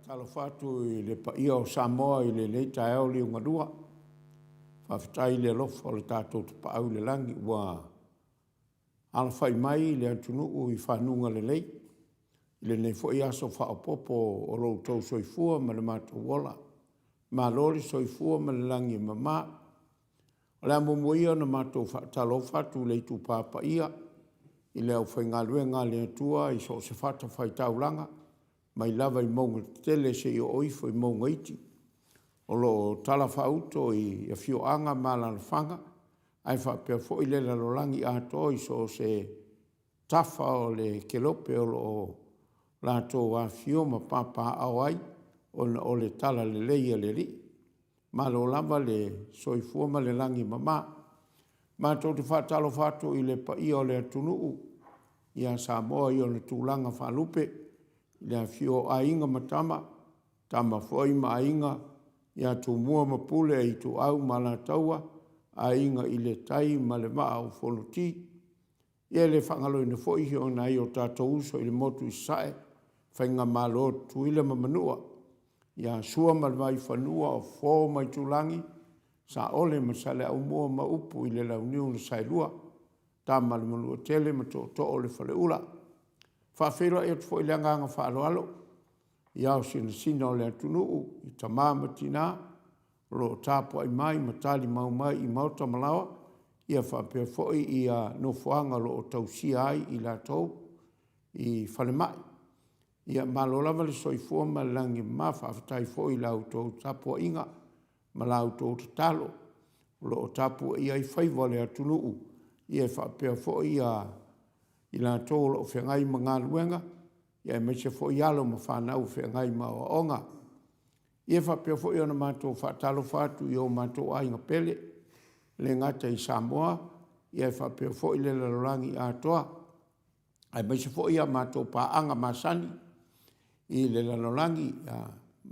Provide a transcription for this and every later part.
Faatalofa atu i le paia o Samoa i lenei taeao liugalua. Faafetai i le alofa o le tatou Tapaau i le Lagi ua alafai mai le atunuu i fanuga lelei i lenei foi aso faaopoopo o lo outou soifua ma le matou ola. Malo le soifua ma le lagi e mama. O le a muamua ia ona matou faatalofa atu i le itupa paia i le aufaigaluega a le Atua i so o se fatafaitaulaga mai lava i mauga tetele seia oo ifo i mauga iti o lo o talafaauto i afioaga ma alaalafaga ae faapea foi le lalolagi atoa i so o se tafa o le kelope o lo o latou afifio ma papaaao ai ona o le talalelei a le Alii. Malo lava le soifua ma le lagi e mama. Matou te faatalofa atu i le paia o le atunuu ia Samoa i ona tulaga faalupe, i le afifio o Aiga ma Tama, Tama foi ma Aiga, ia Tumua ma Pule, Ituau ma Alataua, Aiga i le Tai ma le Vaa o Fonoti. Ia e le faagaloina foi nai o tatou uso i le motu i Sasae, Faigamalo a Tutuila ma Manua, ia Sua ma le Vaifanua, o Fofo ma Aitulagi, Saole ma Saleaaumua ma upu i le Launiu na Saelua, Tama a le Manuatele ma Tootoo o le Faleula. E faafeiloai atu foi i le agaga faaaloalo i ao sinasina o le atunuu i tama ma tina o lo o tapuai mai ma talimau mai i maota ma laoa, ia faapea foi nofoaga o lo o tausia ai i latou i falemai. Ia malo lava le soifua ma le lagi e mama, faafetai foi i la outou tapuaiga ma la outou tatalo o lo o tapuaia ai faiva o le atunuu, e faapea foi i latou o lo o feagai ma galuega, aemaise foi alo ma fanau o feagai ma aoaoga. Ia e faapea foi ona matou faatalofa atu i o matou aiga pele, e le gata i Samoa ae faapea foi le lalolagi atoa, aemaise foi a matou paaga masani i le lalolagi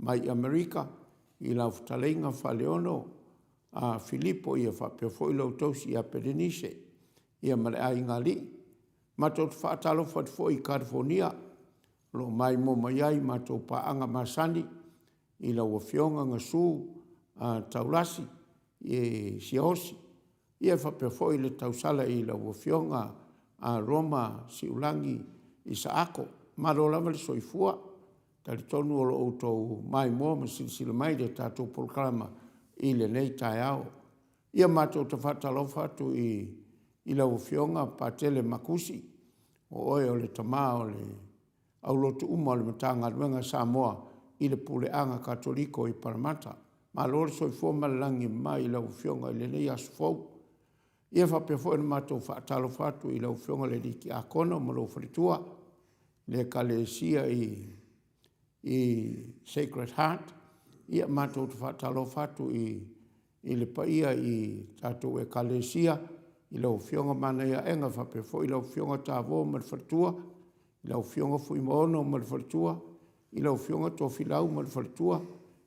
mai Amerika i lau fetalaiga Faleolo Filipo faapea foi lau tausi ia Pelenise ma le aiga alii. Matou te faatalofa atu foi i Kalifonia o lo o maimoa mai ai matou paaga masani i lau Afioga Gasu Taulasi Siaosi, e faapea foi le tausala i lau Afioga Roma Siulagi Isaako. Malo lava le soifua. E talitonu o lo o outou maimoa ma silasila mai i le tatou polokalama i lenei taeao. Ia matou te faatalofa atu i lau Afioga Patele Makusi, o oe o le tama o le aulotu uma o le Matagaluega a Samoa i le Puleaga Katoliko i Paramata. Malo le soifua ma le lagi e mama i lau Afioga i lenei aso fou. Ia e faapea foi ona matou faatalofa atu i lau Afioga i le Tiakono ma lou faletua i le Ekalesia i Sacred Heart. Ia matou te faatalofa atu i le paia i tatou Ekalesia i lau Afioga Manaiaega faapea foi lau Afioga Tavō ma le faletua, i lau Afioga Fuimaono ma le faletua, i lau Afioga Tofilau ma le faletua,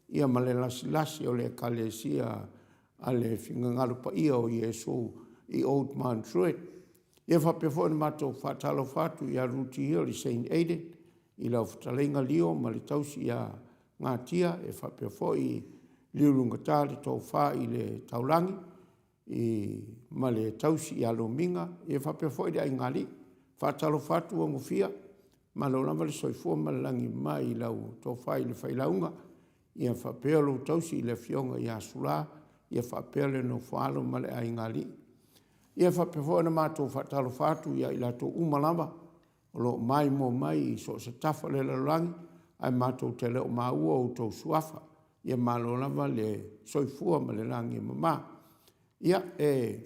ia ma le lasilasi o le Ekalesia a le Finagalo Paia o Iesu i Old Mount Druitt. Ia faapea foi ona matou faatalofa atu ia Ruti Hill i Saint Aidan, i lau fetalaiga Leo ma le tausi ia Gatia, e faapea foi Liulugata le tofa i le Taulagi ma le tausi ia Lomiga, e faapea foi le aigaalii. Faatalofa atu Auogafia, malo lava le soifua ma le lagi e mama i lau tofa i le Failauga, ia faapea lou tausi i le afioga ia Sula, ia faapea le nofo a alo ma le aigaalii. Ia faapea foi ona matou faatalofa atu ia i latou uma lava o lo o maimoa mai i so o se tafa o le lalolagi ae matou te le o maua outou suafa. Ia malo lava le soifua ma le lagi e mama. Ia, e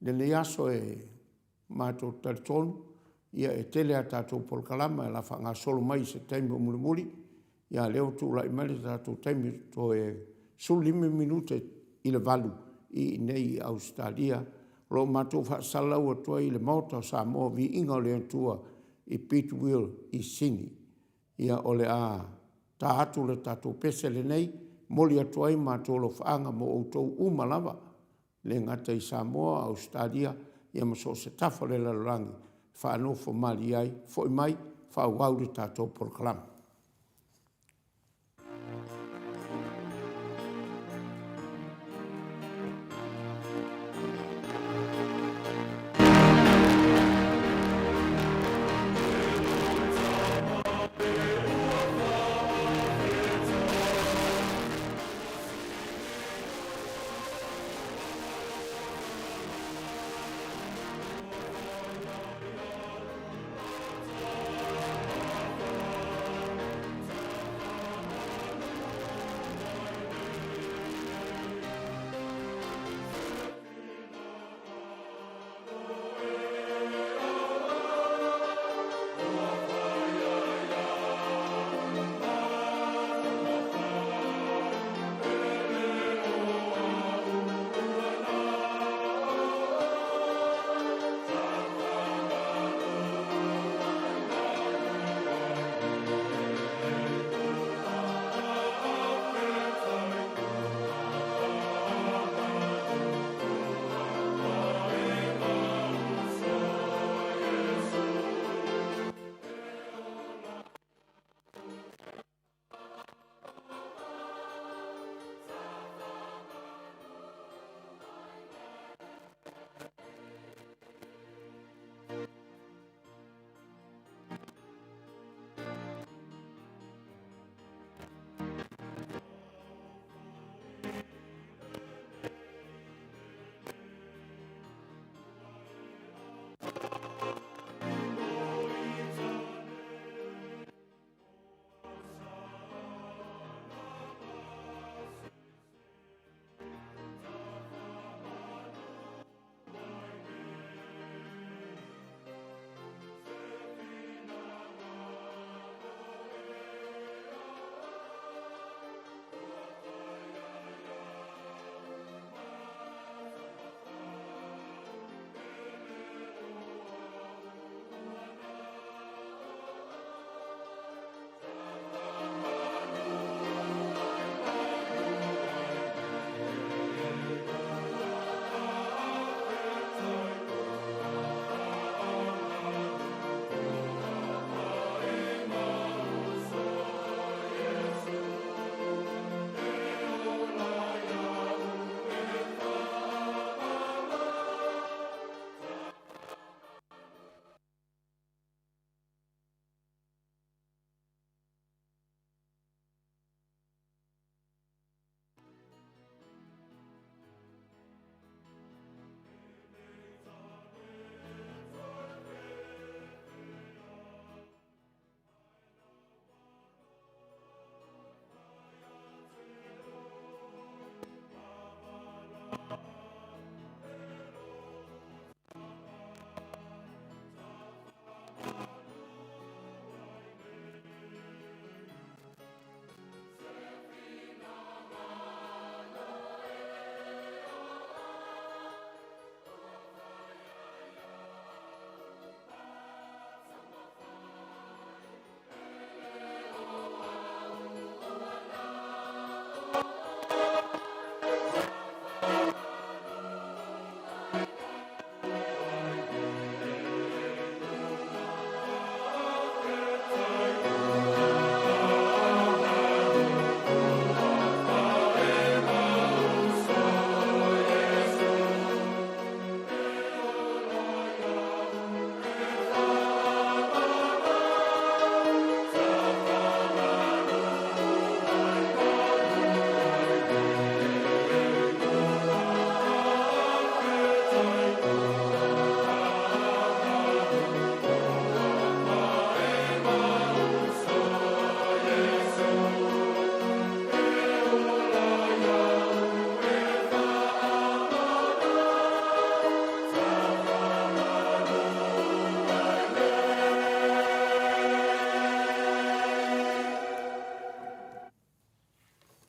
lenei aso e matou te talitonu e tele a tatou polokalama o le a faagasolo mai i se taimi o mulimuli. A o lea ua tulai mai le tatou taimi toe 15 minute i le 8:00 i inei i Ausetalia. O lo o matou faasalalau atu ai i le Maota o Samoa, Viiga o le Atua i Bidwell i Sini. Ia, o le a ta atu le tatou pese lenei, e momoli atu ai matou alofaaga mo outou uma lava, e le gata i Samoa, Ausetalia ma so o se tafa o le lalolagi, faanofo malie ai, foi mai faaauau le tatou polokalame.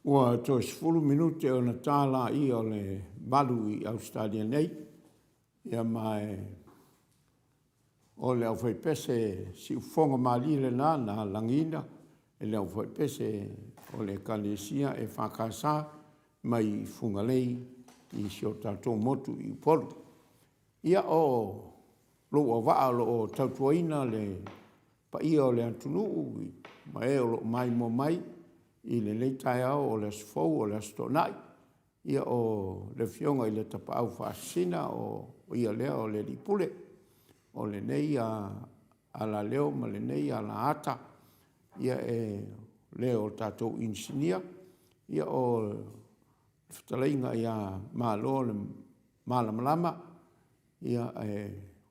Ua toe 10 minute ona ta laia o le 8 i Ausetalia nei, ia ma e o le aufaipese siufofoga malie lena na lagiina e le aufaipese o le Ekalesia EFKS mai Fugalei i si o tatou motu i Upolu. Ia o lou auvaa o lo o tautuaina le paia o le atunuu ma e o lo o maimoa mai i lenei taeao o le aso fou o le Aso Toonai, ia o le Afioga i le Tapaau Faasisina, o ia lea o le Alii Pule o lenei alaleo ma lenei alaata, ia o le o le tatou Inisinia, ia o le fetalaiga ia Malo le Malamalama, ia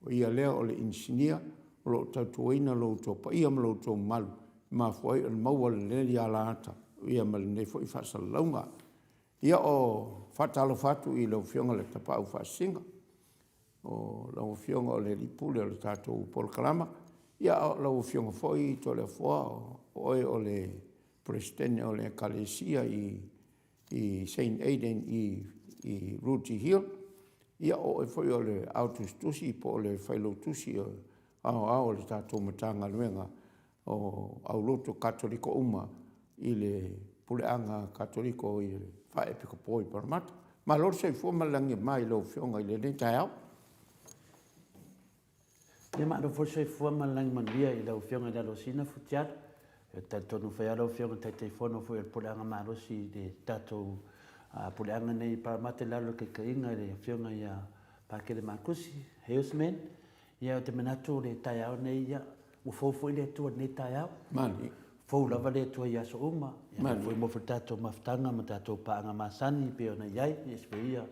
o ia lea o le Inisinia o lo o tautuaina lo outou paia ma lo outou mamalu ua mafua ai ona maua lenei alaata ma lenei foi faasalalauga. Ia e faatalofa atu i lau Afioga i le Tapaau Faasisina, o lau Afioga o le Alii Pule o le tatou Polokalama, a o lau Afioga foi Toleafoa o oe o le Peresetene o le Ekalesia i Saint Adan i Rooty Hill, ia o oe foi o le Ao Tusitusi po o le Failautusi Aoao o le tatou Matagaluega o Aulotu Katoliko uma i le Puleaga Katoliko Faa-Epikopo i Paramata. Malo le soifua ma le lagi e mama i lau Afioga i lenei taeao. Ia malo foi le soifua ma le lagi manuia i lau Afioga i le Alosina Futialu. E talitonu foi lava lau Afioga i le Taitaifono foi o le Puleaga Malosi i le tatou Puleaga nei i Paramata i lalo o le taitaiga i le Afioga ia Pakele Makusi Heusman. Ia ou te manatu o le taeao nei, ia, ua fou foi le Atua i lenei taeao. Mani. Fou lava le Atua i aso uma. Ia Mani. Foi mo le tatou mafutaga ma tatou paaga masani e pei ona i ai. Ia foi ia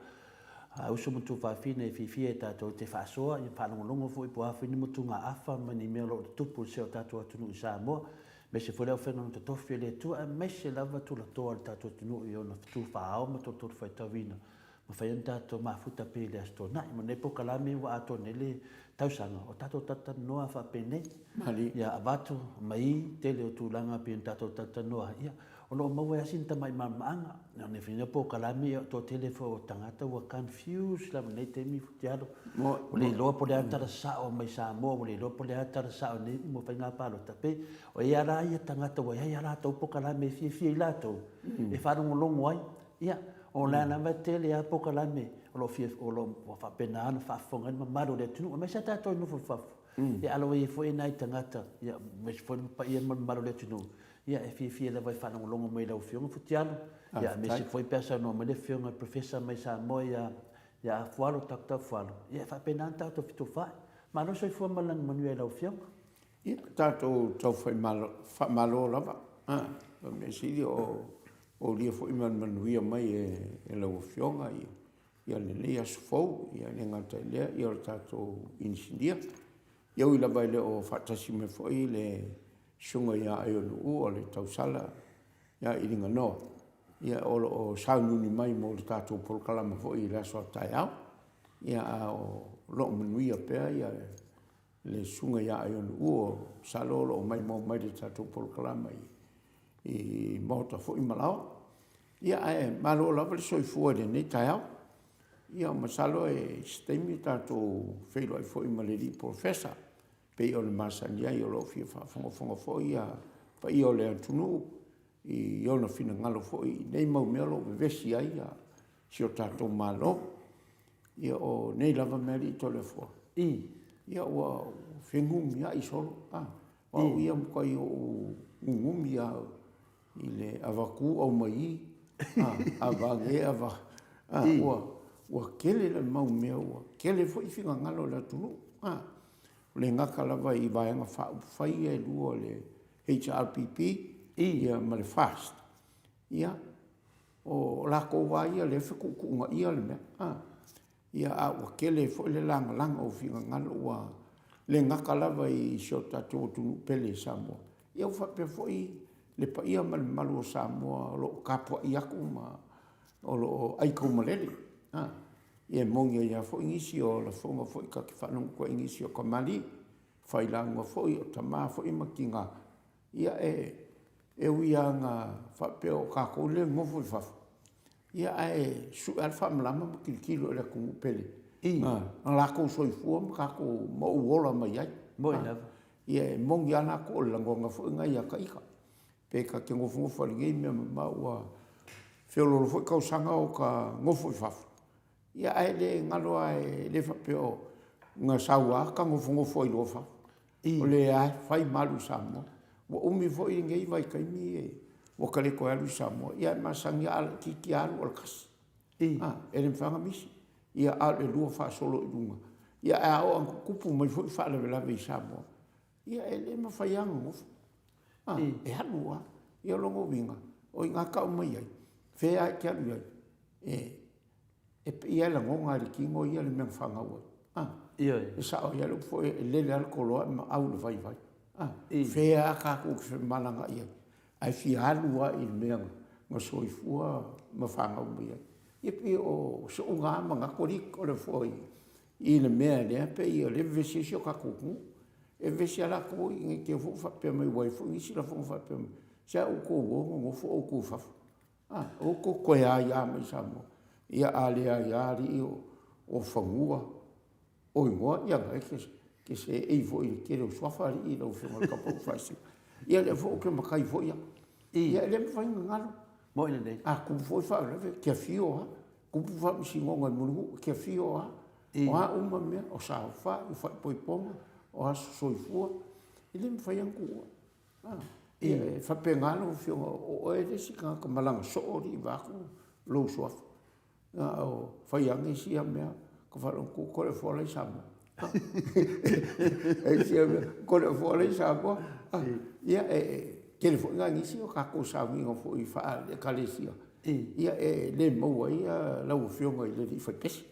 uso ma tuafafine e fiafia e tatou te faasoa, ia faalogologo foi po o a foi ni motugaafa ma ni mea o lo o tutupu i si o tatou atunuu i Samoa. Aemaise foi le aufaigaluega totofi a le Atua, aemaise lava tulatoa o le tatou atunuu i ona fetu faa-ao ma tolotolo faitauina. Mafai ona tatou mafuta pea i le Aso Toonai. Ma lenei polokalame ua atoa nei le tausaga o tatou talatalanoa faapenei. Ia avatu mai tele o tulaga pei ona tatou talatalanoa ai, ia, o lo o maua ai lava sina tamai malamalamaaga. O lenei polokalame, ia, o le toatele foi o tagata ua confuse lava i lenei taimi Futialo. Ua le iloa po o le a le tala sao mai Samoa, ua le iloa po o le a le tala sao i nei uma faiga palota. Pei o ai lava la ia tagata ua i ai a latou polokalame e fiafia i latou e faalogologo ai. Ia, o la lava e tele lava polokalame o lo o fia, o lo o faapena ona faafofoga ai le mamalu o le atunuu, aemaise lava tatou e nofo i fafo. Ia, a o lo o i ai foi nai tagata, ia, aemaise foi le paia ma le mamalu o le atunuu, ia, e fiafia lava e faalogologo mai i lau Afioga Futialu, ia, aemaise foi pe a saunoa mai le Afioga i le Professor mai Samoa ia, ia Afualo, Doctor Afualo, ia, e faapena ona tatou fetufaai. Malo le soifua ma le lagi manuia i lau Afioga. Ia, tatou tau faamalo lava. O le mea sili o aulia foi ma le manuia mai e lau Afioga ia lenei aso fou, e le gata i lea, o le tatou inisinia. Ia ui lava e le o faatasi mai foi le Susuga ia Aiono o le tausala ia Iliganoa, ia o lo o sauniuni mai mo le tatou polokalame foi i le aso a taeao. Ia a o lo o manuia pea le Susuga ia Aiono masalo o lo o maimoa mai le tatou polokalame i maota foi ma laoa. Ia ae malo lava le soifua i lenei taeao. Ia masalo i se taimi tatou feiloai foi ma le alii Polofesa pei ona masani ai, o lo o fia faafogafoga foi le paia o le atunuu i ona finagalo foi i nei mau mea o lo o vevesi ai si o tatou Malo. Ia o nei lava mea alii Toleafoa, ia ua fenumiai solo, a. O au ia ua matuai ou nunumi lava i le avatu aumai i, avane ua tele le mau mea, ua tele foi finagalo o le atunuu, a. E le gata lava i Vaega Faaupufai ia e 2 o le HRPP ma le FAST, ia, o latou lava ia o lea e fetuutuunaiina le mea, a. Ia a ua tele foi le lagalaga o finagalo, ua le gata lava i si o tatou atunuu pele Samoa, ia ua faapea foi le paia ma le mamalu o Samoa o lo o tapuai atu ma o lo o aitaumalele. Ia e moni ai lava foi nisi o lafoga foi ta te faalogo atu ai i nisi o tamalii, failauga foi, o tama foi ma tina, ia e E ui lava ina faapea o tatou lea e nonofo i fafo, ia ae sue lava le faamalama ma tilotilo i le atunuu pele na latou soifua ma tatou ma ou ola mai ai. Moni lava. Ia e moni lava latou o le lagona foi lena ia ta ita. Pe ta te nofonofo i lenei mea mamao ua feoloolo foi tausaga o ta nofo i fafo, ia ae le galo lava e le faapea o na sau lava ta nofonofo ai loa i fafo. O lea lava e fai ma alu i Samoa. Ua umi foi lenei vaitaimi ua ta le toe alu i Samoa, ia ae masani lava a laitiiti lava alu o le tasi. E le mafai ona misi. Ia a o le lua faasolo i luga. Ia ae a oo ina tutupu mai foi faalavelave i Samoa, ia e le mafai lava ona nofo. E alu lava. Ia o lona uiga, o i ina e tau mai ai, fea lava e te alu i ai, e pei lava e lagona lava i le tino ia le mea na fanau ai. A, Ioe. E sao ai lava le upu foi, e lele lava le toloa ae maau i le vaivai. A, fea lava tatou te femalagaai ai, ae fia alu lava i le mea na soifua ma fanau mai ai. Ia pei o so'u na manatu alii o le foi i le mea lea pei o lea e vevesi ai si o tatou atunuu. E vevesi lava latou ne i te i foi ua faapea mai, aua e i ai foi nisi lafoga faapea mai, se a outou o nonofo outou i fafo, a, aua tou te toe aia mai i Samoa. Ia a le aia alii o fanua, o igoa, ia na e te seei foi i le tele o suafa alii lau Afioga i le Tapaau Faasisina. Ia lea foi ou te matai foi au. Ia e le mafai ona galo. Moni lelei. A tupu foi faalavelave, e te afio lava. Tupu faamasinoga i Mulinuu, e te afio lava. O a uma mea, o saofai, o faaipoipoga, o aso soifua, e le mafai lava ona tuua. E faapena lau Afioga, o oe le isi tagata malaga soo alii vaeatu lou suafa. A o fai ane sia mea, ta faalogo atu, Toleafoa la e i Samoa. Toleafoa la e i Samoa. Ia, e tele foi nai nisi o tatou sauniga foi faale-Ekalesia, ia e le maua ai lau Afioga i le alii fai pese.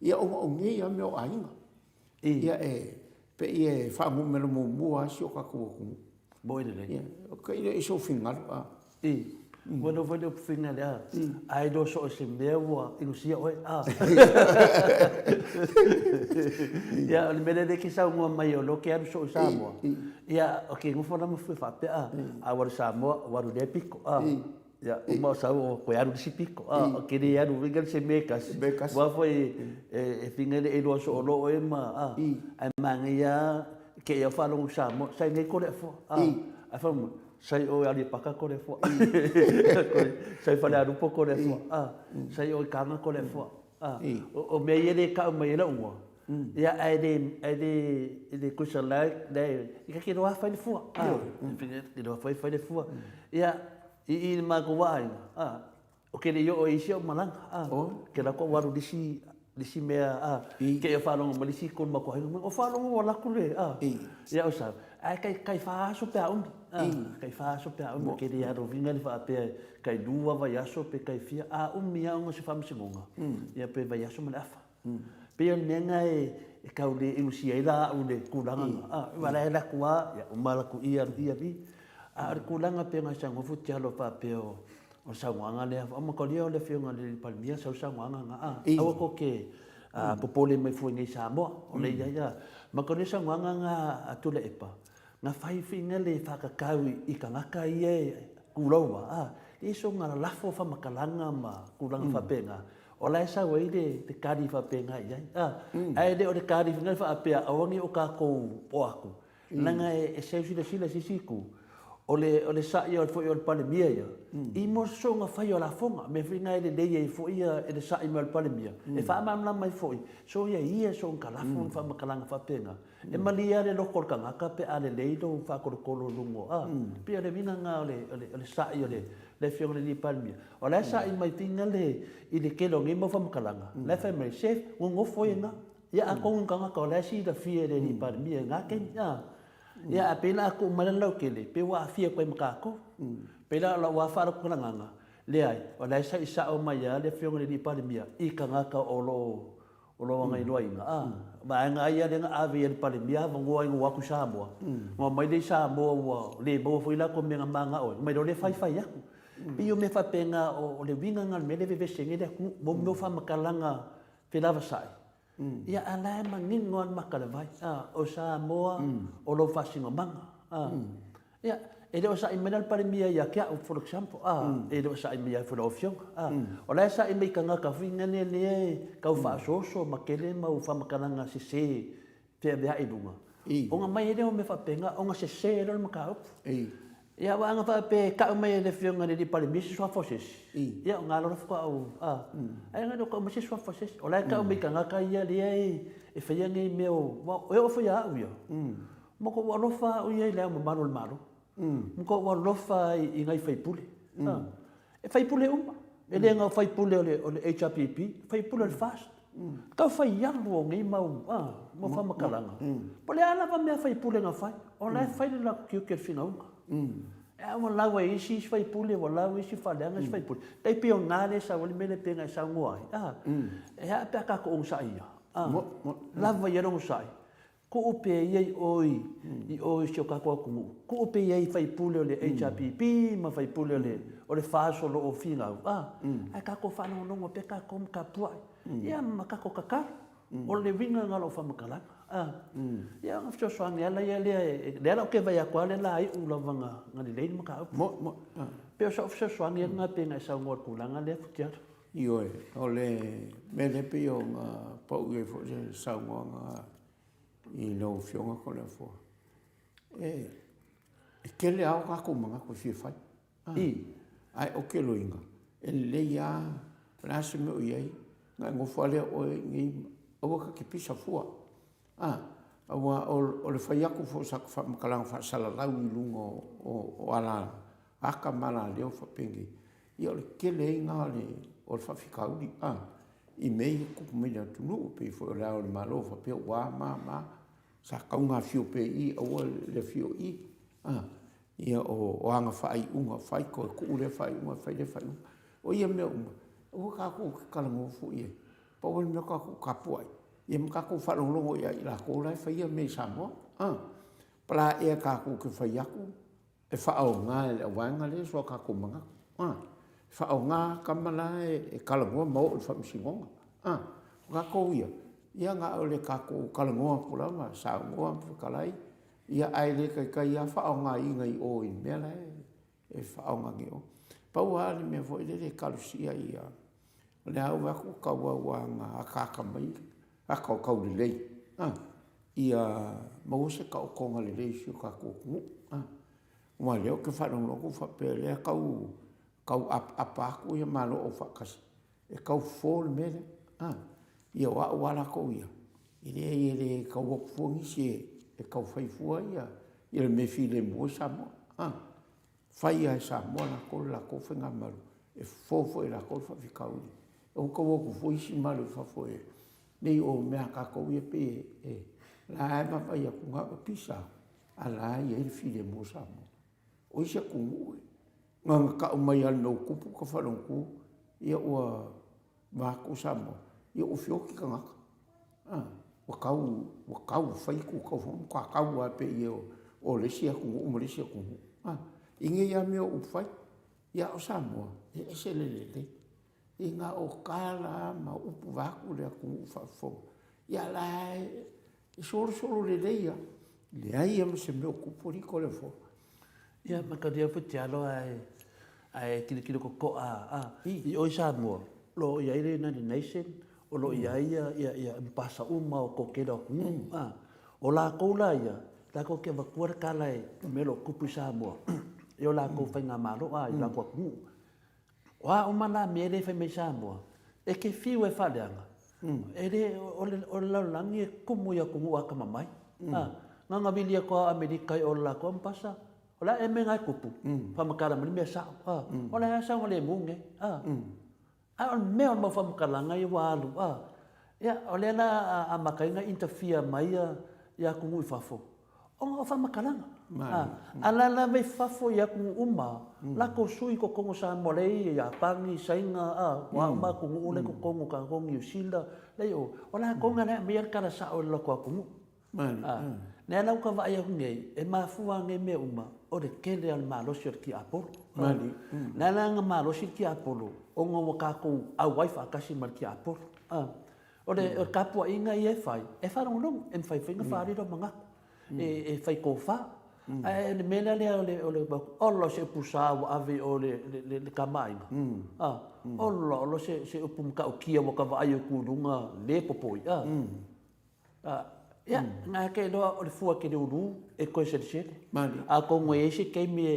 Ia ona o nei lava mea o aiga. Ia e pei e faanumera muamua lava si o tatou atunuu. Moni lelei. Ia, i sou finagalo. A. Ua iloa foi le upu finagalo, a, a iloa soo i se mea ua inusia oe, a. Ia, o le mea lea e te saunoa mai o lea ou te alu soo i Samoa, ia, ou te nofo la ma fua faapea, a, a ua alu i Samoa, ua alu i lea pito, a. Ia, uma o sau o toe alu i le isi pito, a, ou te le alu foi se mea e tasi, aua foi e fina e iloa soo loa oe ma, a, ae manaia lava te i au faalogo i Samoa, sai nei Toleafoa, a, ae fai mai, sai o i Aleipata Toleafoa, sai Falealupo Toleafoa, a, sai o i Taga Toleafoa, a, o mea ia lea e tau mai ai lou igoa, ia, ae le, ae le, e le tusa la e, ta te iloa lava fai le fua, a, te iloa foi fai le fua. Ia, I i le matou aiga, a, ou te le i oo i isi au malaga, a, ke la koʻu alu lisi, lisi mea, a, ke ia faalogo ma lisi kona matou aiga, o faalogo ua alu atu le, a, ia o sau, ae kai, kai fa aso pe a umi, a, kai fa aso pe a umi, ke le alo vinga le faapea kai lua vaiaso pe kai fia, a umi lava ona o se faamasinoga, ia pe vaiaso ma le afa. Pei o le mea lena e tau le inusia ai la au i le tulaga lena, a, aua o la e alu atu lava, ia uma alu atu i i alu i alu i. A o le tulaga pei ona saunoa Futialo faapea o le saunoaga lea, o mataulia o le Afioga i le Palemia sau saunoaga lena, a, aua tou te popole mai fua i inei i Samoa, o lea e i ai a. Mataulia saunoaga lena a Tuilaepa, na fai foi na le faatatau i tagata ia e tuloua, a, leai soona lalafo faamatalaga ma tulaga faapena, o la e sau ai le tali faapena i ai, a, ae le o le tali foi lea faapea aua ne i o tatou o atu, leaga e seu silasila i se isi itu, o le, o le sa'i foi o le Palemia ia, i mo se soona fai o lafoga, mea foi na e lelei ai foi ia le sa'i mai o le Palemia, e faamalamalama ai foi, soia ia soona talafo ni faamatalaga faapena, E malie lava le loto o le tagata pe a lelei lou faatolotolo i luga o, a, pei o le uiga lena o le, o le, o le sa'i o le, le Afioga i le Alii Palemia. O la e sa'i mai fina le, i le tele o nei mau faamatalaga, o la e fai mai, se, nonofo ia i ina. Ia atonu ni tagata o la e silafia e le Alii Palemia i na taimi, a. Ia ae pei la a tuu mai la le lautele, pei ua aafia atu ai ma tatou. Pei la o lau lava faalautalagaga, leai, o la e sa'i sao mai lava le Afioga i le Alii Palemia i tagata o lo o O lou agailoaina, a, vaega ai lea na ave i ai le Palemia avanoa ina ua o atu i Samoa, na omai lea i Samoa ua le maua foi latou mea na manao ai, omai loa lea faifai atu. Pei o mea faapena, o le uiga lena o le mea lea e vevesi ai nei le atunuu, mo mea o faamatalaga felavasai, ia a o la e manino lava le mata o le vai, a, o Samoa o lou faasinomaga, a. Ia, E le o sa'i mai la le Palemia ia te a'u, for example, a, e le o sa'i mai ia foi lau Afioga, a. O la e sa'i mai i tagata foi lea lea e tau faaosooso ma tele mau faamatalaga sese feaveai i luga, ona mai ai lea o mea faapena, ona sese ai lea o le mataupu. Ia, aua ana faapea e tau mai e le Afioga i le alii Palemia se suafa o se isi, ia ona loa faatoa ou, a, ae ona e le o tau mai se suafa o se isi. O la e tau mai i tagata ia lea e faia nei mea o, aua e oo foi ia au ia, Ua matua alofa au ia i Le Ao Mamalu o le Malo. Ua matua alofa i nai faipule. E faipule uma. E le na o faipule o le HRPP, faipule o le FAST. Tau fai alu o nei mau, mau faamatalaga. Po o le a lava mea a faipule na fai, o la e fai le latou tiute o le finauga. Ae ua lau e isi isi faipule, ua lau e isi faaleaga isi faipule. Tai pei o lena lea e sau ai le mea lea pei ona e saunoa ai. E a pe a tatou onosai ia? Lava ia le onosai. Tuu pea ia i o i o i si o tatou atunuu, tuu pea ia i faipule o le HRPP ma faipule o le o le FAS o lo o finau, a, ae tatou faalogologo pea tatou ma tapuai, ia ma tatou tatalo. O le uiga lena o lau faamatalaga, a. Ia ona fesoasoani lava lea, lea la ou te vaai atu lava lea o le a iu lava ina lelei le mataupu. E pei o sau fesoasoani lena pei ona e saunoa i le tulaga lea Futialo. Ioe, o le mea lea pei ona pau i ai foi le saunoaga i lau Afioga Toleafoa, e tele lava o tatou manatu e fia fai. Ae ou te iloaina, e lelei lava, o le a se mea o i ai, ona e nofo lava lea o oe i inei, aua ta te pisa fua. Aua o le fai atu foi o sata faamatalaga faasalalau i luga o ala ata ma alaleo faapenei, ia o le tele ai lena o le faafitauli i mea ia e tupu mai i le atunuu, e pei foi o Le Ao o le Malo faapea ua a ma a ma a, sa tatau ona afio pea i i, aua le afio i i. Ia o ana faaiuga fai, toe tuu lea faaiuga, fai lea faaiuga. O ia mea uma, aua tatou te talanoa fua i ai. Pau lava le mea tatou tapuai, ia ma tatou faalogologo ia i latou la e faia mea i Samoa. Palaea tatou te fai atu, e faaaoga e le auvaega lea so tatou manatu. A, e faaaoga tama la e talanoa ma oo i le faamasinoga. A, o tatou ia, ia na o le tatou talanoa atu lava, saunoa ma fetalai, ia ae le taitai lava faaaogaina i o i le mea la e faaaoga nei i o. Pau lava le mea foi lele e talosia ia, o lea lava ua vaai atu tau lava ina ataata mai ata o taulelei, a, ia maua se taotoga lelei i si o tatou atunuu. Aua o lea ou te faalogologo atu faapea o lea e tau tau apaapa atu ia Malo Aufaatasi e tau fofo le mea lea. A, ia o au lava latou ia, e leai e le tau o atu fua nisi e tau fai fua ia le mea e filemu ai Samoa. A, fai lava e Samoa latou le latou faigamalo, e fofo foi e latou le faafitauli. Aua tau o atu fua isi malo i fafo e, nei o mea a tatou ia pei e, o la e vaavaai atu na o pisa, a o la e i ai le filemu o Samoa. O isi atunuu, na ona tau mai lava o le mea ua tupu ta faalogo atu ia ua vaeatu Samoa, ia ua feoti tagata. Ua tau, ua tau, ua fai atu tau foi, matua tau lava pei o le isi atunuu ma le isi atunuu. I nei lava mea o upufai. Ia a o Samoa, e ese le lelei. I na o tala lava ma upu vaeatu le atunuu faafofoga, ia a o la e solosolo lelei lava. Leai lava ma se mea o tupu alii Toleafoa. Ia matalia foi Tialo ae ae tilotilo totoa a i o i Samoa o lo o i ai le United Nation, o lo o i ai ia ia ia mpasa uma o kokele o atunuu a. O latou la ia, latou te avatua le tala i mea o lo o tupu i Samoa i o latou faigamalo a i o latou atunuu. O a uma la mea lea e fai mai Samoa, e te fiu e faaleaga, e le, o le, o le lalolagi e tumu i atunuu atamamai. A, na ona vili atu lava o Amerika i o i le latou amepasa, o le a ea le mea na e tupu? Faamatala mai le mea sao. A, o la e lava e saogalemu nei. A, a o le mea o le mau faamatalaga ia ua alu, a, ia, o lea la a amata ai ona interfere mai ia atunuu i fafo, Ona o faamatalaga. A la lava i fafo i atunuu uma, latou sui i totonu o Samoa, lea e i Iapani, Saina, a, o a uma atunuu la e i totonu o tatou, Niu Sila, la e i o, o latou na la e aumaia le tala sao i le latou atunuu. A, lea la ua ta vaai atu nei, e mafua nei mea uma, o le tele lava o le malosi o le tiapolo. O le a la na malosi le tiapolo? Ona ua tatou auai faatasi ma le tiapolo. A. O le tapuaiga ia e fai, e faalogologo, e mafai foi ona faaali lou manatu, e fai tofa. Ae o le mea la lea o le, o le, ola o se upu sa ua ave i o le, le, le, le kamaaiga. A, ola, ola se, se upu matautia ua ka vaai atu i luga le popoi. A, a, ia, na ke iloa o le fua ke le ulu e toe selesele. Atonu e i ai se taimi e,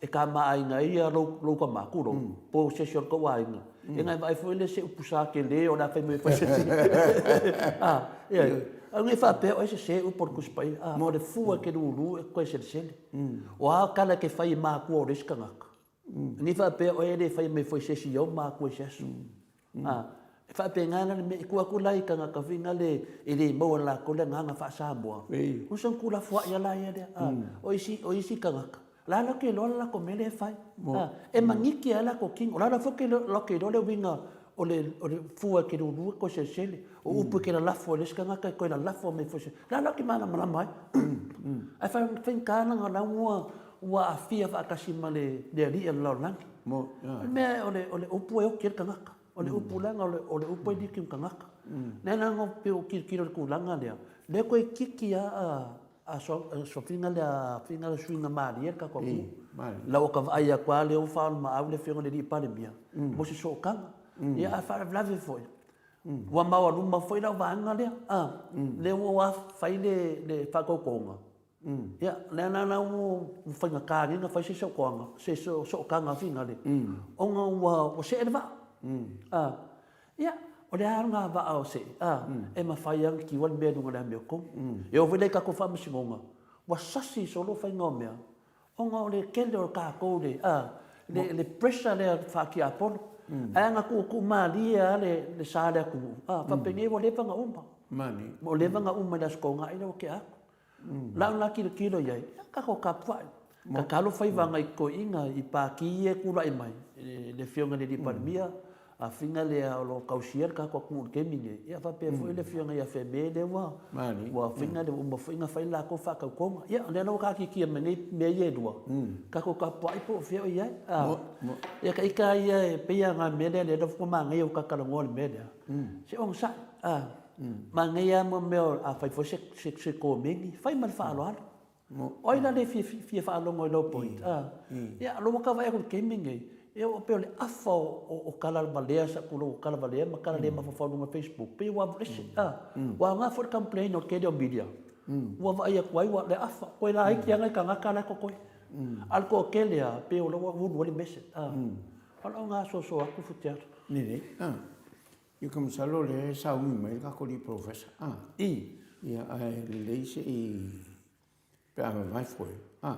e kamaaiga ai ia lou, lou tama, tulou, po o se isi o le tou aiga. Ia na e vaai foi lea se upu sa tele o le a fai mai e fai se A, ia, ae ne i faapea o ai sese upu o le Tusi Paia. A, o le fua e te lulu e toe selesele. O a tala e te fai i matua o le isi tagata, ne i faapea oe e le faia mai foi e se isi i ou matua i se aso. A, e faapena la le mea, e tuu atu la i tagata foi na le, e le maua e latou le agaga faa-Samoa, o se tuulafoai lava la ia lea. A, o isi, o isi tagata, o la e latou te iloa le latou mea lea e fai. A, e maniti lava latou tino, o la e foi latou te iloa le uiga o le, o le fua e te lulu e toe selesele, o upu e te lalafo e le isi tagata e toe lalafo mai foi e se, o la e latou te malamalama ai. Ae faigata leaga o la ua, ua aafia faatasi ma le alii o le lalolagi. O le mea o le upu e oti ai le tagata. O le upu leaga o le upu e liki i le tagata. Lea la na pei ua tilotilo i le tulaga lea, lea toeitiiti lava a sofiga lea figa le suiga malie le tatou atunuu. Lau ua ta vaai atu lava lea ua faaolomaau le afioga i le alii Palemia mo se sootaga. Ia ae faalavelave foi, ua maoaluma foi lau vaega lea, lea ua fai le faatautoga. Ia, lea la la ua faigata nei ona fai se sootaga, se sootaga finale, ona ua see le vaa. Ia, o le a lena vaa o see, e mafai lava ona tiu le mea i luga o le amiotonu. E oo foi la i tatou faamasinoga, ua sasi solo faiga o mea, ona o le tele o tatou le pressure lea faa-tiapolo. Ae ana tuutuu malie lava le sa o le atunuu, faapenei ua leva ona uma. Ua leva ona uma i le Aso Toonai lea ua tea atu. Lau la tilotilo i ai, ia tatou tapuai, tatalo faiva a nai toeaiina i Pati ia e tulai mai, le Afioga i le Alii Palemia, Afioga lea o lo o tausia le tatou atunuu i le taimi lenei, ia faapea foi le Afioga ia Fiame lea ua Afioga lea ua uma foi ona fai le latou faatautoga. Ia o lea la ua taatitia mai nei mea ia e lua, tatou tapuai po o fea o i ai. Ia ta ita ia e pei lava o le mea lea lea ua manaia ua ta talanoa i le mea lea, se onosai. Manaia lava mo mea o a fai foi se komeni, fai ma le faaaloalo. O ai la le fia faalogo i lou point? Ia, lou ua vaai atu i le taimi lenei, e pei o le afa o tala valea, tulou, o tala valea ma tala le mafaufau i luga o Facebook, pei ua alu ese. Ua aoga foi le complain o le tele o media, ua vaai atu ai le afa, toe laiti lava nai tagata la e totoe. A o le toatele lava, pei o la ua ulu ai le mese. O lau lena soso atu Futialo. Lelei. Ia ka masalo o lea e sauni mai le tatou alii Professor a. I. Ia ae lelei se i pe a vavae foe a.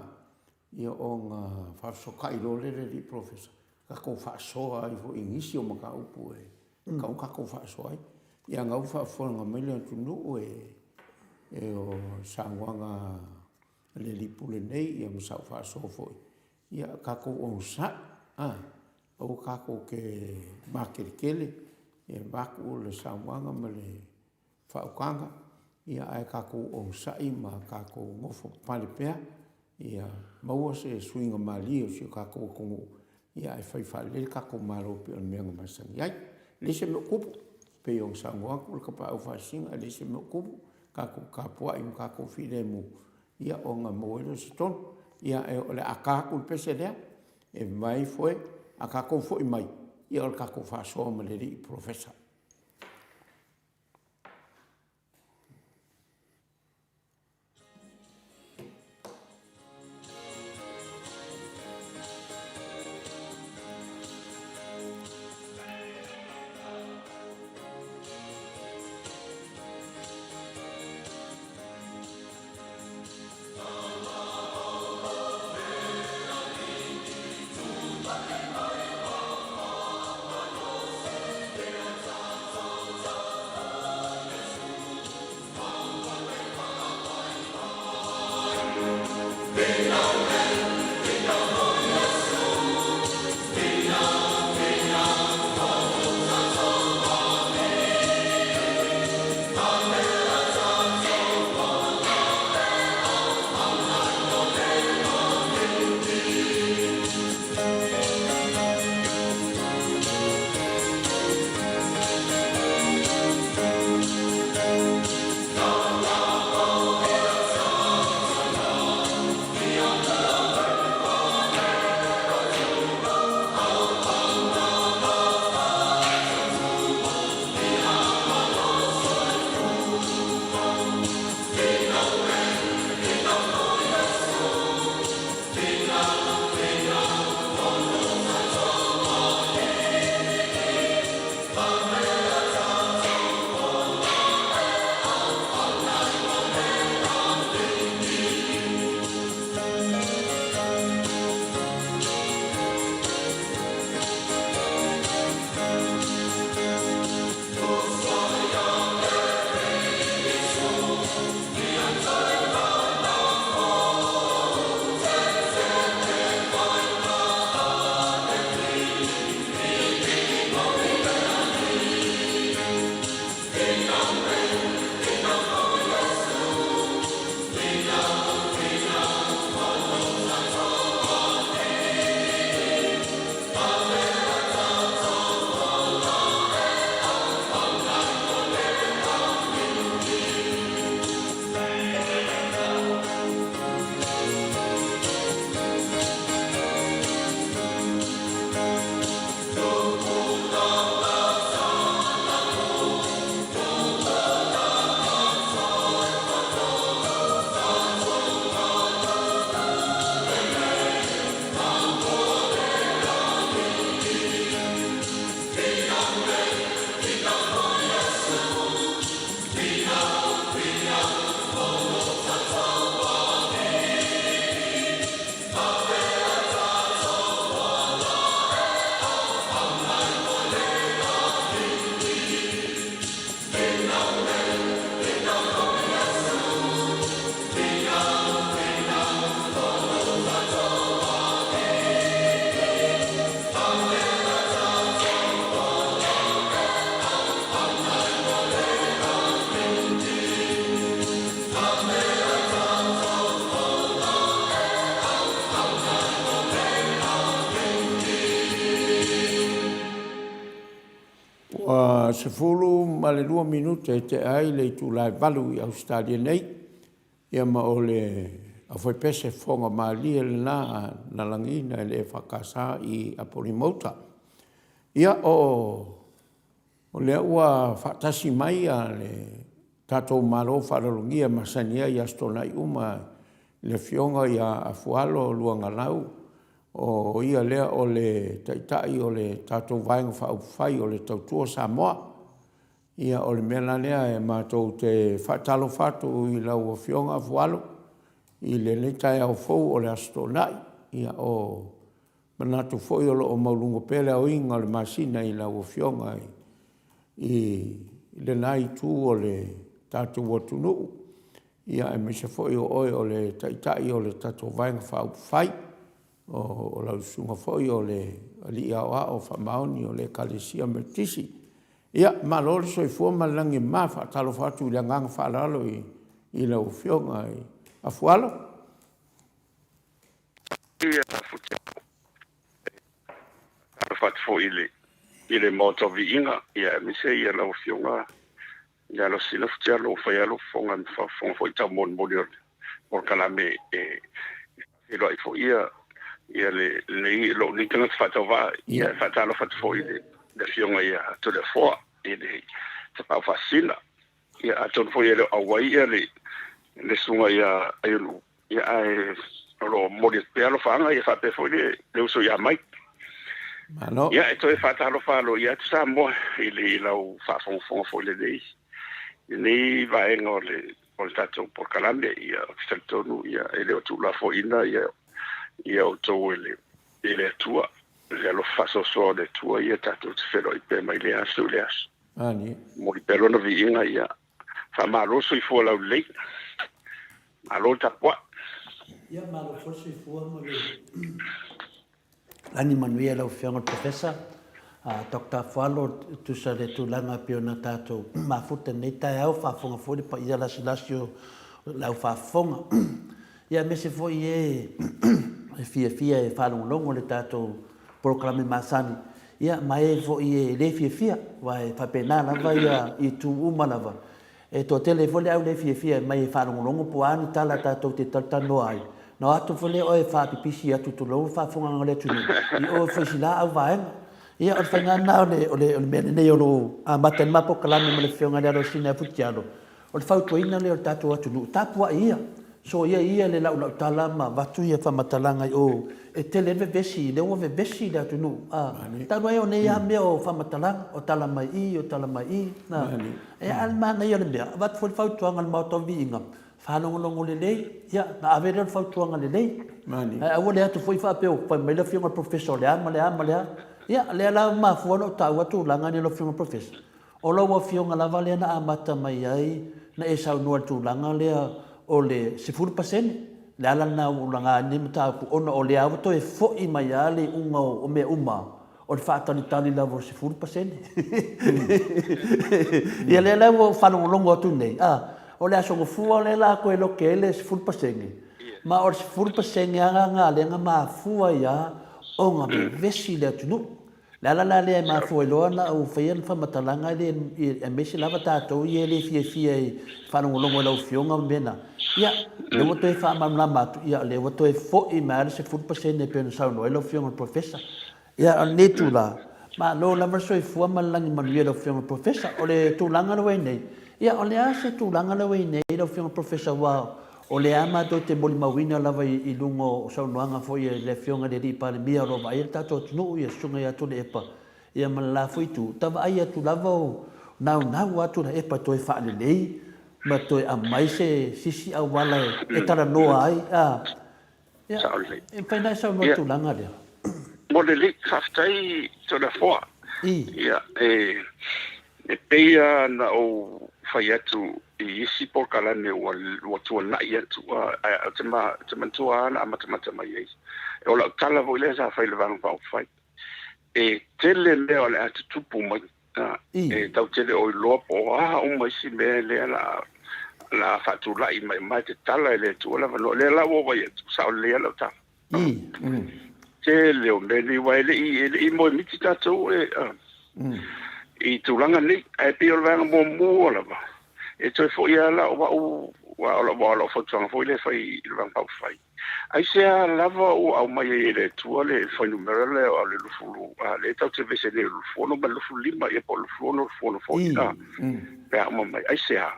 Ia ona faafesootai loa lea i le alii Professor, tatou faasoa ai foi i nisi o mataupu e tatau ona tatou faasoa ai. Ia na ua faafofoga mai le atunuu e o saunoaga a le alii pule nei ia ma sau faasoa foi, ia tatou onosai a. Aua tatou te makeletele e avatu le saunoaga ma le faautaga, ia ae tatou onosai ma tatou nofo papale pea ia maua se suiga malie o si o tatou atunuu, ia ae fai faalelei le tatou Malo e pei o le mea na masani ai. E leai se mea o tupu, e pei ona saunoa atu le Tapaau Faasisina, e leai se mea o tupu, tatou tapuai ma tatou filemu, ia ona maua ai lea o se tonu. Ia o le a ta atu le pese lea. E vai foe, a tatou foi mai, ia o le tatou faasoa ma le alii Polofesa. Ua 12 minute e tea ai le itula e 8 i Ausetalia nei, ia ma o le aufaipese fofoga malie lena na lagiina e le EFKS i Apolima-uta. Ia o lea ua faatasi mai le tatou Malo faaaloalogia e masani ai i Aso Toonai uma le Afioga ia Afualo Luagalau, o ia lea o le Taitai o le tatou Vaega Faaupufai o le Tautua Samoa. Ia o le mea la lea e matou te faatalofa atu i lau Afioga Afualo i lenei taeao fou o le Aso Toonai. Ia e manatu foi o lo o maualuga pea le aoina o le masina i lau Afioga i lena itu o le tatou atunuu, aemaise foi o oe o le Taitai o le tatou Vaega Faaupufai, o lau Susuga foi o le Alii Aoao Faamaoni o le Ekalesia Metotisi. Ia, malo le soifua ma le lagi e mama. E faatalofa atu i le agaga faaaloalo i lau Afioga Afualo. Faatalofa atu foi i le Maota o Viiga, aemaise lau Afioga ia Alosina Futialo ua fai lava lou fofoga ma faafofoga foi i taumolimoli o le polokalame e faafeiloai foi ia lou nei tagata faatauvaa. E faatalofa atu foi i le Afioga ia Toleafoa i le Tapaau Faasisina. Ia atonu foi e le o auai le Susuga ia Aiono Ia, ae o lo o momoli atu pea alofaaga ia faapea foi le uso ia Mike. Malo. Ia, e toe faatalofa aloaia atu Samoa i lau faafogafoga foi i lenei vaega o le tatou polokalame. Ia, ou te talitonu e le o tuulafoaiina outou e le Atua, le alofa faasoasoa o le Atua ia tatou te feiloai pea mai lea aso i lea aso. Momoli pea lona viiga, ia Faamalo le soifua laulelei. Malo le tapuai. Ia malo foi le soifua ma le lagi manuia i lau Afioga i le Professor Doctor Afualo e tusa le tulaga e pei ona tatou mafuta i lenei taeao, faafofoga foi le paia lasilasi o le au faafofoga. Ia aemaise foi e e fiafia e faalogologo i le tatou polokalame masani, ia ma e foi e le fiafia, aua e faapena lava ia itu uma lava. E toatele foi le au le fiafia e mai e faalogologo po o a ni tala tatou te talatalanoa ai, na o atu foi lea oe e faapipisi atu tulou le faafofogaaga a le atunuu i o foi i sila au vaega. Ia o le faiga lena o le mea lenei o lo o amata ai le ma polokalame ma le Afioga i le Alosina ia Futialo, O le fautuaina lea o le tatou atunuu, tapuai ia, soia ia le laulautala ma avatu ia faamatalaga i o e tele ai le vevesi, lea ua vevesi le atunuu, a, talu ai o nei lava mea o faamatalaga, o tala mai i, o tala mai i, a, e a le manaia o le mea, avatu foi le fautuaga a le Maota o Viiga, faalogologo lelei, ia, ona ave lea o le fautuaga lelei, ae aua le atu foi faapea ua fai mai le Afioga i le Professor o le a ma le a ma le a. Ia, lea la ua mafua ona ou taua tulaga nei lau Afioga i le Professor, O lau Afioga lava lea na amata mai ai na e saunoa i le tulaga lea o le 10%. O le ala lena ua ou laga ai lenei mataupu ona o lea ua toe foi mai lava le iuga o mea uma o le faatalitali lava o le 10%. Ia lea la ua ou faalogologo atu nei, a, o le Aso Gafua lea o le a toe lote ai le 10%, ma o le 10% lava lea na mafua ai lava ona vevesi le atunuu. Le ala la lea e mafua ai loa ona ou faia le faamatalaga lea aemaise lava tatou ia e le fiafia e faalogologo i lau Afioga ma mea na, ia, lea ua toe faamalamalama atu, ia, lea ua toe foi mai lava le 10% e pei ona saunoa ai lau Afioga i le Professor. Ia, o lenei itula, malo lava le soifua ma le lagi manuia i lau Afioga i le Professor. O le tulaga lea ua i ai nei, ia, o le a se tulaga lea ua i ai nei lau Afioga i le Professor aua O lea matou te molimauina lava i luga o saunoaga foi a le Afioga i le Alii Palemia o lo o vaaia le tatou atunuu, ia Susuga ia Tuilaepa, ia ma le la foi itu, ta vaai atu lava o naunau lava Tuilaepa e toe faalelei ma toe aumai se isi auala e talanoa ai, a, ia, e mafai ona e saunoa i le tulaga lea? Mo le lei, faafetai Toleafoa. Ia, e pei lava ona ou fai atu i isi polokalame ua tuanai atu, ae ou te manatua lava na amatamata mai ai. O lau tala foi lea sa fai i le Vaega Faaupufai, e tele mea o le a tutupu mai E tatou te le o iloa po o a uma isi mea lea o le a faatulai mai ma e tatala e le Atua le avanoa. O lea la ua ou vaai atu, sao lelei lava lau tala. Tele o mea nei, aua e le i moemiti tatou e... i tulaga nei. Ae pei o le vaega muamua lava, e toe foi lava la o au, aua o lau fautuaga foi lea e fai i le Vaega Faaupufai, aisea lava ua aumai ai e le Atua le fuainumera lea o le 20, lea tatou te vevesi ai nei o le 26 ma le 25, ia po o le 26, 26 foi, pe a uma mai, aisea?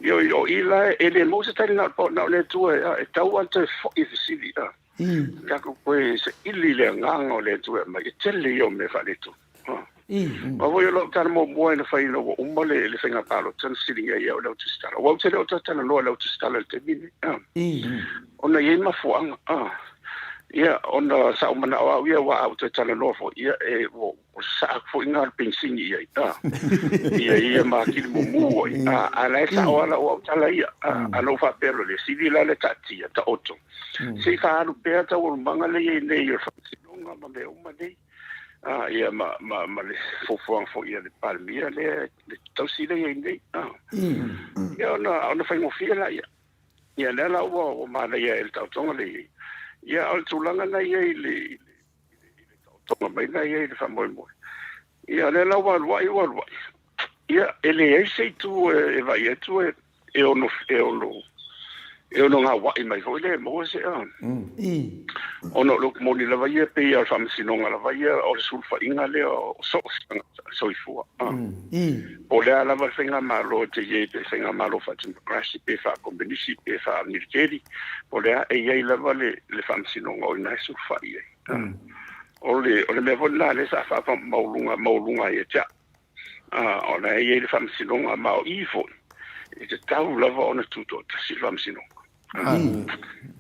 Ioe, o i la e le maua se tali na o le Atua e tau lava ona toe foi e fesili. Tatou toe saili le agaga o le Atua e aumai, e tele ia o mea faaletonu. Aua foi o lau tala muamua na fai ina ua uma le faiga palota na fesiligia ai au e le au tusitala. Aua ou te le o toe talanoa i le au tusitala i le taimi lenei. Ona e i ai mafuaaga. Ia, ona sa ou manao au ia aua a ou toe talanoa foi, ia e ua sasaa atu foi na o le penisini i ai. Ia ia ma atili mumu ai. A o la e sao lava lau au tala ia. A na ou faapea loa lea, sili la le taatia, taoto, se i faaalu pea taualumaga lea e i ai nei o le faamasinoga ma mea uma nei. Ia ma, ma, ma le fuafuaga foi a le Palemia lea, le tausi lea e i ai nei. Ia ona faigofie laia. Ia lea la ua manaia e le taotoga lea e i ai. Ia o le tulaga na i ai i le taotoga mai na i ai i le faamoemoe. Ia lea la ua alu ai, ua alu ai. Ia e leai se itu e vaai atu e e ono e ono e ono gaua'i mai foi lea e maua se a. Ona o le upu moni lava ia, pei lava o le faamasinoga lava ia, o le sulufaiga lea o so o se tagata soifua. Po o le a lava le faigamalo e te i ai, pe faigamalo faa-democracy, pe faa-komunisi, pe faa-militeli, po o le a, e i ai lava le faamasinoga o i ina e sulufai ai. O le mea foi lena lea sa faamaualuga ai ia te au. O la e i ai le faamasinoga, ma o i foi, e tatau lava ona tutoatasi le faamasinoga.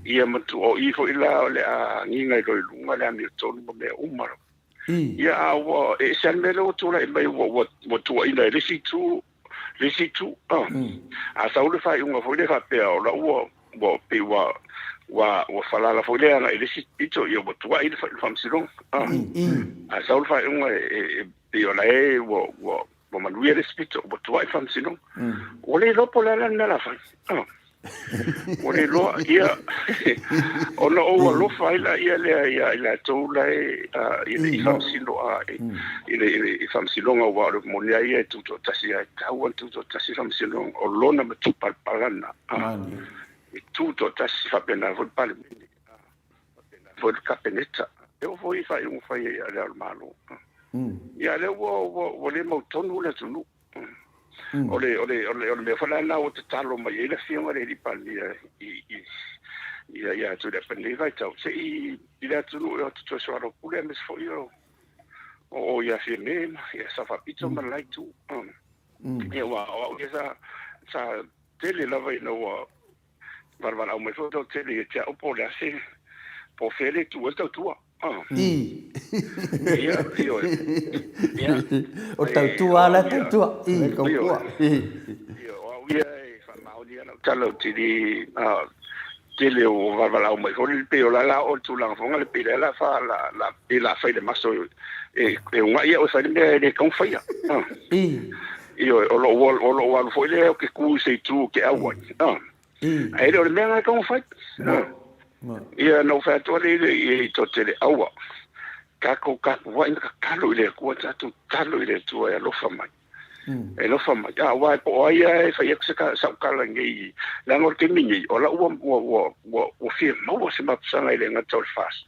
Ia ma o i foi la o le a agiga i loa i luga le amiotonu ma mea uma lava. Ia a ua e ese lava le mea lea ua tulai mai ua tuuaina e le isi itu, le isi itu. A sau le faaiuga foi lea faapea o la ua ua pei ua ua ua falala foi lea agai i le isi pito, ia ua tuuai le faamasinoga. A sau le faaiuga e pei o la e ua ua ua manuia le isi pito, ua tuuai le faamasinoga. Ua le iloa po o le a la le mea o le a fai. Ua le iloa, ia, ona ou alofa ai laia lea ia i latou la e i le faamasino, i le faamasinoga, aua o le moni lava ia e tutoatasi lava, e tatau ona tutoatasi le faamasinoga, o lona matupalapala e tutoatasi faapena foi le Palemene, faapena foi le Kapeneta, e oo foi i faaiuga fai a le Ao o le Malo. Ia, lea ua le mautonu le atunuu. O le, o le, o le, o le mea foi la lena ua tatalo mai ai le Afioga i le Alii Palemia i, i, ia, ia Tuilaepa i lenei vaitau, se i, i le atunuu e o atu toe soalaupule aemaise foi o, o, o ia Fiame ma ia Sao Faapito ma le la itu. Ia, aua o au ia sa, sa tele lava ina ua Valavalao mai foi toatele ia te au po o le a se, po o fea le itu ai le tautua. Ia, ioe. Ia. O le tautua lava la e tautua. Ioe. Ioe, o au ia e faamaoni lava lau tala ou te le, tele o valavalao mai foi, pei o la la o le tulaga foi lea pei la fa la la pei la fai le maso e e uga'i au e fai le mea e le tatau ona faia. Ioe, o lou alu foi lea ou te tu i se itu ou te ʻau ai, ae le o le mea lena e tatau ona fai. Ia, na ou fai atu ai lea i toatele, aua, tatou tapuai ma tatalo i le Atua, tatou tatalo i le Atua e alofa mai, e alofa mai. Aua po o ai lava e fai atu sau tala nei, leaga o le taimi nei, o lau ua fia maua se mapusaga e le gata o le FAST,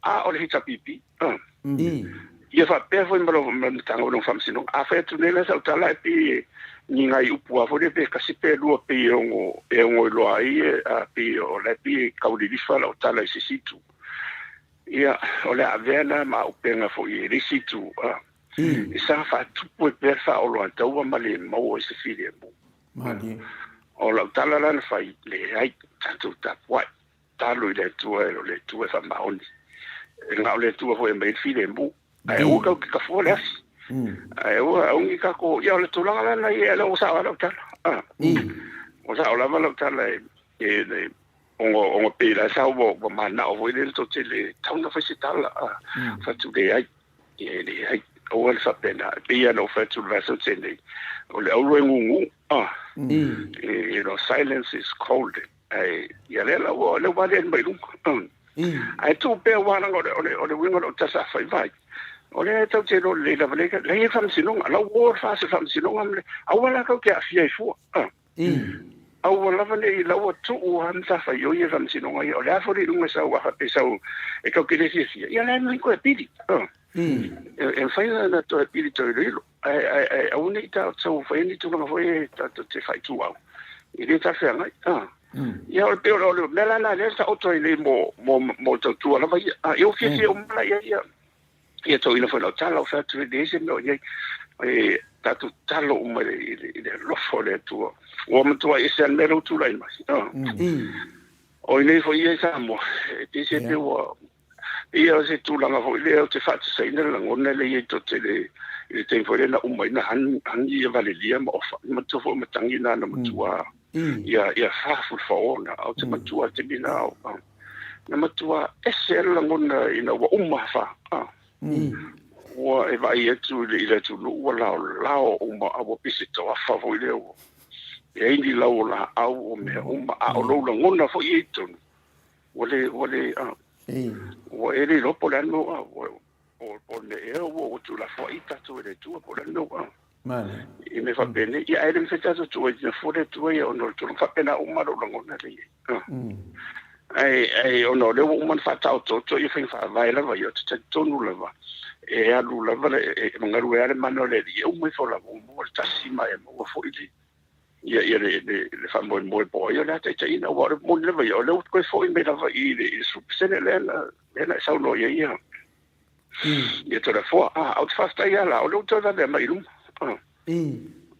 a o le HRPP. Ia faapea foi ma le Matagaluega o Faamasinoga. A fai atu nei la sau tala e pei e ni nai upu lava foi lea pe tasi pe lua pei e ono e ono iloa ai a pei o la e pei e tau lilifa lau tala i se isi itu. Ia o le a avea lena ma auupega foi e le isi itu a e saga faatupu ai pea le faaoloataua ma le maua i se filemu. O lau tala la na fai, leai, tatou tapuai. Talo i le Atua e o le Atua e faamaoni. E na o le Atua foi e aumai ai le filemu. Ae aua tatou te tafua le afi. Ae aua aua ni tatou, ia o le tulaga la lena ia lea ua sao lava lau tala. Ua sao lava lau tala e e ona ona pei la sa ua ua manao foi lele tou te le tatau ona fai se tala. Fai atu leai. Ia e leai. Aua le faapena. E pei lava ona ou fai atu i le vaiaso na tea nei, o le auro e gugu. You know, silence is cold. Ae, ia lea la ua, lea ua aliali mai luga. Ae tuu pea aua leaga o le, o le, o le uiga o lau tala sa fai vai. O lea e tatou te iloa lelei lava, leai leai faamasinoga, la ua o le FAST i le faamasinoga ma le, aua la tatou te aafia ai fua. Aua lava ne i, la ua tuu lava matafaioi ia faamasinoga ia, o le a foi le iuga e sau, a faapea e sau e tatou te le fiafia, ia la e mafai ona toe apili. E mafai ona toe apili toe iloilo, ae, ae, ae aua ne i tatou faia ni tulaga foi ia tatou te faaituau, e le talafeagai. Ia o le pei o le mea la lena lea e taoto ai nei mo, mo, mo le tautua lava ia. Ia ua fiafia uma la i ai ia. Ia toeaina foi lau tala, ou fai atu e leai se mea o i ai, e tatou tatalo uma i le alofa o le Atua. Ua matua ese lava le mea lea ua tulai mai. O i nei foi ia i Samoa, e pei se pei ua, ia o se tulaga foi lea ou te faatusaina le lagona lea i ai tote i le taimi foi lea na uma ai na hagi ia Valelia ma Ofa. Manatua foi o matagi na na matua ia ia fafulufao na, ou te matua te mina na matua ese le lagona ina ua uma fa. Ua e vaai atu i le atunuu ua laolao uma, a ua pei se toafa foi lea ua e ai ni lau o laau o mea uma, a o lou lagona foi ia i totonu ua le ua le ua e le iloa po o le a le mea ua po o le mea ea ua tuulafoai tatou e le Atua po o le a le mea ua i mea faapenei. Ia ae le mafai tatou tuu ai fua le Atua ia ona o le tulaga faapena uma lou lagona lea i ai. Ae ae ona o lea ua uma ona faataotooto ia faiga faavae lava ia, ou te talitonu lava e alu lava le e galue lava le mana o le Alii e uma ifo lava ua maua le tasi ma e maua foi le ia ia le le le faamoemoe po o ai o le a taitaiina aua o le moni lava ia o lea ua toe foi mai lava i le 10% lea na lea na e saunoa i ai ia ia Toleafoa. A, ou te faafetai lava la, o lea ua toe vave mai i luma.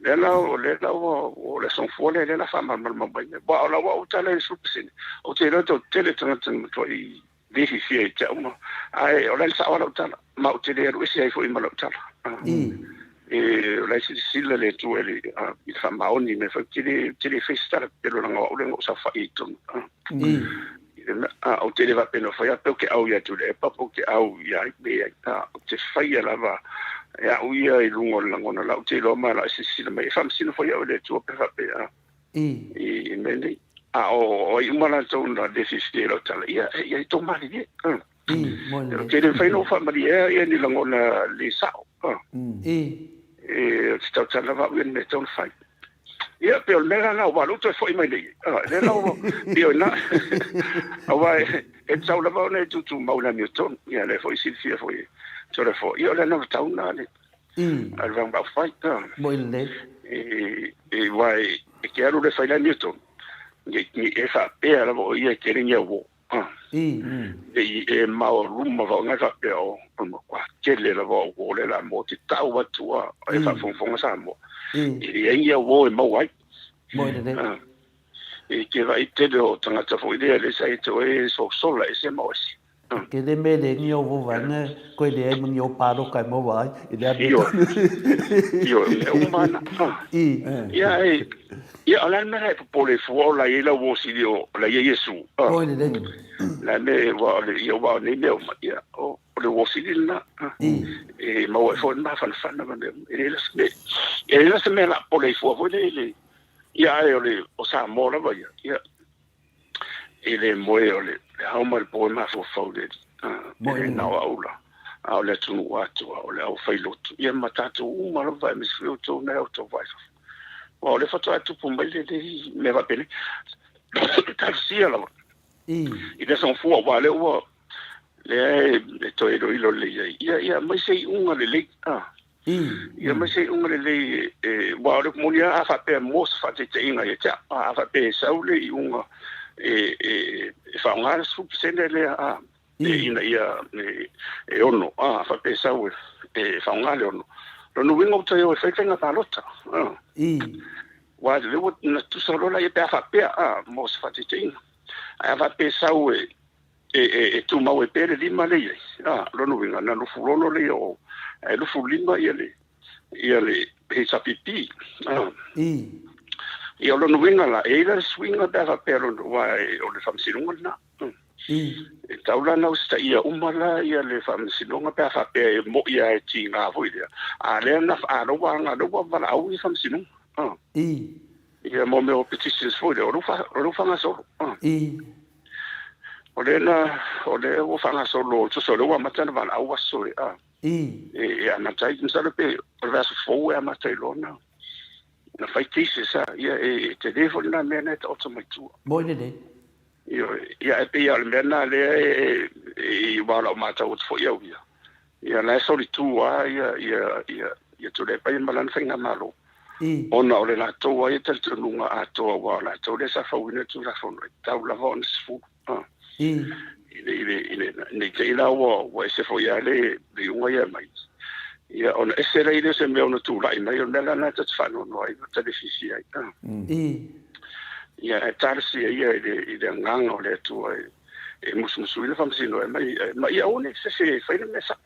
Lea la, o lea la ua, o le aso Gafua lea, lea la faamalamalama mai. Aua o lau au tala i le 10%, ou te iloa tau tele tagata na matuai le fiafia ia te au ma, ae o la e sao lava lau tala, ma ou te le alu ese ai foi ma lau tala. E, o la e silasila le Atua i le, i le faamaoni i mea fai, ou te le, ou te le faia se tala pepelo leaga o au lea na ou saofai i totonu. A, ou te le faapea na faia pe ou te au ia Tuilaepa pe ou te au ia ai me ai. A, ou te faia lava e au ia i luga o le lagona la ou te iloa ma la e silasila mai. E faamasino foi au e le Atua pe faapea i mea nei. A o ai uma latou na le fiafia i lau tala, ia, ia i tō malilie. Ou te le mafai ona ou faamaliea ia ni lagona le sao. E, ou te tautala lava au ia ni mea e tatau ona fai. Ia, pei o le mea la lena, aua o lea ua toe foi mai nei. Lea la ua, pei o ina, aua e tatau lava ona e tutumau i le amiotonu. Ia, lea foi e silafia foi e Toleafoa. Ia, o le anavatau lena a le Vaega Faaupufai. Moi lelei. E, aua e te alu loa e fai le amiotonu, ne i e faapea lava o ia e tele ni auō. E e maoaluma vaoga e faapea o o le matua tele lava o uo lea la mo te tau atu a e faafogafoga Samoa. E leai ni auo e maua ai. Moi lelei. E te vaai tele o tagata foi lea lea sa e toe sosola ese ma oe. Ke le me le ni o vaega koe leai ma ni o pāloka e maua ai i le amiotonu. Ioe, ioe, mea uma na. Ia e, ia o le a le mea la e popole fua o la i ai lau uo sili o la i ai Iesu. Oi lelei. La me ua o le ia ua o nei mea uma, ia o le uo sili lena. E maua ai foi le mafanafana ma mea uma. E leai la se mea, e leai la se mea la popole ai fua foi le le ia ae o le o Samoa lava ia. Ia e le moe o le ao ma le po e mafaufau i le Alii. E le na o au la, a o le atunuu atoa, o le aufailotu, ia ma tatou uma lava, aemaise foi outou na e outou vaai fafo. Aua o lea faatoa tupu mai lenei mea faapenei. Talosia lava i le Aso Gafua, aua o lea ua, lea e toe iloilo lelei ai. Ia, ia aumai se iuga lelei. Ia aumai se iuga lelei, aua o le moni lava a faapea mo se faataitaiga ia te au, a faapea e sau le iuga e faaaoga le 10% lea a, ina ia e ono, a faapea e sau e faaaoga le ono, lona uiga ua toe o e fai faiga palota. Aua o lea ua na tusa loa laia pe a faapea a, mo se faataitaiga. Ae a faapea e sau e e tumau ai pea le lima lea i ai, a, lona uiga, na lufulono lea o, ae lufulima ia le, ia le HRPP. A. Ia, o lona uiga la, e i ai la le suiga pe a faapea lona, aua o le faamasinoga lena. E tatau la ona usitaia uma la ia le faamasinoga pe a faapea e moi lava e tiga foi lea, a lea na, a lea ua aga, lea ua valaau ia faamasinoga. A. Ia, mo mea o petitions foi lea, o lea ua faagasolo. O lea na, o lea ua faagasolo, tusa o lea ua amata ona valaau aso e, a, e, e amata ai, masalo pe o le vaiaso fou e amata ai loa na, na fai cases, a, ia, e, e tele foi lena mea na e taoto mai tua. Moi lelei. Ioe, ia e pei lava o le mea lena lea e, e, aua o lau matau atu foi au ia, ia la e solitu lava ia, ia, ia, ia Tuilaepa ia ma lana faigamalo. Ona o le latou lava ia talitonuga atoa aua o latou lea sa fauina le Tulafono e tatau lava ona 10. I le, i le, i le, ne i te i la ua, ua ese foi lava le, le iuga ia aumai. Ia ona ese la i le o se mea ono tulai mai, o le mea la lena ta te faanoanoa ai ma ta le fiafia ai. Ia ae talosia ia i le, i le agaga o le Atua e, e musumusuina faamasino e aumai, ma ia aua ne i fefe e fai le mea sao.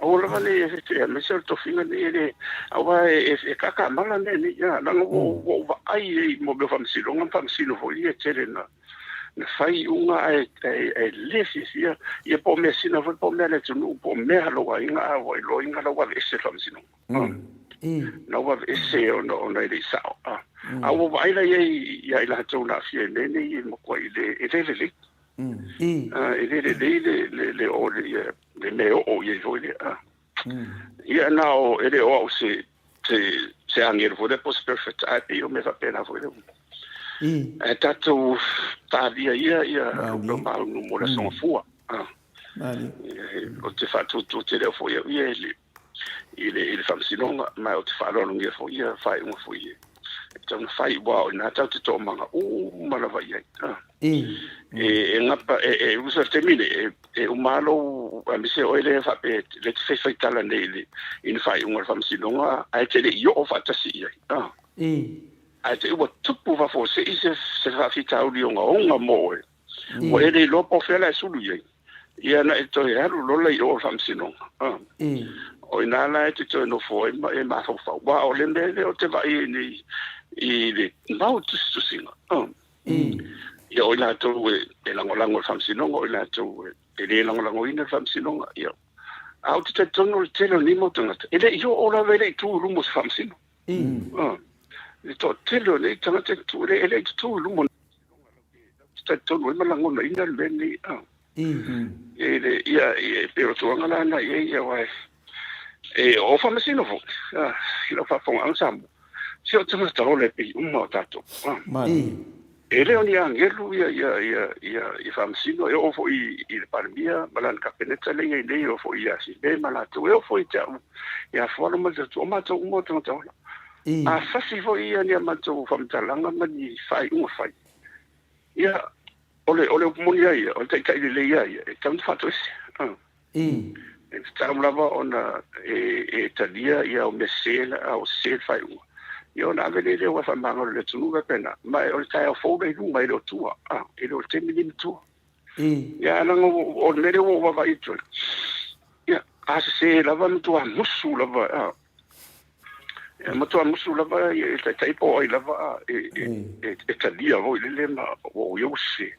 Aua lava ne i fefe aemaise o le tofiga nei e le, aua e, e, e kaakamala mea nei, ia, leaga ua, ua ou vaai ai i mea o faamasinoga ma faamasino foi ia e tele na, na fai iuga ae, ae, ae le fiafia, ia po o measina foi po o mea a le atunuu, po o mea a lou aiga, a ua iloaina la ua aveese le faamasinoga. Na ua aveese ona, ona e le i sao. A ua vaai la i ai ia i latou na aafia i mea nei e matuai le, e le lelei. E le lelei le, le, le, o le, le mea e oo i ai foi lea. Ia na o, e le o au se, se, se agelu foi lea po o se perfect, ae pei o mea faapena foi lea. Ae tatou talia ia ia lupe o maunu mo le aso Gafua. Ou te faatuatua tele au foi au ia i le, i le, i le faamasinoga, ma ou te faaaloalogia foi ia faaiuga foi e tatau ona fai, aua o i ina tatou te toomaga uma lava i ai. E, e gapa, e, e usa le taimi nei, e, e uma lava lou, aemaise oe lea faapea lea e te faifaitala nei i le, i ni faaiuga o le faamasinoga, ae e te le i oo faatasi i ai. Ae te i ua tupu faafuasei se, se faafitauli ogaoga mo oe, ua e le iloa po o fea la e sulu i ai. Ia na e toe alu loa la i o i le faamasinoga. O i ina la e te toe nofo ai ma e mafaufau. Aua o le mea lea ou te vaai ai nei i le mau tusitusiga. Ia o i latou e lagolago i le faamasinoga, o i latou e le lagolagoina le faamasinoga. Ia, ae ou te talitonu o le tele o nei mau tagata, e le i oo lava, e le i tu i luma o se faamasino. Le toatele o nei tagata e tu, e le i tutū i luma o te talitonu ai ma lagonaina le mea lenei. E le, ia, e pei o le tulaga la na i ai, ia, aua e, o faamasino foi, i lau faafofogaaga Samoa, se o tagata ola e pei uma o tatou. E le o ni agelu ia, ia, ia, ia, ia faamasino, e oo foi i le Palemia ma lana Kapeneta lea e i ai nei, e oo foi ia Sime ma latou, e oo foi ia te au, ia Fualo ma le tatou, o matou uma o tagata ola. A fasi foi ia ni a matou faamatalaga ma ni faaiuga fai, ia, o le, o le upu moni lava ia, o le taitai lelei lava ia, e tatau ona faatoese. E tatau lava ona e, e talia ia o mea sese, a o sese le faaiuga. Ia ona ave lea i le aua e faamagalo i le atunuu faapena. Ma o le taeao fou la i luma e le o tua, e le o le taimi lenei matua. Ia leaga o le mea lea ua ou vaavaai atu ai, ia, a sese lava e matua musu lava, a. E matua musu lava e taitai po o ai lava e, e, e, e talia foi lele ma ua o ia ua sese.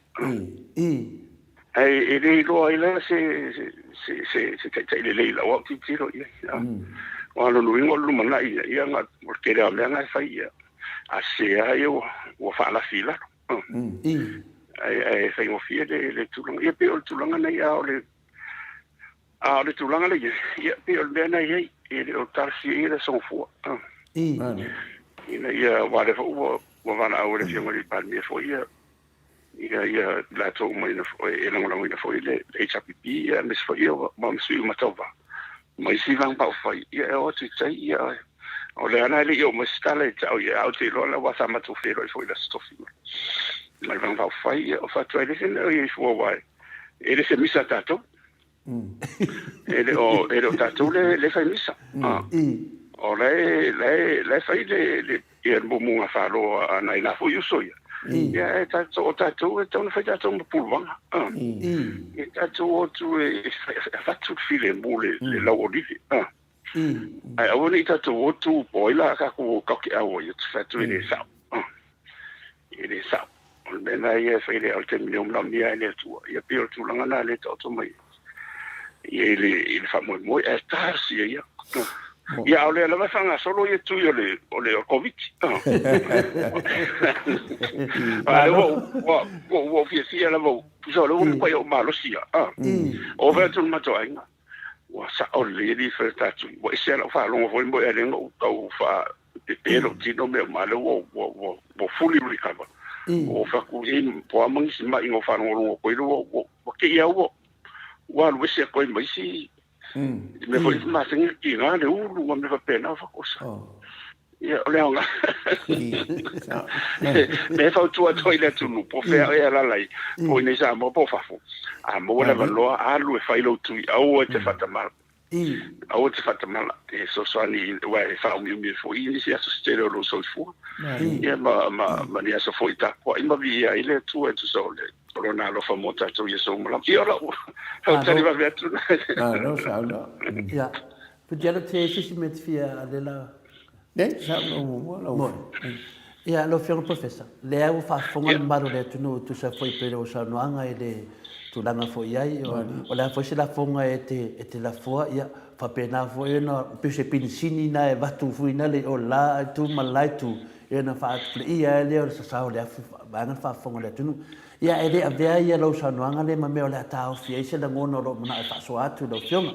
Ae e le iloa ai la se, se, se, se taitai lelei i lau au tilotilo i ai. Aua o lona uiga o le lumanai ia, ia na, o le tele lava o mea na e fai ia, a sese lava ia ua, ua faalafi i lalo. Ae, ae faigofie le, le tulaga. Ia pei o le tulaga nei, a o le, A o le tulaga lea i ai, ia, pei o le mea lena e i ai, e le o talosia ia le Aso Gafua. Ina ia, aua o lea foi ua, ua valaau e le Afioga i le Palemia foi ia, ia, ia latou uma ina, e lagolagoina foi le HRPP, ia, aemaise foi ia, ma sui uma tauva, ma isi vaega faaupufai, ia, e o atu i tai, ia, o lea la e le i oo mai se tala ia te au, ia, ae ou te iloa la, aua sa matou feiloai foi i le Aso Tofi ma le vaega faaupufai, ia, o fai atu ai le isi mea o i ai fua, aua e le se misa a tatou. E le o, e le o tatou le, le fai misa. O la e, la e, la e fai le, le, ia le mumunga falo a nai la foi uso ia. Ia e tatou, o tatou e tatau ona fai tatou ma puluvaga. E tatou o atu e, e avatu le filemu le, le lau olive. Ae aua ne i tatou o atu po o ai la a tatou o taokiau ai, fai atu e le sao. E le sao. O le mea lena ia e fai le, o le taimi nei ua manaomia ai le Atua. Ia pei o le tulaga lena lea e taoto mai i le, i le faamoemoe, ae talosia ia. Ia, a o lea lava e faagasolo ia tui o le o le Koviti. A lea ua ua ua ua fiafia lava, tusa o lea ua matuai ou malosi lava. Oo fai atu i le matou aiga, ua sao lelei alii fai o tatou, ua ese lava lau faalogo foi mo e alii na ou tau faapepe lou tino mea uma, a lea ua ua ua ua fully recover. Ua ou fai atu, ei, po o a ma nisi mai na ou faalogologo atu ai, ua ua ua te i lava ua ua alu ese atu ai ma isi I mea foi masani le tiga le ulu ma mea faapena o fakosa. Ia, o le aoga. Mea e fautua atu ai i le atunuu, po o fea oe e alaala ai, po o i inei i Samoa po o fafo, a maua le avanoa, alu e fai lou tui, aua e te faatamala. Aua e te faatamala, e fesoasoani aua e faaumiumi ai foi nisi aso se tele o lou soifua. Ia ma ni aso foi e tapuai ma viia ai le Atua e tusa o le O lona alofa mo tatou i aso uma lava. Ia, o lau lau tali vave atu. Malo saunoa. Ia. Putialo te sisi me te fia ale la. Nei, saunoa muamua lau Moi. Ia, lau Afioga Professor, lea ua faafofoga le mamalu o le atunuu e tusa foi pei o saunoaga i le tulaga foi i ai, o le a foi se lafoga e te, e te lafoa, ia, faapena foi ona pei o se pinisini na e avatu foi na le o la itu ma le la itu, Ia ona faatupuleia ai lea o le sasao o le afu vaega le faafofoga o le atunuu. Ia e le avea ia lau saunoaga lea ma mea o le a taofi ai se lagona o lo o manao e faasoa atu i lau Afioga.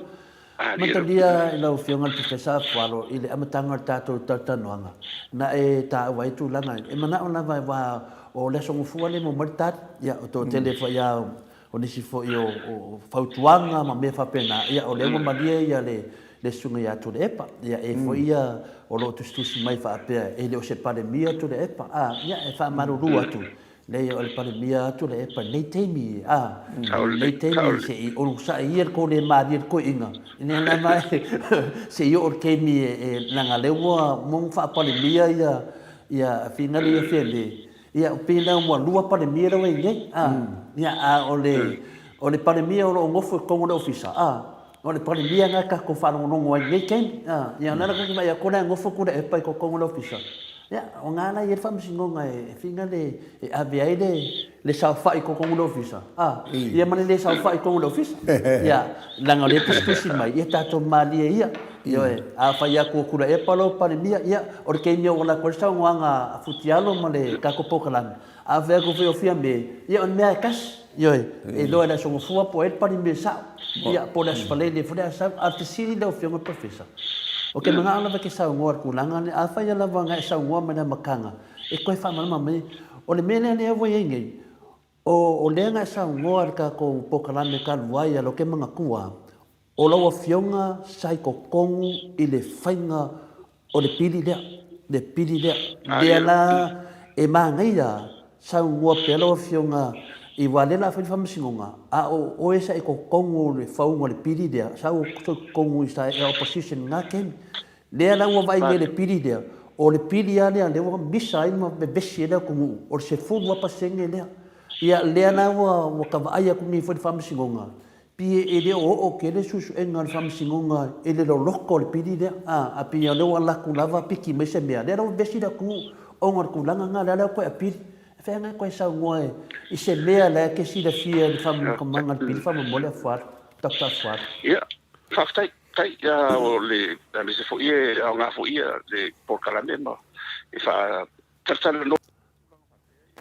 Matalia i lau Afioga le Professor Afualo i le amataga o le tatou talatalanoaga na e taua ai tulaga e manao lava aua o le Aso Gafua lea e maua mai le tali. Ia o toatele foi lava O nisi foi o fautuaga ma mea faapena, ia o lea ua malie ia le le susuga ia Tuilaepa. Ia e foi ia o lo o tusitusi mai faapea e le o se Palemia Tuilaepa, a, ia e faamalulu atu, leai o le Palemia a Tuilaepa i lenei taimi, a, i lenei taimi se i onosai ia le tou le malie i le toeaina, ina lava se i oo i le taimi e leaga o lea ua uma ona faa-Palemia ia ia Finale ia Fiame, Ia, pei la ua lua Palemia la ua i ai nei, a. Ia, a o le, o le Palemia o lo o nofo i totonu o le Ofisa, a, o le Palemia lena tatou faalogologo ai i lenei taimi, a. Ia, o le ala lena ou te vaai atu o la e nofo Tuilaepa i totonu o le Ofisa. Ia, o lena la e i ai le Faamasinoga e fina le, e ave ai le, le saofai i totonu o le Ofisa, a, ia ma le le saofai i totonu o le Ofisa. Ia, leaga o lea e tusitusi mai, ia tatou malie ia. Ioe, a fai atu o Tuilaepa lou Palemia, ia, o le taimi e oo atu ai le saunoaga a Futialo ma le tatou polokalame, a fai atu foi o Fiame, ia o le mea lava e tasi. Ioe, e iloa e le Aso Gafua po o ai le Palemia sao, ia, po o le Aso Faraile foi le a sau. A o le fesili lau Afioga i le Professor, ou te manao lava e te saunoa i le tulaga lea, afai lava na e saunoa mai i le amataga, e toe faamalamalama mai, o le mea lea lea ua i ai nei, o lea na e saunoa i le tatou polokalame talu ai, a o lea ou te manatua, O lau afioga sa i totonu i le faiga o le pili lea, le pili lea. Lea la e manaia saunoa pea lau afioga i aua lea la fai le faamasinoga, a o oe sa i totonu o le fauga o le pili lea, sa ou i totonu sa e opposition i lena taimi. Lea la ua vaai nei i le pili lea, o le pili lava lea lea ua misa ai ma vevesi ai le atunuu, o le 10% lea. Ia lea la ua ta vaai atu nei foi i le faamasinoga, Pei e le o oo tele suesuega a le Faamasinoga i le loloto o le pili lea, a, a pei o lea ua alu atu lava piki mai se mea, lea la ua vevesi le atunuu ona o le tulaga lena, lea la ua toe apili. E fai lava toe saunoa i se mea la e te silafia i le faamamaga o le pili faamolemole Afualo, Doctor Afualo. Ia, faafetai, faafetai. Ia, o le, aemaise foi e aoga foi le polokalame ma e faatalatalanoa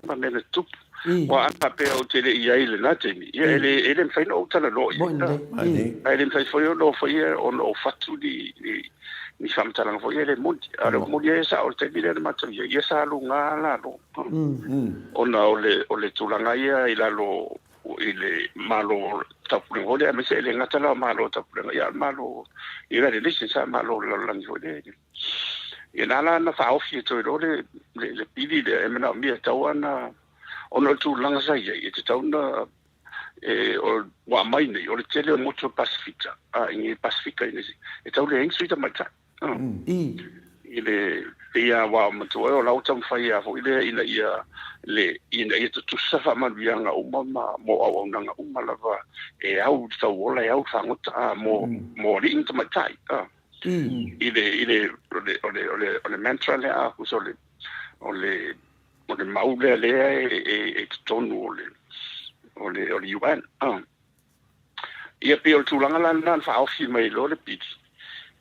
ma mea na tutupu. Aua a faapea ou te le i ai i lena taimi, ia e le, e le mafai ona ou talanoa i ai. Ae le mafai foi ona faia ona ou fatu ni, ni, ni faamatalaga foi ia e le moni. A o le moni lava ia sao i le taimi lea na matou i ai, ia sa luga lalo. Ona o le, o le tulaga ia i lalo i le Malo Taupulega foi lea, aemaise e le gata la o Malo Taupulega, ia a o le Malo United Nations, a Malo o le lalolagi foi lea. Ia na ala ona faaofi e toe loa le, le, le pili lea e manaomia e tatau ona, ona o le tulaga sa i ai, e tatau ona, e, o, ua aumai nei, o le tele o motu o Pasifika, a, i nei Pasifika i nei, e tau leai ni sui tamaitai. I le, pei lava aua matua o la ua taumafai lava foi lea ina ia, le, ina ia tutusa faamanuiaga uma ma, mo auaunaga uma lava e au i le tauola, e au i le fagota, a, mo, mo alii ma tamaitai, a. I le, i le, o le, o le, o le, o le mantra lea, a, o le, o le, o le mau lea lea e, e, e totonu o le, o le, o le UN. A. Ia pei o le tulaga la lena na faaofi mai loa le pili.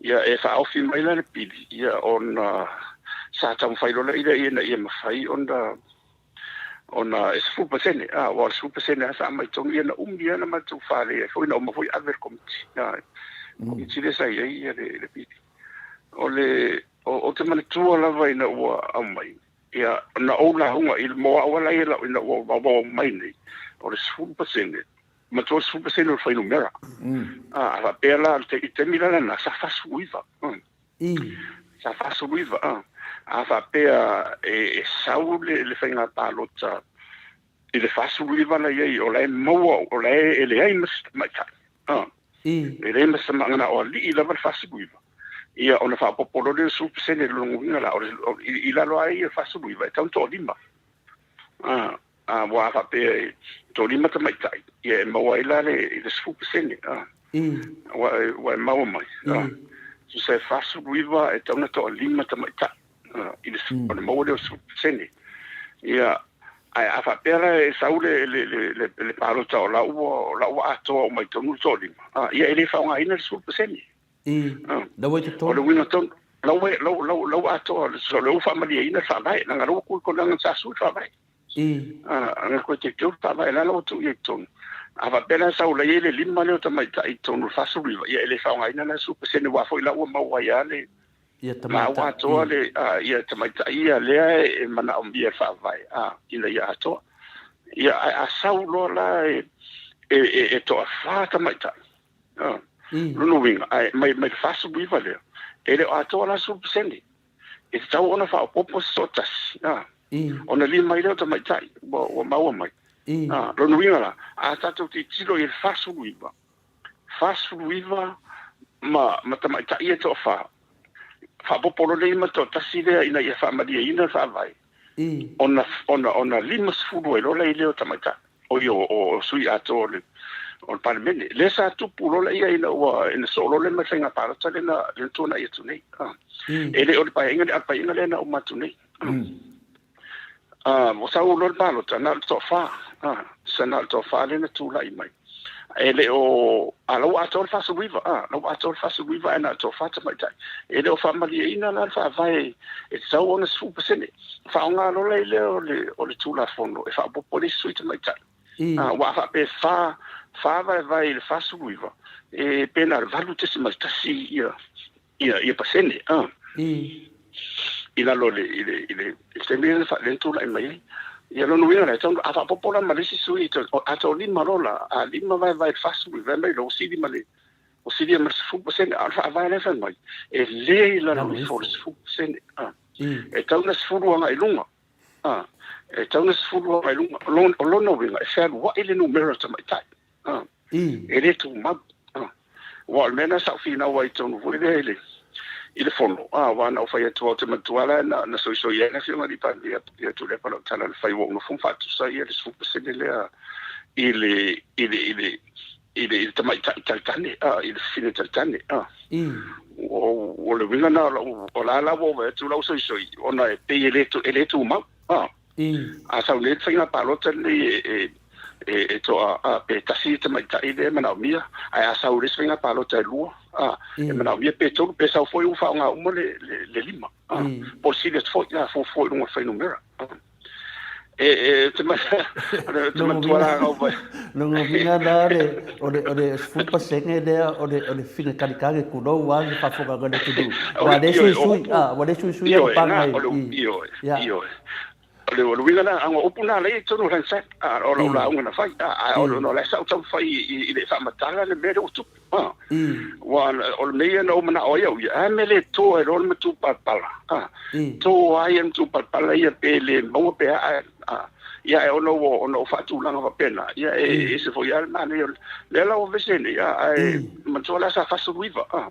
Ia, e faaofi mai la le pili, ia, ona sa taumafai loa lea ina ia mafai ona ona e 10%, a, aua o le 10% lava sa aumai tonu, ia na umi lava na matou fale ai foi, na uma foi ave i le Komiti, a, Komiti lea sa i ai ia le pili. O le, ou te manatua lava ina ua aumai, ia, na ou lauga i mo au lava ia ina ua aumai nei, o le 10%, ma 30% o le fuainumera. A faapea la, i le taimi la lena, sa 49. Sa 49. A faapea e sau le faiga palota i le 49 la i ai, o la e maua, o la e leai ma se tamaitai. E leai ma se tamaitai, na o alii lava le 49. Ia, ona faaopoopo loa lea o le 10% i le lona uiga la, i lalo lava ia o le 49, e tatau ona toalima. A, ua a faapea e toalima tamaitai, ia e maua ai la le, i le 10%, a. Ua, ua e maua mai, a. Tusa e 49 e tatau ona toalima tamaitai, a, i le, ona maua lea o le 10%. Ia, ae a faapea la e sau le, le, le, le, le palota o la ua, o la ua atoa uma i totonu le toalima, a, ia e le faaaogaina le 10%. La ua i totonu. O le uiga tonu, la ua, la ua, la ua atoa, o lea ua faamalieina le faavae, leaga la ua tu i totonu, leaga sa sui le faavae. Leaga toe teuteu le faavae, la ua tuu i ai i totonu. A faapea la e sau la i ai le lima lea o tamaitai i totonu o le 49, ia e le faaaogaina la le 10%, aua foi la ua maua ai lava le, la ua atoa le, ia tamaitai ia lea e manaomia e le faavae, ina ia atoa. Ia, ae a sau loa la e toafa tamaitai, Lona uiga, ae mai le 49 lea, e le o atoa la le 10%. E tatau ona faaopoopo se toatasi, ona lima ai lea o tamaitai ua maua mai. Lona uiga la, a tatou tilotilo i le 49, 49 ma tamaitai ia e toafa, faaopoopo loa lea ma le toatasi lea ina ia faamalieina le faavae, ona 50 ai loa lea o tamaitai. O ia o sui atoa o le o le Palemene. Lea sa tupu loa ia ina ua ina soo loa le mai faiga palota lea na lea na tuanai atu nei. E le o le paeaiga lea, a o le paeaiga lea na uma atu nei. Ua sau loa le palota, na o le toafa, sa na o le toafa lea na tulai mai. E le o, a la ua atoa le 49, a la ua atoa le 49 ae na o le toafa tamaitai. E le o faamalieina la le faavae e tatau ona 10%. Faaaoga loa la lea o le, o le Tulafono e faaopoopo ai le isi sui tamaitai. Aua a faapea e fa, fa vaevae i le 49, e pe na o le 8.1 ia, ia, ia pasene, a. I lalo i le, i le, i le, i le taimi lea na tulai mai ai. Ia lona uiga la, e tatau ona, a faaopoopo la ma le isi sui, a toalima loa la, a lima vaevae i le 49, fai mai ua sili ma le, ua sili ma le 10%, a o le faavae la e fai mai, e le i lalo ifo o le 10%. A. E tatau ona 10 agai i luga. A. E tatau ona 10 agai i luga. O lona uiga, e fealuai le numera o tamaitai. A. E le tumau. A. Aua o le mea lena sa ou finau ai i totonu foi lea i le, i le fono, a, aua na ou fai atu, ou te manatua la na soisoi ai le Afioga i le Palemia ia Tuilaepa lau tala na fai ua ou nofo ma faatusa ia le 10% lea i le, i le, i le, i le, i le tamaitai talitane, a, i le fafine talitane, a. O le uiga lena o lau, o la la ua ou vaai atu lau soisoi, ona e pei e le, e le tumau, a. A sau nei le faiga palota lenei e, e, e toa, a, pe tasi le tamaitai lea e manaomia, ae a sau i le isi faiga palota e lua, a, e manaomia pe tolu, pe sau foi ua faaaoga uma le, le, le lima, a, po o le sili atu foi, a, fuafua i luga o le fuainumera. E, e, te, te matua la au vai. Lona uiga la le, o le, o le 10% lea o le, o le fina kalikali tulou a le faafogaga le atunuu. Ua le suisui, a, ua le suisui a paga i. Ioe, ioe. O le, o le uiga la, o upu na lea i totonu o Hansard, a, o lau lauga na fai, a, a, o le sa ou taumafai i le faamatala le mea lea ua tupu. A, ua, o le mea ia na ou manao ai au ia, a mea le to ai loa le matupalapala, a, to ai le matupalapala ia pe le maua pe a, a, ia ae ona ua, ona ua faatulaga faapena, ia e ese foi lava le manaia o le, lea la ua vese nei, a, ae manatua la sa 49, a,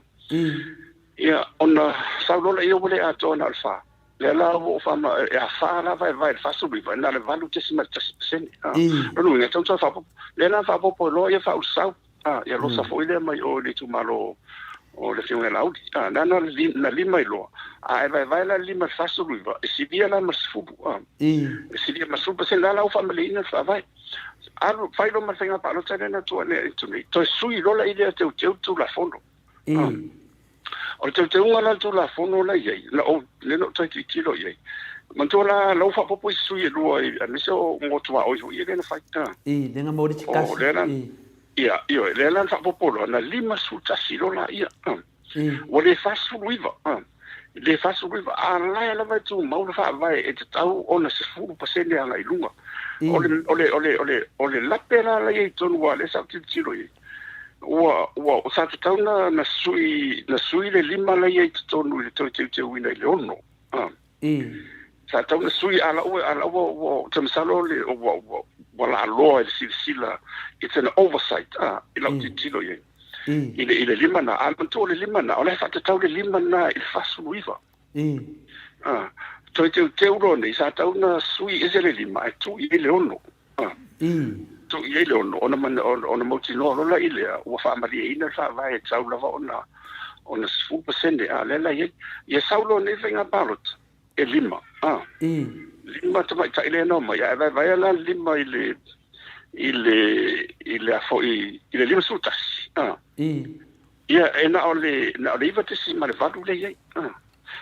ia, ona sau loa lea ua le atoa na o le fa. Lea la ua ou faama, e a fa la vaevae i le 49, na o le 8.1%, a, lona uiga e tatau ona toe faaopoopo. Lea la na faaopoopo loa ia faaulesau. A, ia losa foi lea mai o i le itumalo o le Afioga ia Laauli. A, na na na lima i loa, a e vaevae la le lima i le 49, e silia la ma le 10, a. E silia ma le 10%, la la ua faamalieina le faavae. Alu, fai loa ma le faiga palota lea na tuanei atu nei, toe sui loa la i lea teuteu le Tulafono. A. O le teuteuga la o le Tulafono la e i ai, na ou, lea na ou toe tilotilo i ai, manatua la, la ua faaopoopo isi sui e lua, aemaise o mo tuaoi foi ia lea na fai. I, lea na maua le isi O lea tasi. la, I. ia, ioe, lea la na faaopoopo loa, na 51 loa laia. Ua le 49, le 49, a la e lava e tumau le faavae e tatau ona 10% agai i luga. O le, o le, o le, o le, o le lape la la i ai i totonu aua o lea sa ou tilotilo i ai, ua, ua, sa tatau na, na sui, na sui le lima la i ai i totonu i le toe teuteuina i le ono. Sa tatau na sui, a la ua, a la ua, ua, ou te masalo le, ua, ua, ua laaloa i le silasila, it's an oversight, i lau tilotilo i ai. I le, i le lima na, a manatua o le lima na, o la e faatatau le lima na i le 49. Toe teuteu loa nei, sa tatau na sui ese le lima ae tuu i ai le ono. Tuu i ai le ono, ona, ona mautinoa loa la i lea, ua faamalieina le faavae e tatau lava ona, ona 10%, a lea la e i ai. Ia sau loa nei faiga palota, e lima, lima tamaitai lea na omai, ae vaevaea la le lima i le, i le, i le a foi, i le 51, Ia, e na o le, na o le 9.8 lea e i ai.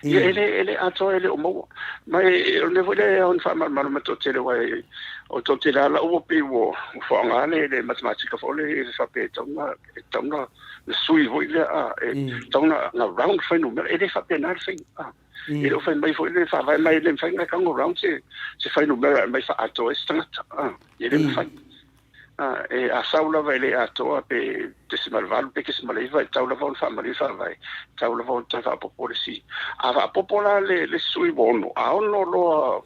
Ia, e le, e le atoa, e le o maua. Ma e, o le mea foi lea e ao ona faamalamalama toatele, aua e, o toatele lava lau ua pei ua faaaoga le, le matematika foi lea e faapea e tatau ona, e tatau ona sui foi lea, a, e tatau ona, ona round fuainumera. E le faapena le faiga, a. E le o fai mai foi le faavae mai e le mafai ona tago round se, se fuainumera e aumai faaatoa ai se tagata, a. E le mafai. A, e, a sau lava e le atoa pe tesimale valu pe tesimale iva, e tatau lava ona faamalie faavae, e tatau lava ona toe faaopoopo le isi. A faaopoopo la le, le isi sui ua ono, a ono loa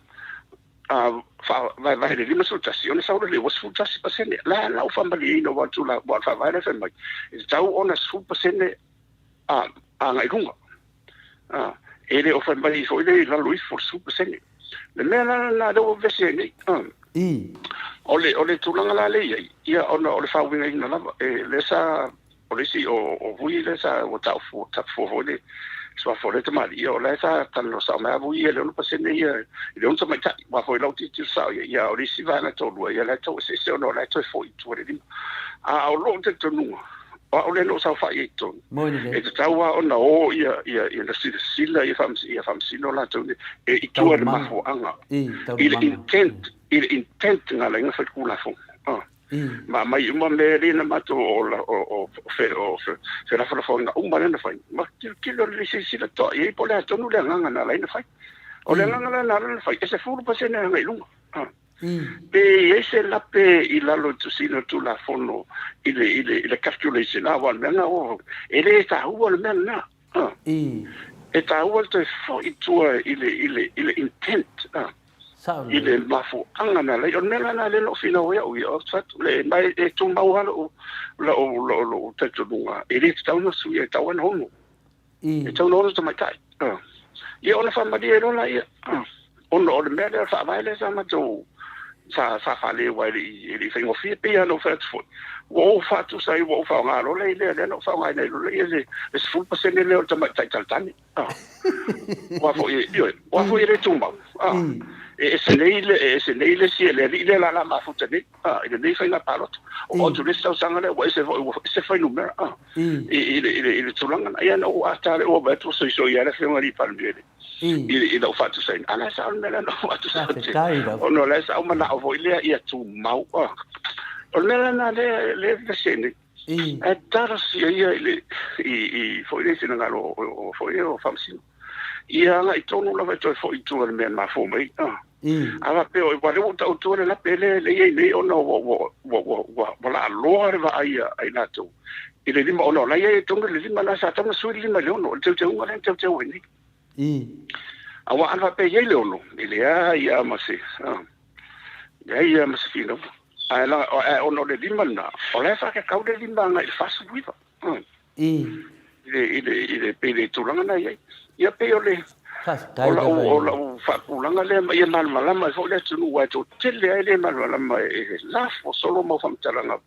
a faavaevae i le 51, ona sau loa lea ua 11%. La, la ua faamalieina aua o le tulaga, aua o le faavae la e fai mai, e tatau ona 10% a, agai i luga. A, e le o fai mai foi lea i lalo ifo o le 10%. Le mea la lena lea ua vevesi ai nei, a, o le, o le tulaga la lea e i ai, ia ona o le faauigaina lava, e, lea sa, o le isi, o, o Vui lea sa, ua tau fua, tapu fua foi le suafa o lea tamalii, ia o la e sa talanoa sao mai lava Vui ia i le 6% ia, i le ono tamaitai, aua foi o lau tilotilo sao i ai, ia o le isi vaega e toalua, ia la e tau eseese ona o la e toe foi i tua i le lima. A o lou talitonuga, O au lea na ou saofai ai i totonu, e tatau lava ona o ia, ia, ia na silasila ia, ia faamasino latou nei, e i tua i le mafuaaga, i le intent, i le intent na ala ai ona fai le Tulafono. Ma aumai uma mea lea na matou o, o, o, o, felafolafoaiga uma lea na fai, ma tilotilo lelei silasila totoa i ai po o le a tonu le agaga na ala ai ona fai. O le agaga la na ala ai ona fai, e 10% agai i luga. Pe i ai se lape i lalo i tusiga o le Tulafono i le, i le, i le calculation, aua o le mea lena, oh, e le taua le mea lena. E taua le toe foi i tua i le, i le, i le intent, i le mafuaaga na ala ai. O le mea la lena lea na ou finau ai au ia, ou te fai atu, le, ma e, e tumau lava lou, lou, lou, lou talitonuga, e le tatau ona suia, e tatau lava ona ono. E tatau ona ono tamaitai. Ia ona faamalie loa laia, ona o le mea lea o le faavae lea sa matou sa sa faaleu ai e le i faigofie. Pei lava ona ou fai atu foi, ua ou faatusa ai, ua ou faaaoga loa lea lea na ou faaaogaina ai loa lea le 10% lea o le tamaitai talatane. Aua foi, ioe, aua foi e le tumau. E ese nei le, e ese nei le isi, le alii lea o le a mafuta nei i lenei faiga palota. Oo atu i le isi tausaga lea ua ese foi, ua ese fuainumera i le, i le, i le tulaga lena. Ia na ou ata lea ua vaai atu ua soisoi lava le Afioga i le Palemia i le, i, i lau faatusaina. A o la e sao le mea lea na ou faatusa atu ai, ona o la e sa ou manao foi lea ia tumau. O le mea la lena lea, lea e vevesi ai nei. Ae talosia ia i le, i, i foi lea i finagalo o, o, foi lea o Faamasino. Ia agai tonu lava e toe foi i tua i le mea e mafua mai ai. A faapea o, aua o lea ua ou tautua le lape lea e i ai nei ona ua, ua, ua, ua, ua, ua laaloa le vaai a i latou i le lima, ona o la e i ai i totonu le lima lena sa tatau ona sui le lima i le ono, o le teuteuga lea na teuteu ai nei. Aua ana faapea e i ai le ono, e leai lava ma se, leai lava ma se finauga. Ae, ae ona o le lima lena, o la e faatatau le lima agai i le 49. I le, i le, i le, pei le tulaga na i ai. Ia pei o le, o lau, o lau faatulaga lea, ma ia malamalama ai foi le atunuu, aua e toatele lava e le malamalama, e lafo solo mau faamatalaga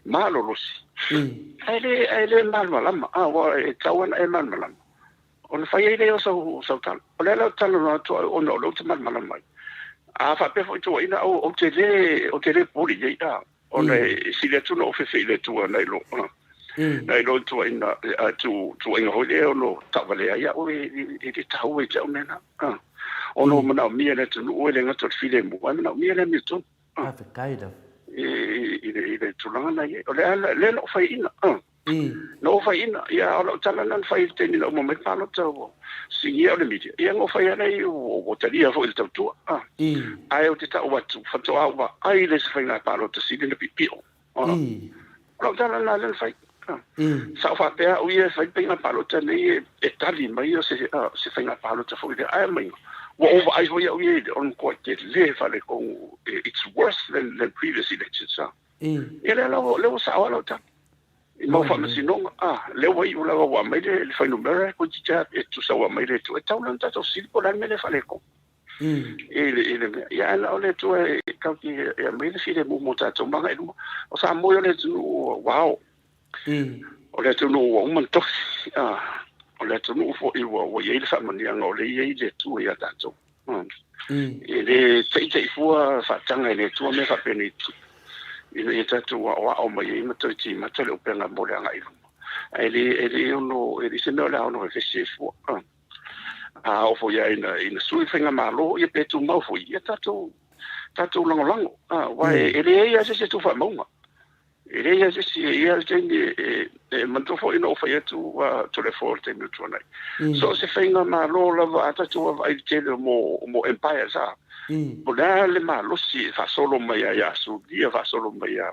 malolosi, ae le, ae le malamalama, aua e tatau ona e malamalama, ona fai ai lea o sau, sau tala. O lea la ou te talanoa atu au ona o lea ou te malamalama ai. A faapea foi tuuaiga au, ou te le, ou te le popole i ai, a. Ona e sili atu ona ou fefe i le Atua nai lo. Nai lo tuuaiga tuuaiga foi lea e ono taavalea ai au e le taua ia te au mea na. Ona ua manaomia e le atunuu e le gata o le filemu ae manaomia le amiotonu. Faafetai lava. I le tulaga na i ai. O lea na ou faiaina. Na ou faiaina, ia o lau tala lena na fai i le taimi na uma mai le palota ua sigia au e le media, ia na ou fai lava lea ua talia foi i le tautua. Ae ou te tau atu, faatoa ou vaai i le isi faiga palota sili ona piopio. O lau tala lena lea na fai. Sa ou faapea au ia e fai le faiga palota nei e tali mai o se faiga palota foi lea. Ae aumaiga, ua ou vaai foi au ia i le, o le matuai tele faaletonu, it's worse than previous elections. Ia lea la lea ua sao lava lau tala. I mau faamasinoga, lea ua iu lava ua aumai le fuainumera toeitiiti lava e tusa ua aumai le Atua. E tatau la ona tatou fesili po o le a le mea lea e faaletonu. I le mea. Ia ae na o le Atua e tatou te aumai le filemu mo tatou ma agai i luma. O Samoa ia o le atunuu ua ao. O le atunuu ua uma ona tofi. O le atunuu foi ua i ai le faamanuiaga o lea e i ai le Atua ia tatou. E le teitei fua faataga e le Atua mea faapenei ina ia tatou aoao mai ai ma toe timata le upega mo le agai i luma. Ae le e le ono e leai se mea o le a ono vevesi ai fua. A oo foi lava ina ina sui le faigamalo ia pe tumau foi, ia tatou tatou lagolago. Aua e leai lava se isi e tu faamauga. E leai lava se isi e i ai le taimi e manatua foi na ou fai atu a Toleafoa i le taimi ua tuanai. So o se faigamalo lava a tatou vaavaai i le tele o mo empires a, po o le a le malosi e faasolo mai lava ia Asuria, faasolo mai ia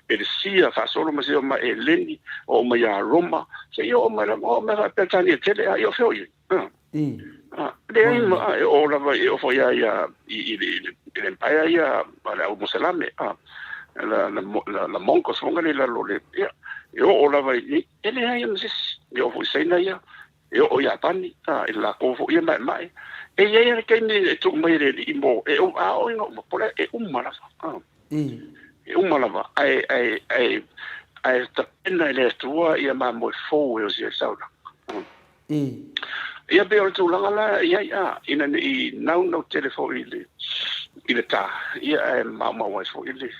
Peresia, faasolo mai seia oo mai Eleni, oo mai ia Roma, seia oo mai lava, oo mai lava Peretania tele a, ia o fea o i ai? Leai ma e oo lava e oo foi lava ia i le empire ia a le au Moselame, la la la Mongols foi lea i lalo o le, ia, e oo lava i, e leai lava ma se isi, e oo foi i Saina ia, e oo i Iapani, i le latou foi ia maemae. E i ai lava le taimi e tuu mai e le alii mo, e a oo ina uma, po o le a, e uma lava. E uma lava, ae, ae, ae, ae tapena e le Atua ia mamoe fou e osi ai le saulaga. Ia pei o le tulaga la e i ai, a, ina ne i naunau tele foi i le, i le tā, ia ae maumau ai foi le,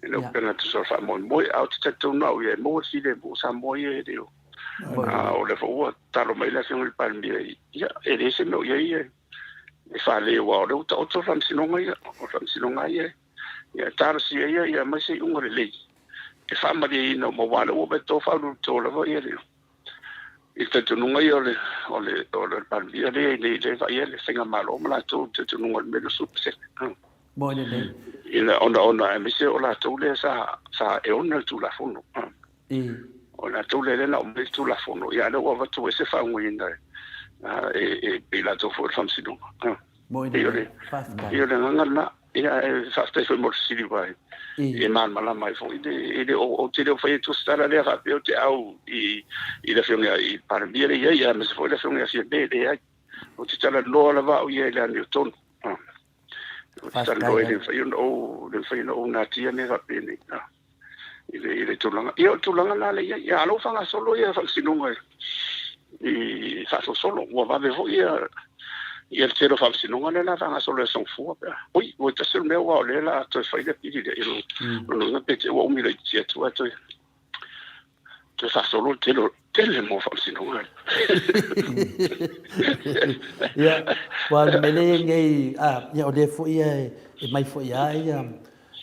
le upega tusa o le faamoemoe. Ae ou te talitonu au ia e maua le filemu o Samoa ia e le o, a o lea foi ua tatalo mai le Afioga i le Palemia, ia, e leai se mea o i ai e fale, aua o lea ua taoto le Faamasinoga ia, o le Faamasinoga lava ia e talosia ia ia aumai se iuga lelei e faamalieina uma, aua o lea ua omai to faauluuluto lava ia le i le talitonuga ia o le o le o le Palemia lea i nei lea e vaaia le faigamalo ma latou talitonuga o le mea 20%. Moni lelei. Ina ona ona aemaise o latou lea sa sa e ona le Tulafono. O latou lea lea na aumai le Tulafono, ia a o lea ua avatu ai se faauigaina e e i latou foi o le Faamasinoga. Moni lelei. Faafetai. Ia o le agaga lena. Ia ae faafetai foi mo le fesili aua e malamalama ai foi le e le o ou te le o fai atu se tala lea faapea ou te au i i le Afioga i le Palemia lea e i ai aemaise foi le Afioga ia Fiame, leai. Ou te talanoa lava au ia i le amiotonu. Ou te talanoa e le mafai ona ou, le mafai ona ou natia mea faapenei. I le, i le tulaga. Ia, o le tulaga lena lea e i ai. Ia, a o la ua faagasolo ia faamasinoga i faasolosolo. Ua vave foi ia, ia le tele o faamasinoga lea o le a faagasolo i aso Gafua pe a. Oi, ua tasi o le mea aua o lea o le a toe fai le apili lea. Ia, lona uiga pe te i ua umi laitiiti atu ae toe Toe faasolo le tele, tele mo faamasinoga. Ia, ua le mea lea nei, a, ia o lea foi e, e mai foi lava ia,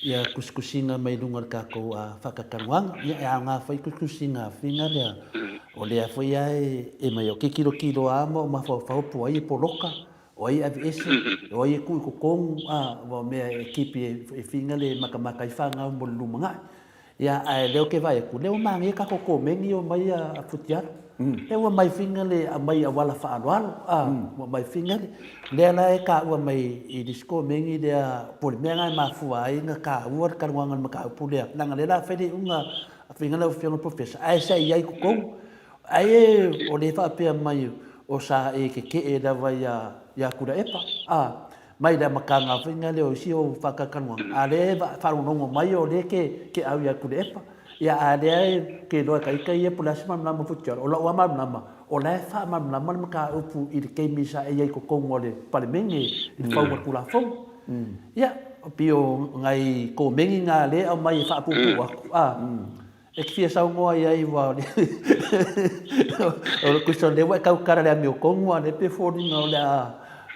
ia tusitusiga mai luga o le tatou faatatanuaga. Ia, e aoga foi tusitusiga finga lea, o lea foi lava e, e mai au te tilotilo lava ma ou mafaufau po o ai e poloka, o ai e aveese, o ai e tuu i totonu, a, ua o mea e keep e finga le matamata ai fanau mo le lumanai. Ia, ae lea ou te vaai atu, lea ua manaia tatou komeni o mai a Futialo. Lea ua mai finga le aumai i auala faaaloalo, a, ua aumai finga le, lea la e taua mai i le isi komeni lea, po o le mea lena e mafua ai ona taua le talanoaga o le mataupu lea, leaga o lea o le a fai le iuga a finga lau Afioga i le Professor, ae sa i ai i totonu. Ai o lea e faapea mai o sa e tetee lava ia Tuilaepa, a. Mai le amataga foi lea o isi ou faatalatalanoaga, a lea e faalogologo mai o lea ke ke au ia Tuilaepa. Ia a lea e ke iloa e ta ita ia po o le a se malamalama Futialo. O lou lava malamalama, o la e faamalamalama le mataupu i le taimi sa e i ai i totonu o le Palemene i le fauga o le Tulafono. Ia, pei o nai komeni na lea e aumai e faapuupuu atu, a. E te fia saunoa i ai aua o le o le tusa o lea ua e tautala i le amiotonu a o lea pei e foliga o le a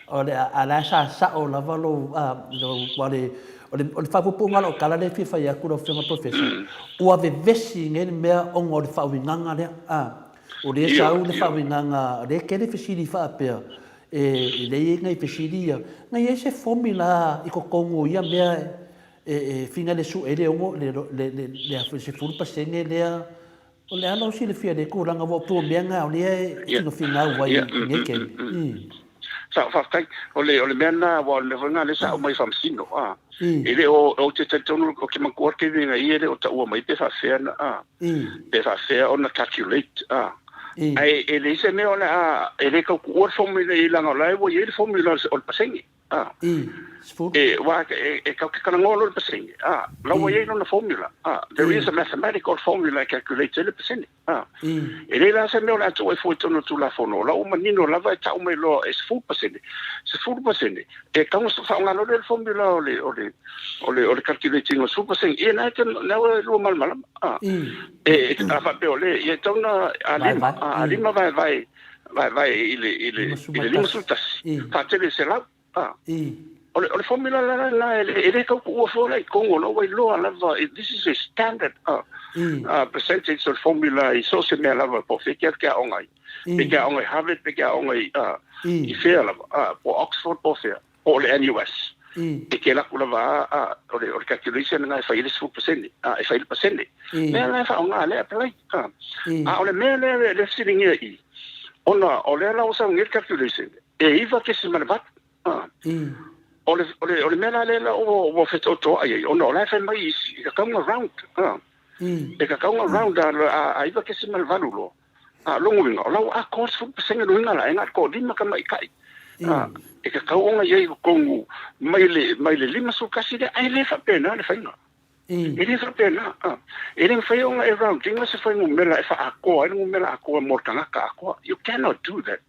o le a a o la e sa sao lava lou a lou aua o le o le o le faapuupuuga o lau tala lea e fia fai atu lau Afioga Professor, ua vevesi nei le mea ona o le faauigaga lea a. O lea e sau le faauigaga, o lea e tele fesili faapea, e lea e i ai nai fesili ia, na i ai se formula i totonu o ia mea e finga le sue ai le ono, le, le, le, le 10% lea, o le a lou silafia i lea tulaga, aua pei o mea na o lea e finafinau ai i nei taimi. Sao, faafetai. O le, o le mea lena, aua o le mea foi lena lea sa aumai i Faamasino, a. E le o, ou te talitonu, ou te manatua le taimi na i e le o taua mai pe faapefea ona, a, pe faapefea ona calculate, a. Ae e leai se mea o le a, e le tau tuua le formula i leaga o la e ua i ai le formula o le pasene, a. E, aua e, e tatou te talanoa loa i le pasene, a, o la ua i ai lona formula, a. There is a mathematical formula e calculate ai le pasene. A, e leai la se mea o le a tuu ai fua i totonu o le Tulafono, o la ua manino lava e tau mai loa e 10%, 10%, e tatau ona faaaoga loa lea le formula o le, o le, o le, o le calculate ina o le 10%, ia na e te, na ua lua malamalama. A, e, a faapea o le, ia e tatau ona, a lima, a lima vaevae, vaevae i le, i le, i le 51, faatele i le 100. A. O le, o le formula la lena e, e le tau tuua fua la i totonu o la ua iloa lava, this is a standard percentage o le formula i so o se mea lava po o fea ke ke aoga ai. Pe ke aoga i Harvard, pe ke aoga i, i fea lava, po o Oxford po o fea, po o le NUS. E ke laku lava a, o le, o le calculation lena e fai ai le 10%, e fai le pasene. Mea la e faaaoga lea e apply. A o le mea lea le fesiligia i i, ona o lea la ua sau nei le calculation, E 9.8. O le, o le, o le mea la lea la ua, ua fetotoai ai, ona o la e fai mai isi, e tatau ona round. E tatau ona round a, a, a 9.8 loa. A, lona uiga, o la ua atoa le 10% luiga la, e na o le toalima tamaitai. E tatau ona i ai i totonu mai le, mai le 51 lea, ae le faapena le faiga. E le faapena. E le mafai ona e round ina se fuainumera e faaatoa ai le numera atoa mo le tagata atoa. You cannot do that.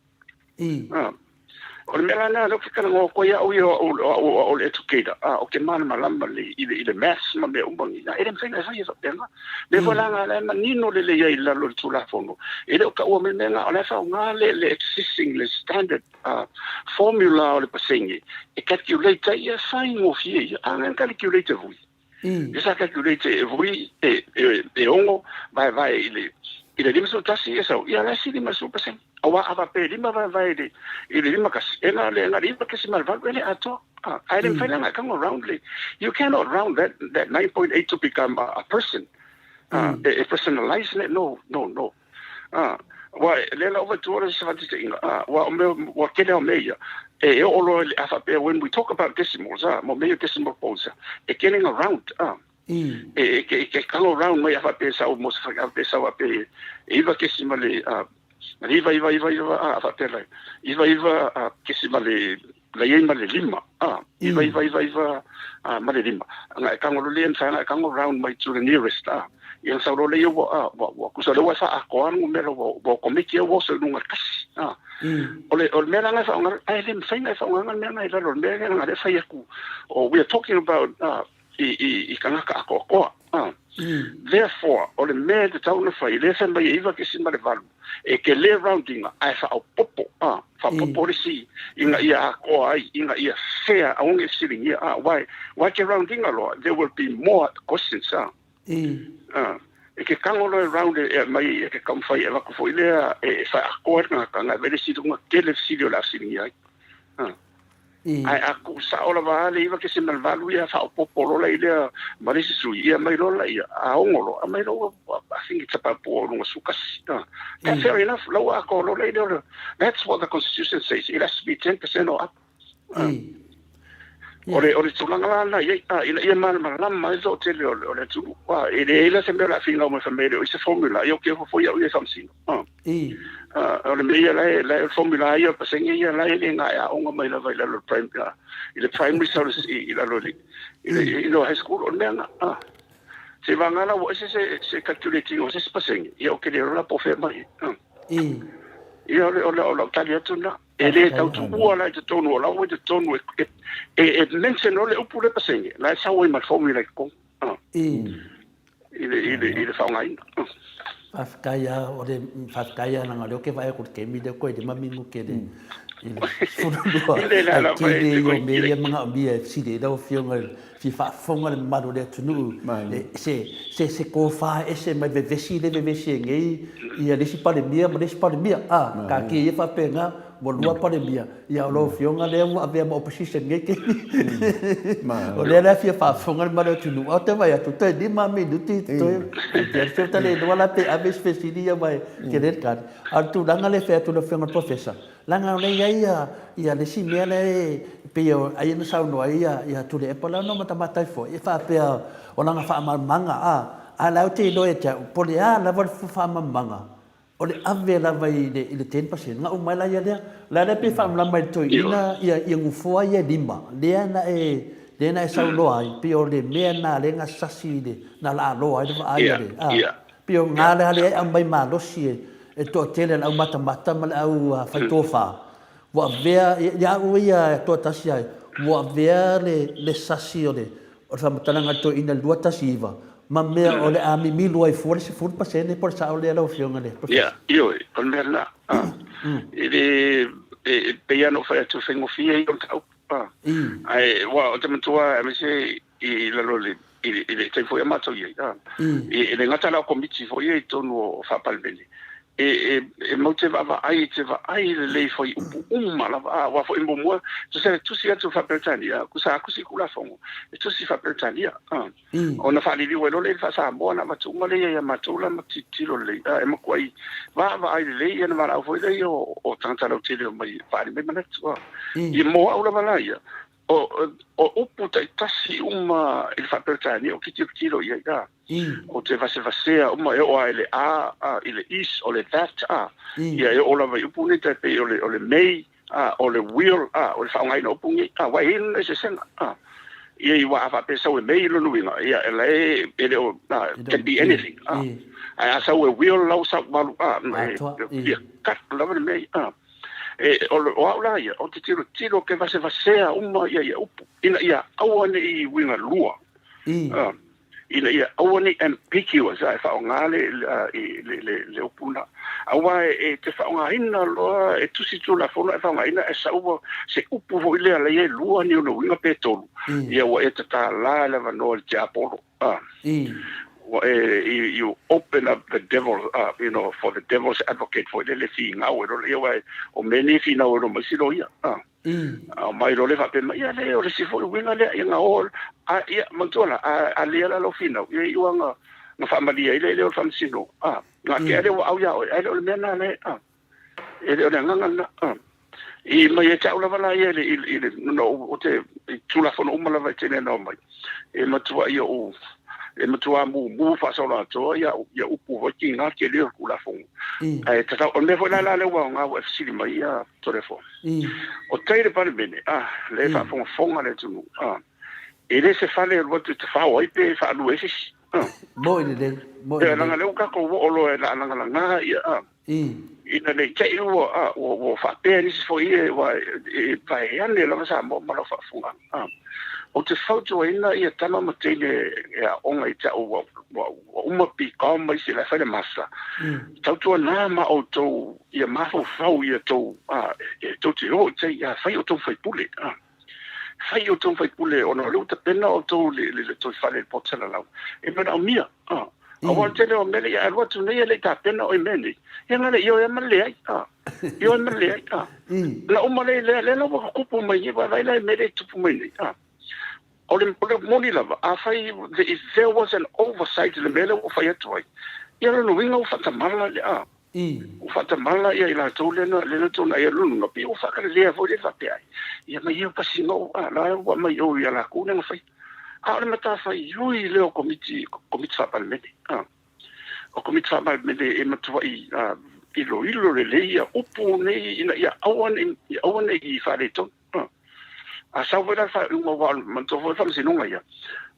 O le mea la lena lea ou te talanoa atu ai au ia o au o au o le educator, ou te malamalama i le i le maths ma mea uma nei, e le mafai ona e faia faapena. Lea foi la la e manino lelei ai i lalo o le Tulafono, e le o taua mai le mea lena, o la e faaaoga le le existing le standard formula o le pasene e calculate ai, ia e faigofie ia. A na calculate e vui. E sa calculate e vui e e ono vaevae i le i le 51 e sau, ia la e sili ma le 10%. Aua a faapea e lima vaevae i le i le 51, e na o le na o le 9.8 e le atoa. Ae le mafai la ona e tago round le, you cannot round that that 9.8 to become a person. E personalize le, no, no, no. Ā, aua lea la ua tua le faataitaiga, ā, aua o mea, ua tele o mea ia, e oo loa i le, a faapea, when we talk about decimals, ā, mo mea ia decimal points, ā, e getting around, ā, e, e, e, e kalo round mai a faapea e sau mo se whai, a faapea e sau a faapea e iwa kesimale, ā, iwa, iwa, iwa, iwa, ā, a faapea lai, iwa, iwa, ā, kesimale, la i ai ma le lima, ā, iwa, iwa, iwa, iwa, ā, ma le lima. Anga e kango lole e mawhai anga e kango round mai to the nearest, ā. Ia sau lole ia ua, ā, ua, ua kusa le ua e whaakoa anu mea ua, ua komiti au oso i lunga le kasi, ā. O le, o le mea la nga e whaonga, ai le mawhai nga e whaonga nga mea nga i lalo, le mea nga le whai aku, o we are talking about, ā, i, i, i kangaka akoakoa, ā. Therefore, o le mea e tatau ona fai, lea fai mai e 9.8, e ke le rounding-a, ae faaopoopo, ā, faaopoopo le isi ina ia atoa ai, ina ia fair, aua ne i fesiligia, ā, why, why ke rounding-a loa, there will be more questions, ā. Ā, e ke tango loa e round e, e aumai e ke taumafai e avatu foi lea e, e faaatoa ai le tagata, na ave le isi i luga, tele fesili o le a fesiligia ai. Ā. Ae a tuu sao lava a le 9.8 ia faaopoopo loa la i lea ma le isi sui, ia aumai loa la ia, a ono loa, aumai loa ua, I think it's about po o luga sukasi. That fair enough, la ua atoa loa la i lea, that's what the constitution says, it has to be 10% or up. O le, o le tulaga la lena i ai, a, ina ia malamalama ai le toatele o le, o le atunuu. A, e leai la se mea o le a finau mai fai mai e le o i se formula, ia ou te ofo foi au ia i faamasino. O le mea ia la e, la e o le formula ia o le pasene ia la e le na e aoga mai lava i lalo i le prime, i le primary service i, i lalo i le, i le, i le high school o le mea na. Se vagana la ua ese se, se calculating o se isi pasene, ia ou te le iloa la po o fea mai. Ia o le, o le, o lau tali atu lena. E le tau tuua la i totonu, o la ua i totonu e, e, e, e mention loa le upu lea pasene, la e sau ai ma le formula i totonu. i le, i le, i le faaaogaina. Faafetai lava, o le faafetai lava leaga o lea ou te vaai atu i le taimi lea toe 5 minute i le 12, ae tele ia o mea ia e manaomia e fesili ai lau Afioga i le fia faafofoga le mamalu o le atunuu se se se tofa ese mai vevesi lea e vevesi ai nei ia le isi Palemia ma le isi Palemia, a, taatia ia faapena ua lua Palemia, ia o lau Afioga lea ua avea ma opposition i lenei taimi. O lea la e fia faafofoga le mamalu o le atunuu, ae ou te vaai atu toe 5 minute totoe, ou te le iloa la pe ave isi fesili ia aua e tele le tali. A o le tulaga lea e fai atu e lau Afioga i le Professor, leaga o lea e i ai ia le isi mea lea e pei o ai na saunoa ai ia Tuilaepa la na matamata ai foi, e faapea o lana faamalamalamaga, a o la ou te iloa ia te au, po o le a lava le faamalamalamaga, o le ave lava i le, i le 10%, na uma ai la ia lea. O le a lea pei e faamalamalama i le toeaina ia, ia nofoa ia e lima, lea na e, lea na e saunoa ai, pei o le mea lena lea na sasi i le, na laaloa ai le vaai a le, a, pei o lena lea e aumai malosi e, e le toatele a le au matamata ma le au fai tofa, ua avea, ia au ia e toatasi ai, ua avea le, le sasi o le, O le faamatalaga a le toeaina i le 219, ma mea o le a mimilu ai fua le 10% po o le sao lea lau Afioga i le Professor? Ia, ioe, o le mea lena. E le, e pei lava ona ou fai atu, e faigofie ia o le mataupu. Ae, aua ou te manatua aemaise i lalo o le, i le taimi foi a matou i ai, e le gata la o Komiti foi ia i totonu o Faa-Palemene, e matou te vaavaai, te vaai lelei fuaiupu uma lava, aua foi muamua, tusa e tusi atu faa-Peretania, sa tusi Tulafono, e tusi faa-Peretania, ona faaliliu ai loa lea i le faa-Samoa ona avatu uma lea ia matou la ma tilotilo lelei, e matuai vaavaai lelei ona valaau foi lea o tagata lautele e omai e faaali mai manatu. Ia mo au lava la ia, o upu taitasi uma i le faa-Peretania ou te tilotilo i ai, Ou te vasevasea uma e oo lava i le a, a, i le is, o le that, a, ia e oo lava i upu nei tai pei o le, o le may, a, o le will, a, o le faaaogaina o upu nei, a, aua e i ai lona eseesega, a. Ia aua a faapea e sau e may lona uiga, ia e la e, e le o, a, can be anything, a. Ae a sau e will la ua sau malu, a, e clear cut lava le mea ia, a. E, o, o au la ia, ou te tilotilo ke vasevasea uma ia ia upu, ina ia aua ne i uiga lua, a. ina ia aua ne i ambiguous, a e faaaoga le, le, le, le upu lena. Aua e te faaaogaina loa, e tusi Tulafono ae faaaogaina e sau se upu foi lea la e lua ni ona uiga pe tolu, ia ua e tatala le avanoa i le tiapolo. Ua e, you open up the devil, you know, for the devil's advocate foi lele finau e loa, ia aua o mea nei e finau e loa ma isi loia. A mai loa lea faapea mai, ia le, o le isi foi uiga lea, ia na o, a, ia, manatua la, a, a lia la lou finau, ia iu lava na, na faamalie ai le leo o le faamasinoga, a, na tea lea ua au ia oe, ae le o le mea lena le, a, e le o le agaga lena, a. I mai ia te au lava la ia i le, i le, i le, na ou, ou te, i Tulafono uma lava e tele na omai, e matua ia ou, e matua mumu faasoloatoa ia, ia upu foi tiga tele o le Tulafono. Ae tatau, o le mea foi la la lea ua aoga ua e fesili mai ia, Toleafoa. O tai le Palemene, a, lea e faafogafoga le atunuu, a, e le se fale e alu atu e tafao ai pe faalua ai se isi. A. Moi lelei, moi lelei. Leaga lea ua tatou oo loa e lagalaga ia, a, ina ne i te i ua, a, ua, ua faapea nisi foi ia, aua e vaeane lava Samoa ma lau faafofogaaga. A. Ou te fautuaina ia tama ma teine e aoga i te au ua, ua, ua uma BCom ma isi la e fai le Master, tautuana ma outou ia mafaufau ia tou, a, e tou te o i tai, a fai outou ma faipule, a. Fai outou ma faipule ona o lea ua tapena outou i le, le toe fale i le poto salalau, e manaomia, a. Aua o le tele o mea lea, a alu atu nei e le i tapena oe i mea nei, ia na o le ioe lava ma le leai, a. Ioe ma le leai, a. Na uma lea, lea, lea la ua tupu mai nei, vaai la i mea lea e tupu mai nei, a. O le, o le moni lava, afai, if there was an oversight i le mea lea ua fai atu ai, ia lona uiga ua faatamala le, a. Ua faatamala ia i latou lea na, lea na tuanai ai lona uiga, pei ua faakalelea foi lea faapea ai, ia mai ia pasiga o, a, la ua aumai o ia latou lea na faia. A o le matafaioi lea o Komiti, Komiti Faa-Palemene, a. O Komiti Faa-Palemene e matuai, a, iloilo lelei ia upu nei ina ia aua ne i, aua ne i faaletonu. A sau foi la le faaiuga, aua o le manatua foi le Faamasinoga ia,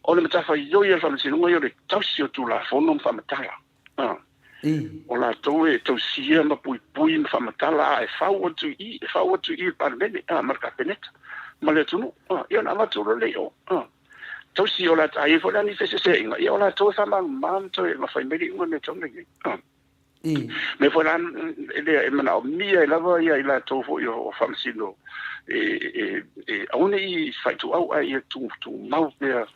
o le matafaioi a le Faamasinoga ia o le tausi o Tulafono ma faamatala. O latou e tausia ma puipui ma faamatala, a e fau atu i i, e fau atu i i le Palemene, ma le Kapeneta, ma le atunuu, ia ona avatu loa lea i o. Tausi o la a i ai foi la ni feseseaiga, ia o latou e faamalamalama ma toe ma fai mai le iuga mea tau nei. Mea foi la lea e manaomia ai lava ia i latou foi o faamasino e aua ne i faaituau ae ia tumau pea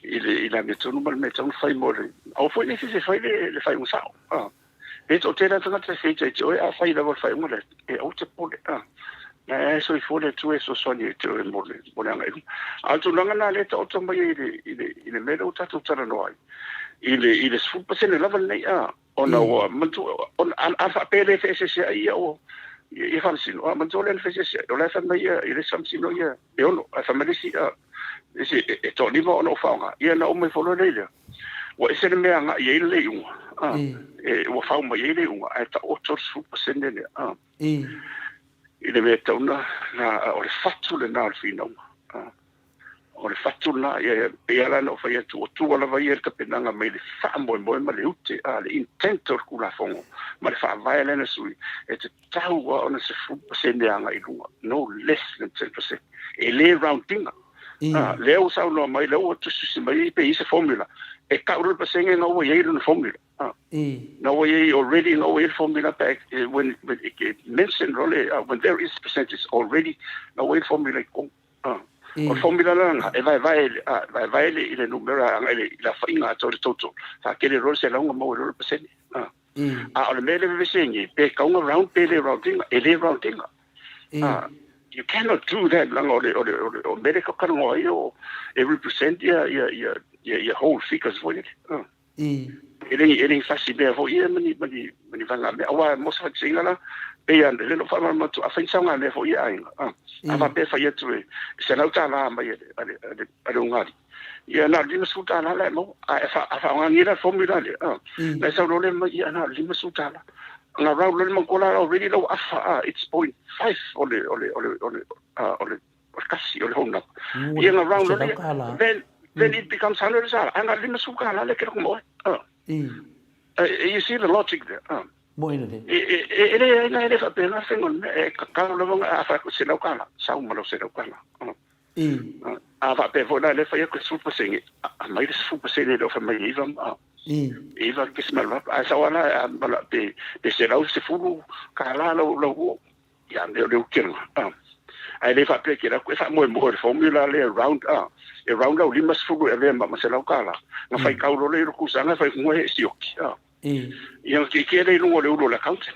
i le amiotonu ma le mea e tatau ona fai mo le aua foi ne i fefe fai le faaiuga sao. Pe toatele lava tagata e feita ia te oe, a fai lava o le faaiuga lea, e aua te popole. Na e soifua le Atua e fesoasoani ia te oe mo le agai i luma. A o le tulaga lena lea e taoto mai ai i le mea lea ua tatou talanoa ai, i le 10% lava lenei, ona ua manatua, ona a faapea e le feeseeseai ia o ia faamasino, a manatua lea na feeseeseai, o la e fai mai ia i le isi faamasino ia e 6, ae fai mai le isi, isi e toalima ona ou faaaoga, ia ona uma ifo loa lea i lea. Ua ese le mea e agai i ai le iuga, ua fau mai ai le iuga, ae taoto le 10% lea. I le mea e tatau ona, o le fatu lena o le finauga. O le fatu lena, e pei lava la ona ou fai atu, ua tua lava ia i le tapenaga mai le faamoemoe ma le ute, le intent o le Tulafono ma le faavae lea na sui, e tatau lava ona 10% agai i luga, no less than 10%. E le round ina. Lea ua saunoa mai, lea ua tusitusi mai pe i ai se formula, e tau loa le pasene na ua i ai lona formula. Na ua i ai already, na ua i ai le formula pe when it mention loa le, when there is percentage already, na ua i ai le formula i totonu. O le formula la lena, e vaevae, vaevae i le numera agai i le aofaiga atoa i le total, faatele loa le selau ona maua ai loa le pasene. A o le mea lea e vevesi ai nei, pe tatau ona round pe le round ina, e le round ina. You cannot do that leaga o le, o le, o le, o le mea lea e talanoa ai o, e represent ia, ia, ia, ia, ia whole figures foi lele. E le, e le ni fasi mea foi ia ma ni, ma ni, ma ni vaega mea. Aua mo se faataitaiga la, pei lava lea na ou faamalamalama atu, a fai ni saogamea foi ia a aiga, a faapea e fai atu e $100 mai a le, a le, a le, a le ulugalii, ia na o le $50 la e maua. Ae a faaaoga nei la le formula lea, ona e sau loa lea mai, ia na o le $50. Ona round loa lea manatua la already la ua afa, it's point five o le, o le, o le, o le, o le, o le kasi, o le whole number. Ia ona round loa lea, then, then it becomes $100. Ae na o le $50 lea e kela kuma oe. You see the logic there. Moe lelei. E leai la, e le faapena le faiga o le mea, e tatau lava ona, a fai atu $100, sau ma lau $100. A faapea foi la lea fai atu e 10%, aumai le 10% e le o fai mai e 9, 9.8, ae sau lava la pe $110 lau uo, ia mea o le utega. Ae le faapea e te alu atu e faamoemoe i le formula lea e round, e round lau 50 e avea ma $100, ona faitau loa lea i lou tausaga e fai atu e sioki. Ia ona tietie lea i luga o le ulu o le accountant.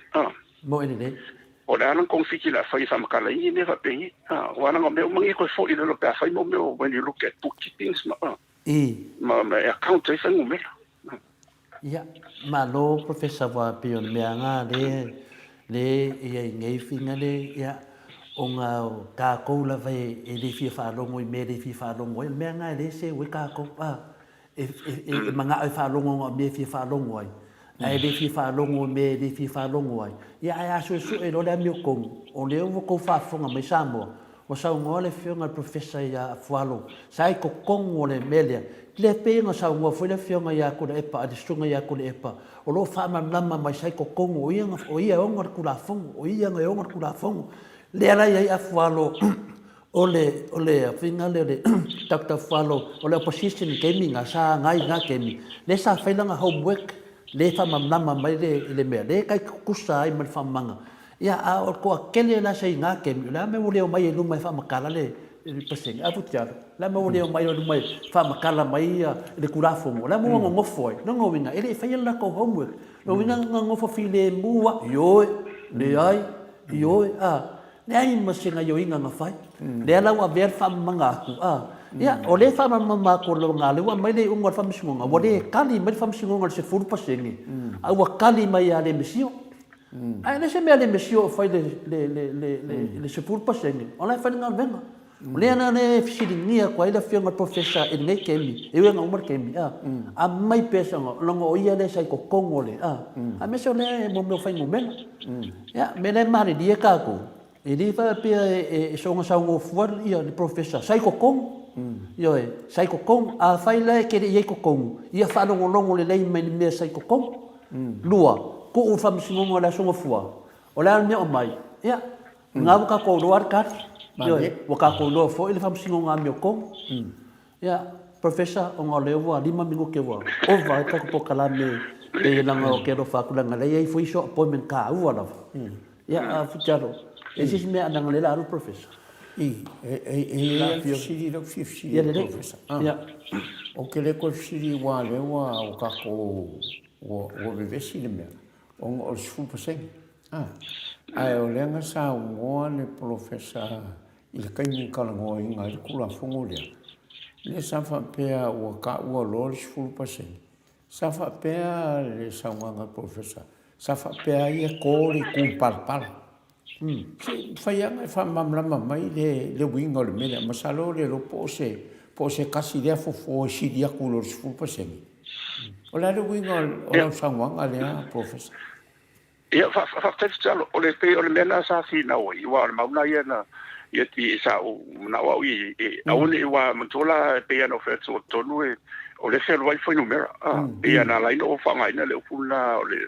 Moe lelei. O le a lana togafiti o le a fai e faamatala ai mea faapenei. Aua leaga o mea uma nei e toe foi i lalo pe a fai mo mea o when you look at bookkeepings ma ma e account ai fuainumera. Ia, malo Professor aua pei o le mea lena lea lea e i ai nei faiga le ia ona o tatou lava e le fia faalogo i mea e le fia faalogo ai. O le mea lena e le seu ai tatou a. E manao e faalogo na o mea e fia faalogo ai, ae le fia faalogo i mea e le fia faalogo ai. Ia, ae a suesue loa le amiotonu, o lea ua outou faafofoga mai Samoa, ua saunoa le Afioga i le Professor ia Afualo, sa i totonu o le mea lea. Le pei ona saunoa foi le Afioga ia Tuilaepa, le Susuga ia Tuilaepa, o lo o faamalamalama mai sa i totonu, o ia, o ia e ona le Tulafono, o ia e ona le Tulafono. Lea la e i ai Afualo O le, o le faiga lea o le Doctor Afualo, o le opposition i taimi na, sa agai i na taimi, lea sa fai lana homework, lea e faamalamalama mai le, le mea, lea e tai tutusa ai ma le faamamaga. Ia, a o le toatele la sa i na taimi, o le a mea ua le omai ai i luma e faamatala le, le pasene? A Futialo, o le a mea ua le omai ai i luma e faamatala mai le Tulafono? O le a mea ua nonofo ai? Lona uiga, e le i faia le latou homework. Lona uiga na nonofo filemu lava, ioe, leai, ioe, a. Leai ma se gaioiga na fai. Lea la ua avea le faamamaga atu, a. Ia, o lea e faamalamalama atu o lona lea ua aumai le iuga o le Faamasinoga, ua le kali mai le Faamasinoga i le 10%, a ua kali mai ia Lemesio. Ae le se mea Lemesio o fai le 10%, o la e fai le galuega. O lea la e fesiligia atu ai le Afioga i le Professor i lenei taimi, e ui lava ina uma le taimi, a, aumai pea se leaga o ia lea sa i totonu o le, a, aemaise o lea e mo mea o fuainumera. Ia, o le mea lea e malilie tatou, e le faapea e soona saunoa fua le Professor, sa i totonu, ioe, sa i totonu. Afai la e te le i i ai i totonu, ia faalogologo lelei mai i le mea sa i totonu. Lua, tuu i le Faamasinoga o le Aso Gafua, o le a le mea o aumai? Ia, lena ua tatou iloa le tali. Ioe, ua tatou iloa foi le Faamasinoga amiotonu. Ia, Professor, ona o lea ua 5 minute ua ova ai le tatou polokalame, pei leaga ou te alofa atu leaga o lea e i ai foi isi appointment taua lava. Ia, a Futialo, e i ai se isi mea leaga o lea o le a alu le Professor. I, e i ai lava le fesili lea ou te fia fesili ai le Professor. Ia. Ou te le toe fesili aua o lea ua tatou, ua vevesi le mea, ona o le 10%. Ae o lea na saunoa le Polofesa i le taimi na talanoaina ai le Tulafono lea, lea sa faapea ua taua loa le 10%, sa faapea le saunoaga a le Polofesa, sa faapea ai e to le itu palapala. Se i mafai lava ona e faamalamalama mai le uiga o le mea lea? Masalo le iloa po o se tasi lea fofo e sili atu i lo le 10%. O le a le uiga o lau saunoaga lea Polofesa? Ia, faafetai Fitialo. O le pei o le mea lena sa finau ai, aua o le mau lena ia na ia ti sa ou manao au i e aua ne i aua manatua la e pei lava ona ou fai atu o totonu e o lea e fealuai le fuainumera. A, pei lava na ala ai ona ou faaaogaina le upu lena o le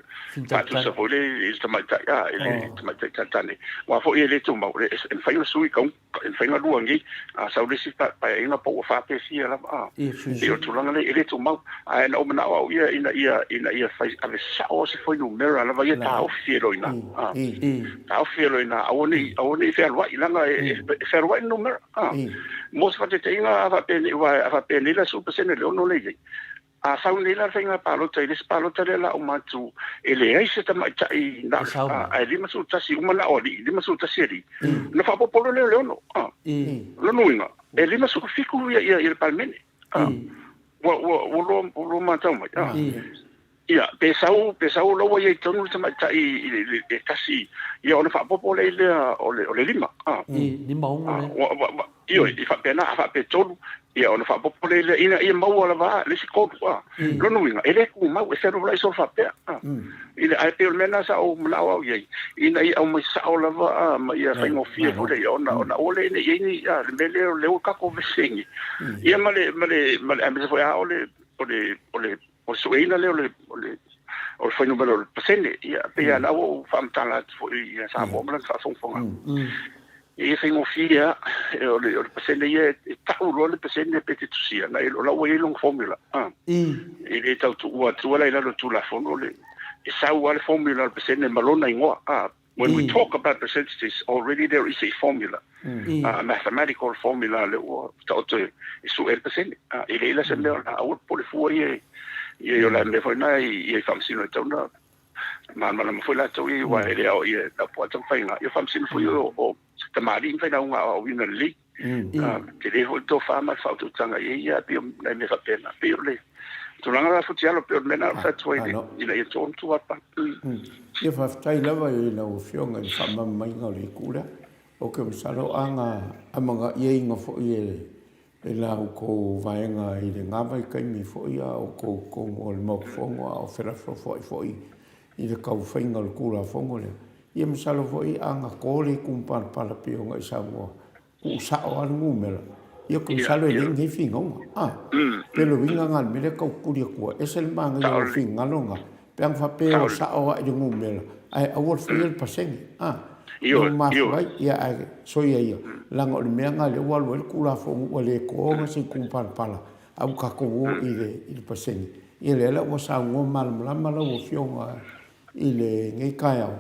faatusa foi lea i le tamaitai, a, i le tamaitai tane. Aua foi e le tumau, e mafai ona sui kaunta. E mafai ona lua nei, a sau le isi paeaiga po ua fa pe fia lava, a. E pei o le tulaga lea, e le tumau. Ae na ou manao au ia ina ia, ina ia fai, ave sao se fuainumera lava ia taofi e loa i ina, a. Taofi e loa i ina, aua ne i, aua ne i fealuai, leaga e fealuai le numera, a. Mo se faataitaiga, a faapea nei, aua a faapea nei la 10% i le 6 lea e i ai, A sau nei la le faiga palota i le isi palota lea la uma atu e leai se tamaitai na ae 51 uma na o alii, 51 alii, ona faaopoopo loa lea o le 6. A. O lona uiga, e 57 ia ia le Palemene. A. Ua ua ua loa ua loa matau mai. A. Ia, pe sau pe sau o la ua i ai tonu le tamaitai i le e tasi, ia ona faaopoopo lea lea o le o le 5. A. 5 6 lea. Ua ua Ioe, e faapena, a faapea e tolu, ia ona faaopoopo lea ina ia maua lava le isi tolu. A. Lona uiga, e le tumau, e fealualuai solo faapea. A. I le, ae pei o le mea lena sa ou manao au i ai, ina ia aumai sao lava a, ma ia faigofie foi lea, ona, ona aua lea ne i i ai ni, a, le mea lea o lea ua tatou vevesi Ia ma le, ma le, ma le, aemaise foi lava o le, o le, o le, o le sueina lea o le, o le, o le fuainumera o le pasene, ia, pei lava na ua ou faamatala atu foi ia Samoa ma lana faafogafoga. Ia faigofie lava, o le, o le pasene ia, e tau loa le pasene pe te tusia, na, o la ua i ai lona formula. E le tau tuua atua la i lalo o le Tulafono, le, e sau lava le formula o le pasene ma lona igoa. When we talk about percentages, already there is a formula, a mathematical formula lea ua taoto e sue ai le pasene. E leai la se mea o le a aua le popole fua ia i o le mea foi lena ia i faamasino e tatau ona malamalama foi latou ia aua e le aoaia e lau po o taumafaiga. Ia faamasino foi o tamalii ma failauga aoaoina lelei. Tele foi le tofa ma le faautautaga i ai ia, pei o nai mea faapena. Pei o le tulaga la Futialo, pei o le mea lena o fai atu ai ina ia tonu tua pa. Ia faafetai lava i lau Afioga i le faamalamalamaina o le itu lea. Ou te masalo a na amana'iaina foi e la outou vaega i lena vaitaimi foi a o outou i totonu o le Maota Fono a o felafolafoa'i foi i le tau faiga o le Tulafono lea. Ia masalo foi a na to le itu palapala pei ona e saunoa, tuu sao lava le numera, ia ou te masalo e leai ni finauga. A, pe o le uiga lena o le mea lea e tau tuli atua, ese le manaia o lou finagalo lena, pe ana faapea e sao lava i le numera, ae aua le faia le pasene. A, ia ua mafua ai, ia ae soia ia, leaga o le mea lena lea ua alu ai le Tulafono ua le to ona se itu palapala, a ua tatou o i le pasene. Ia lea la ua saunoa malamalama lau Afioga i lenei taeao,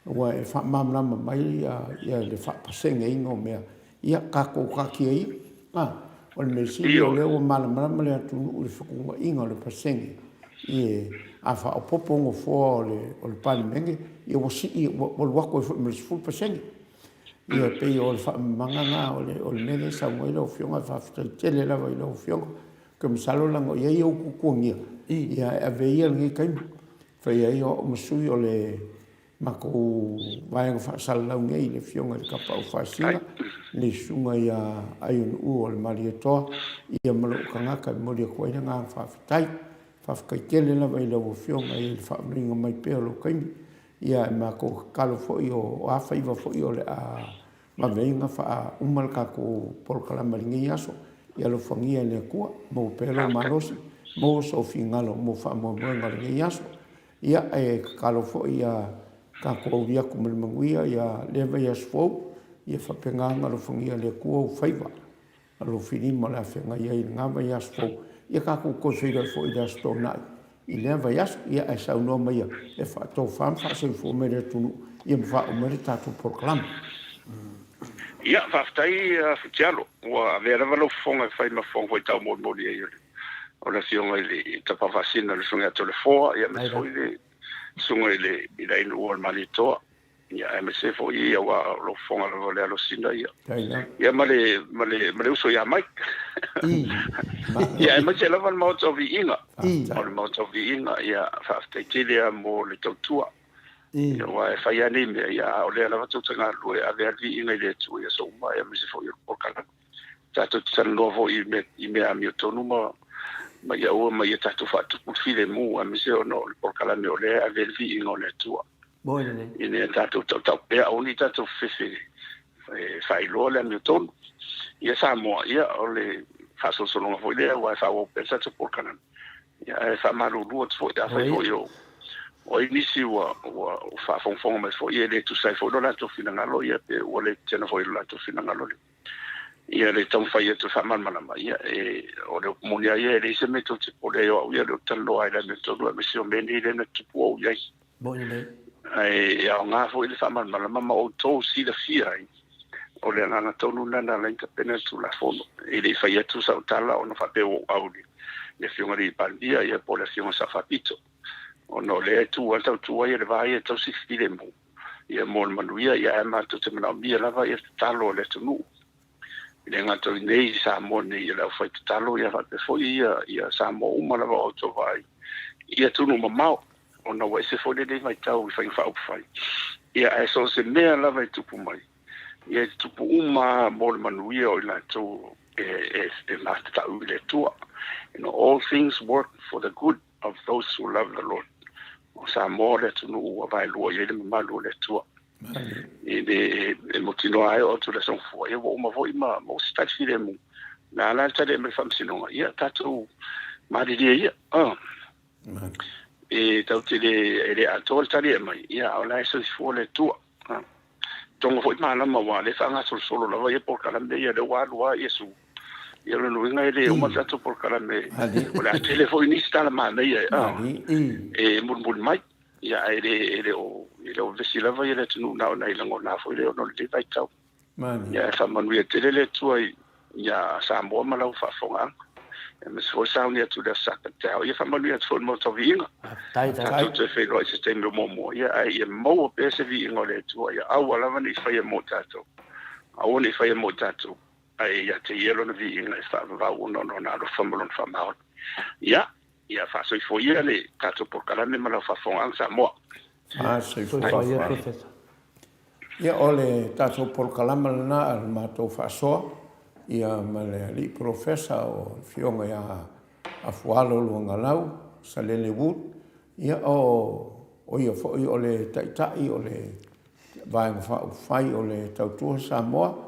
ua e faamalamalama mai le faapaseneina o mea, ia tatou taatia ia. A, o le mea sili o lea ua malamalama le atunuu i le fetuunaiga o le pasene, i a faaopoopo nofoa o le Palemene, ia ua sii, ua alu atu ai foi ma le 10%. Ia pei o le faamamaga lena o le mea lea e saunoa ai lau Afioga, e faafetai tele lava i lau Afioga. Ou te masalo leaga o i ai ou tuatuagia, ia e ave ia lenei taimi. Fai ai o au ma sui o le matou vaega faasalalau nei, le Afioga i le Tapaau Faasina, le Susuga ia Aionu'u o le Malietoa, ia ma lou tagata e momoli atu ai le agaga faafetai. Faafetai tele lava i lau Afioga i le faauluina mai pea o lou taimi. Ia e matou tatalo foi o a faiva foi o le a Vave faauma le tatou polokalame i lenei aso. Ia alofagia e le Atua, maua pea lou malosi, maua sou finagalo mo faamoemoega o lenei aso. Ia, e tatalo foi ia tatou auli atu ma le manuia ia lea vaiaso fou, ia faapena ona alofagia e le Atua ou faiva. Alofilima o le a feagai ai i lena vaiaso fou. Ia tatou toe feiloai foi i le Aso Toonai i lea vaiaso. Ia ae saunoa maia e faatofa ma faasoifua mai le atunuu ia ma faauma ai le tatou polokalame. Ia, faafetai Futialo, ua avea lava lou fofoga e fai ma fofoga foi taumolimoli ai o le Afioga i le Tapafaasina le Susuga ia Toleafoa, ia aemaise foi le Susuga i le i le Ainuu o le Malietoa. Ia aemaise foi ia aua o lou fofoga lava o le Alosina ia. Ia ma le ma le ma le uso ia Mike. Ia aemaise lava le Maota o Viiga. O le Maota o Viiga, ia faafetai tele lava mo le tautua. Ia aua e fai lava nei mea, ia a o lea lava tou te galulue e ave lava le viiga i le Atua i aso uma, aemaise foi o le polokalame. Tatou te talanoa foi i mea, i mea amiotonu ma ma ia aua ma ia tatou faatupu le filemu, aemaise ona o le polokalame o lea e ave ai le viiga o le Atua. Ina ia tatou tautau pea, aua ne i tatou fefefe e faailoa le amiotonu. Ia Samoa, ia o le faasolosologa foi lea aua e faaauau pea le tatou polokalame. Ia ae faamalulu atu foi, afai foi o o ai nisi ua ua faafogafoga mai foi e le tusa ai foi lo latou finagalo, ia pe ua le tetena foi i lo latou finagalo le ia le taumafai atu e faamalamalama, ia e o le upu moni lava ia, e leai se mea tou te popole ai o au ia o lea ou te talanoa ai i le amiotonu aemaise o mea nei lea na tutupu ou i ai. Moni lelei. Ae aoga foi le faamalamalama ma outou silafia ai, o le agaga tonu lena na ala ai ona tapena le Tulafono. E le i fai atu sau tala ona faapea ua ou au i le Afioga i le Palemia ia po o le Afioga i le Sao Faapito, ona o lea e tu lava tautua ia le va ia e tausi filemu ia mo le manuia, ia ae matou te manaomia lava ia le tatalo a le atunuu. E le gata i inei i Samoa nei i le aufai tatalo, ia faapea foi ia, ia Samoa uma lava o outou vaai i atunuu mamao, ona ua ese foi lenei vaitau i faiga faaupufai. Ia ae so o se mea lava e tupu mai, ia e tupu uma lava mo le manuia o i latou e, e, e matatau i le Atua. You know, all things work for the good of those who love the Lord. O Samoa o le atunuu ua vaelua i ai le mamalu o le Atua. E le e mautinoa ai o atu le aso Gafua, ia ua uma foi ma maua se tali filemu. Na ala le tali e aumai le Faamasinoga, ia tatou malilie ia. E tatou te le, e le atoa le tali e aumai, ia a o la e soifua le Atua. Toga foi malama aua o lea e faagasolosolo lava ia polokalame ia, lea ua alu lava Iesu. Ia o lona uiga e le uma le tatou polokalame, o le a tele foi nisi tala manaia e mulimuli mai. Ia ae le e le o e le o vevesi lava ia le atunuu na o nai lagona foi lea ona o lenei vaitau. Ia ae faamanuia tele le Atua ia Samoa ma lau faafofogaaga. Aemaise foi sauni atu i le Aso Sapati. Ia faamanuia atu foi i le Maota o Viiga. Tatou toe feiloai i se taimi o muamua. Ia ae ia maua pea se viiga o le Atua. Ia aua lava ne i faia mo tatou. Aua ne i faia mo tatou. Ae ia te Ia lona viiga e faavavau ona o Lona alofa ma Lona faamaoni. Ia, ia faasoifua ia le tatou polokalame ma lau faafofogaaga Samoa. Faasoifua ia Professor. Ia o le tatou polokalama lena a le matou faasoa ia ma le alii Polofesa o le Afioga ia Afualo Luagalau Salele Wood, ia o o ia foi o le Taitai o le Vaega Faaupufai o le Tautua Samoa,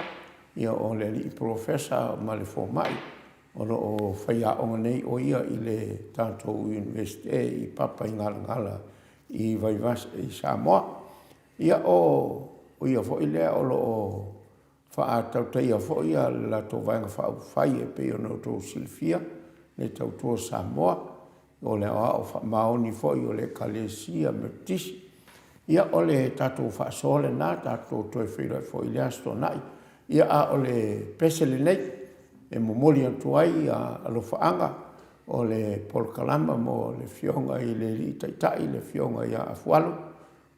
ia o le alii Polofesa ma le Fomai o lo o faiaoga nei o ia i le tatou Iunivesite i Papaigalagala i Vaivase i Samoa. Ia o ia foi lea o lo o faatautaia foi le latou Vaega Faaupufai e pei ona outou silafia, le Tautua Samoa, o le aoao faamaoni foi o le Ekalesia Metotisi. Ia o le tatou faasoa lena, tatou toe feiloai foi i le Aso Toonai. Ia a o le pese lenei e momoli atu ai alofaaga o le polokalama mo le Afioga i le Alii Taitai, le Afioga ia Afualo,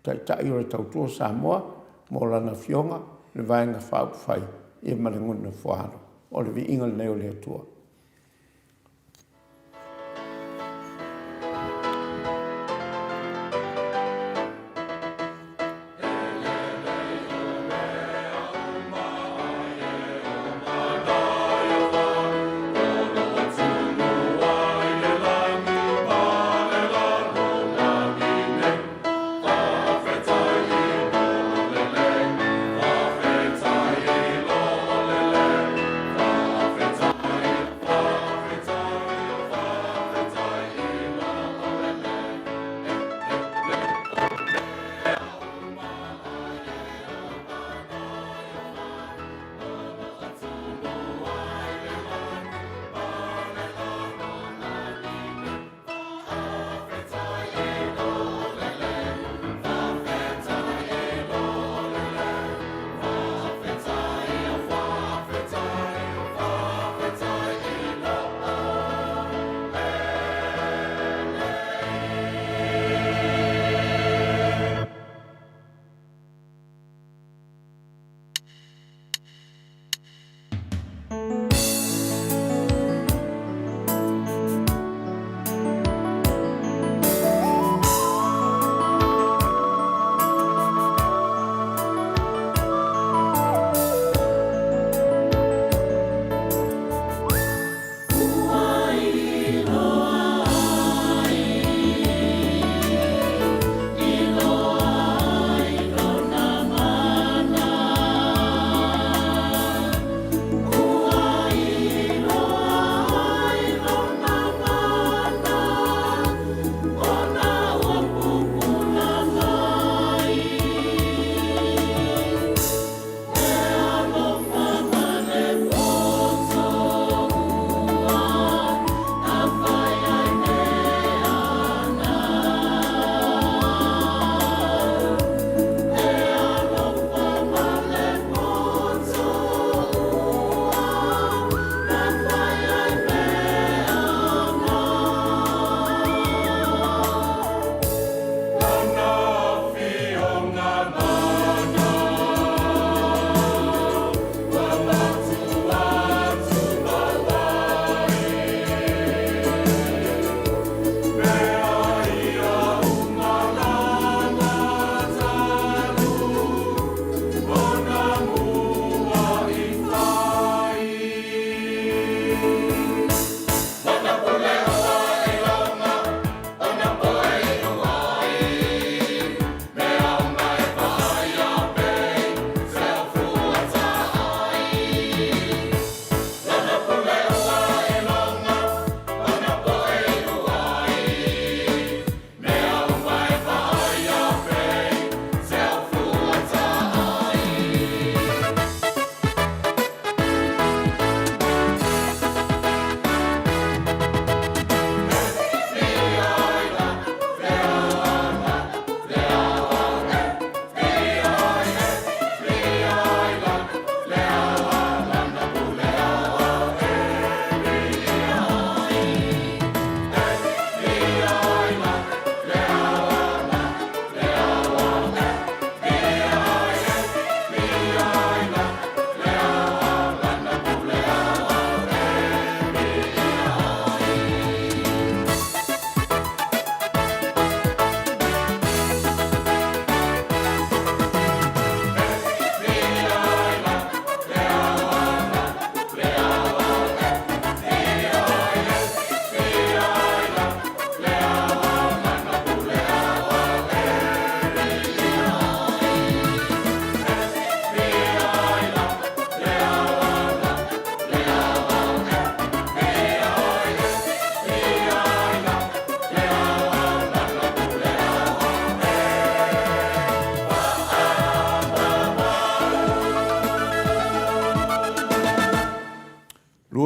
Taitai o le Tautua Samoa mo lana Afioga, le Vaega Faaupufai ia ma le Gona Fuaalo. O le viiga lenei o le Atua.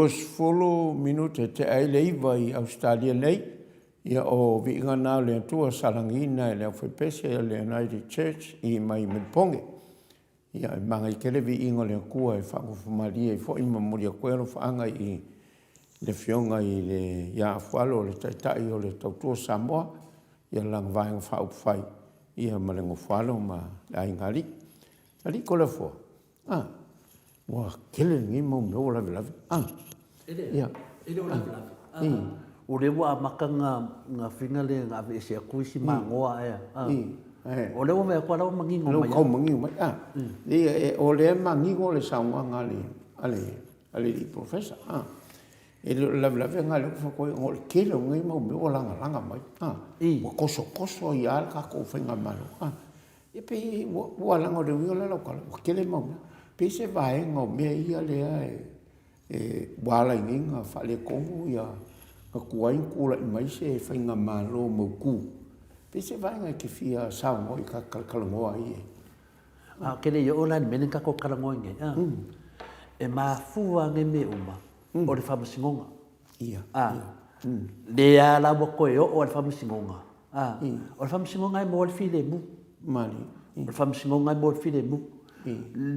20 minute e tea ai le 9 i Ausetalia nei, ia o viiga na o le Atua sa lagiina e le aufaipese a le United Church i mai Melipoge. Ia e manaia tele viiga o le Atua e faagofomalie ai foi ma momoli atu ai alofaaga i le Afioga i le ia Afualo o le Taitai o le Tautua Samoa, ia lana Vaega Faaupufai ia ma le Nofoalo ma le Aiga Alii. Alii Toleafoa, a, ua tele lenei mau mea ua lavelave, a. E le, ia. E le o lavelave. A, o lea ua amata na fina le na aveese atu isi magoa ea. A, o lea ua vaai atu o la ua manino mai. O lea ua tau manino mai. A, ia, o lea e manino le saunoaga a le, a le, a le alii Professor. A, e le o le lavelave lena lea ou te fai atu ai, ona o le tele o nei mau mea ua lagalaga mai. A, ua tosotoso ai lava le tatou faigamalo. A, ia pei ua, ua leaga o le uiga lea o lau tala, ua tele mau mea. Pei se vaega o mea ia lea e, e, ua ala ai nei ona faaletonu ia, na tuai ona tulai mai se faigamalo mautu. Pei se vaega e te fia saunoa ai ta talatalanoa ai e. A ou te le i oo la i le mea lea na tatou talanoa ai nei, a, e mafua nei mea uma o le faamasinoga. A, lea la ua toe oo lava i le faamasinoga, a, o le faamasinoga e maua ai le filemu. O le faamasinoga e maua ai le filemu.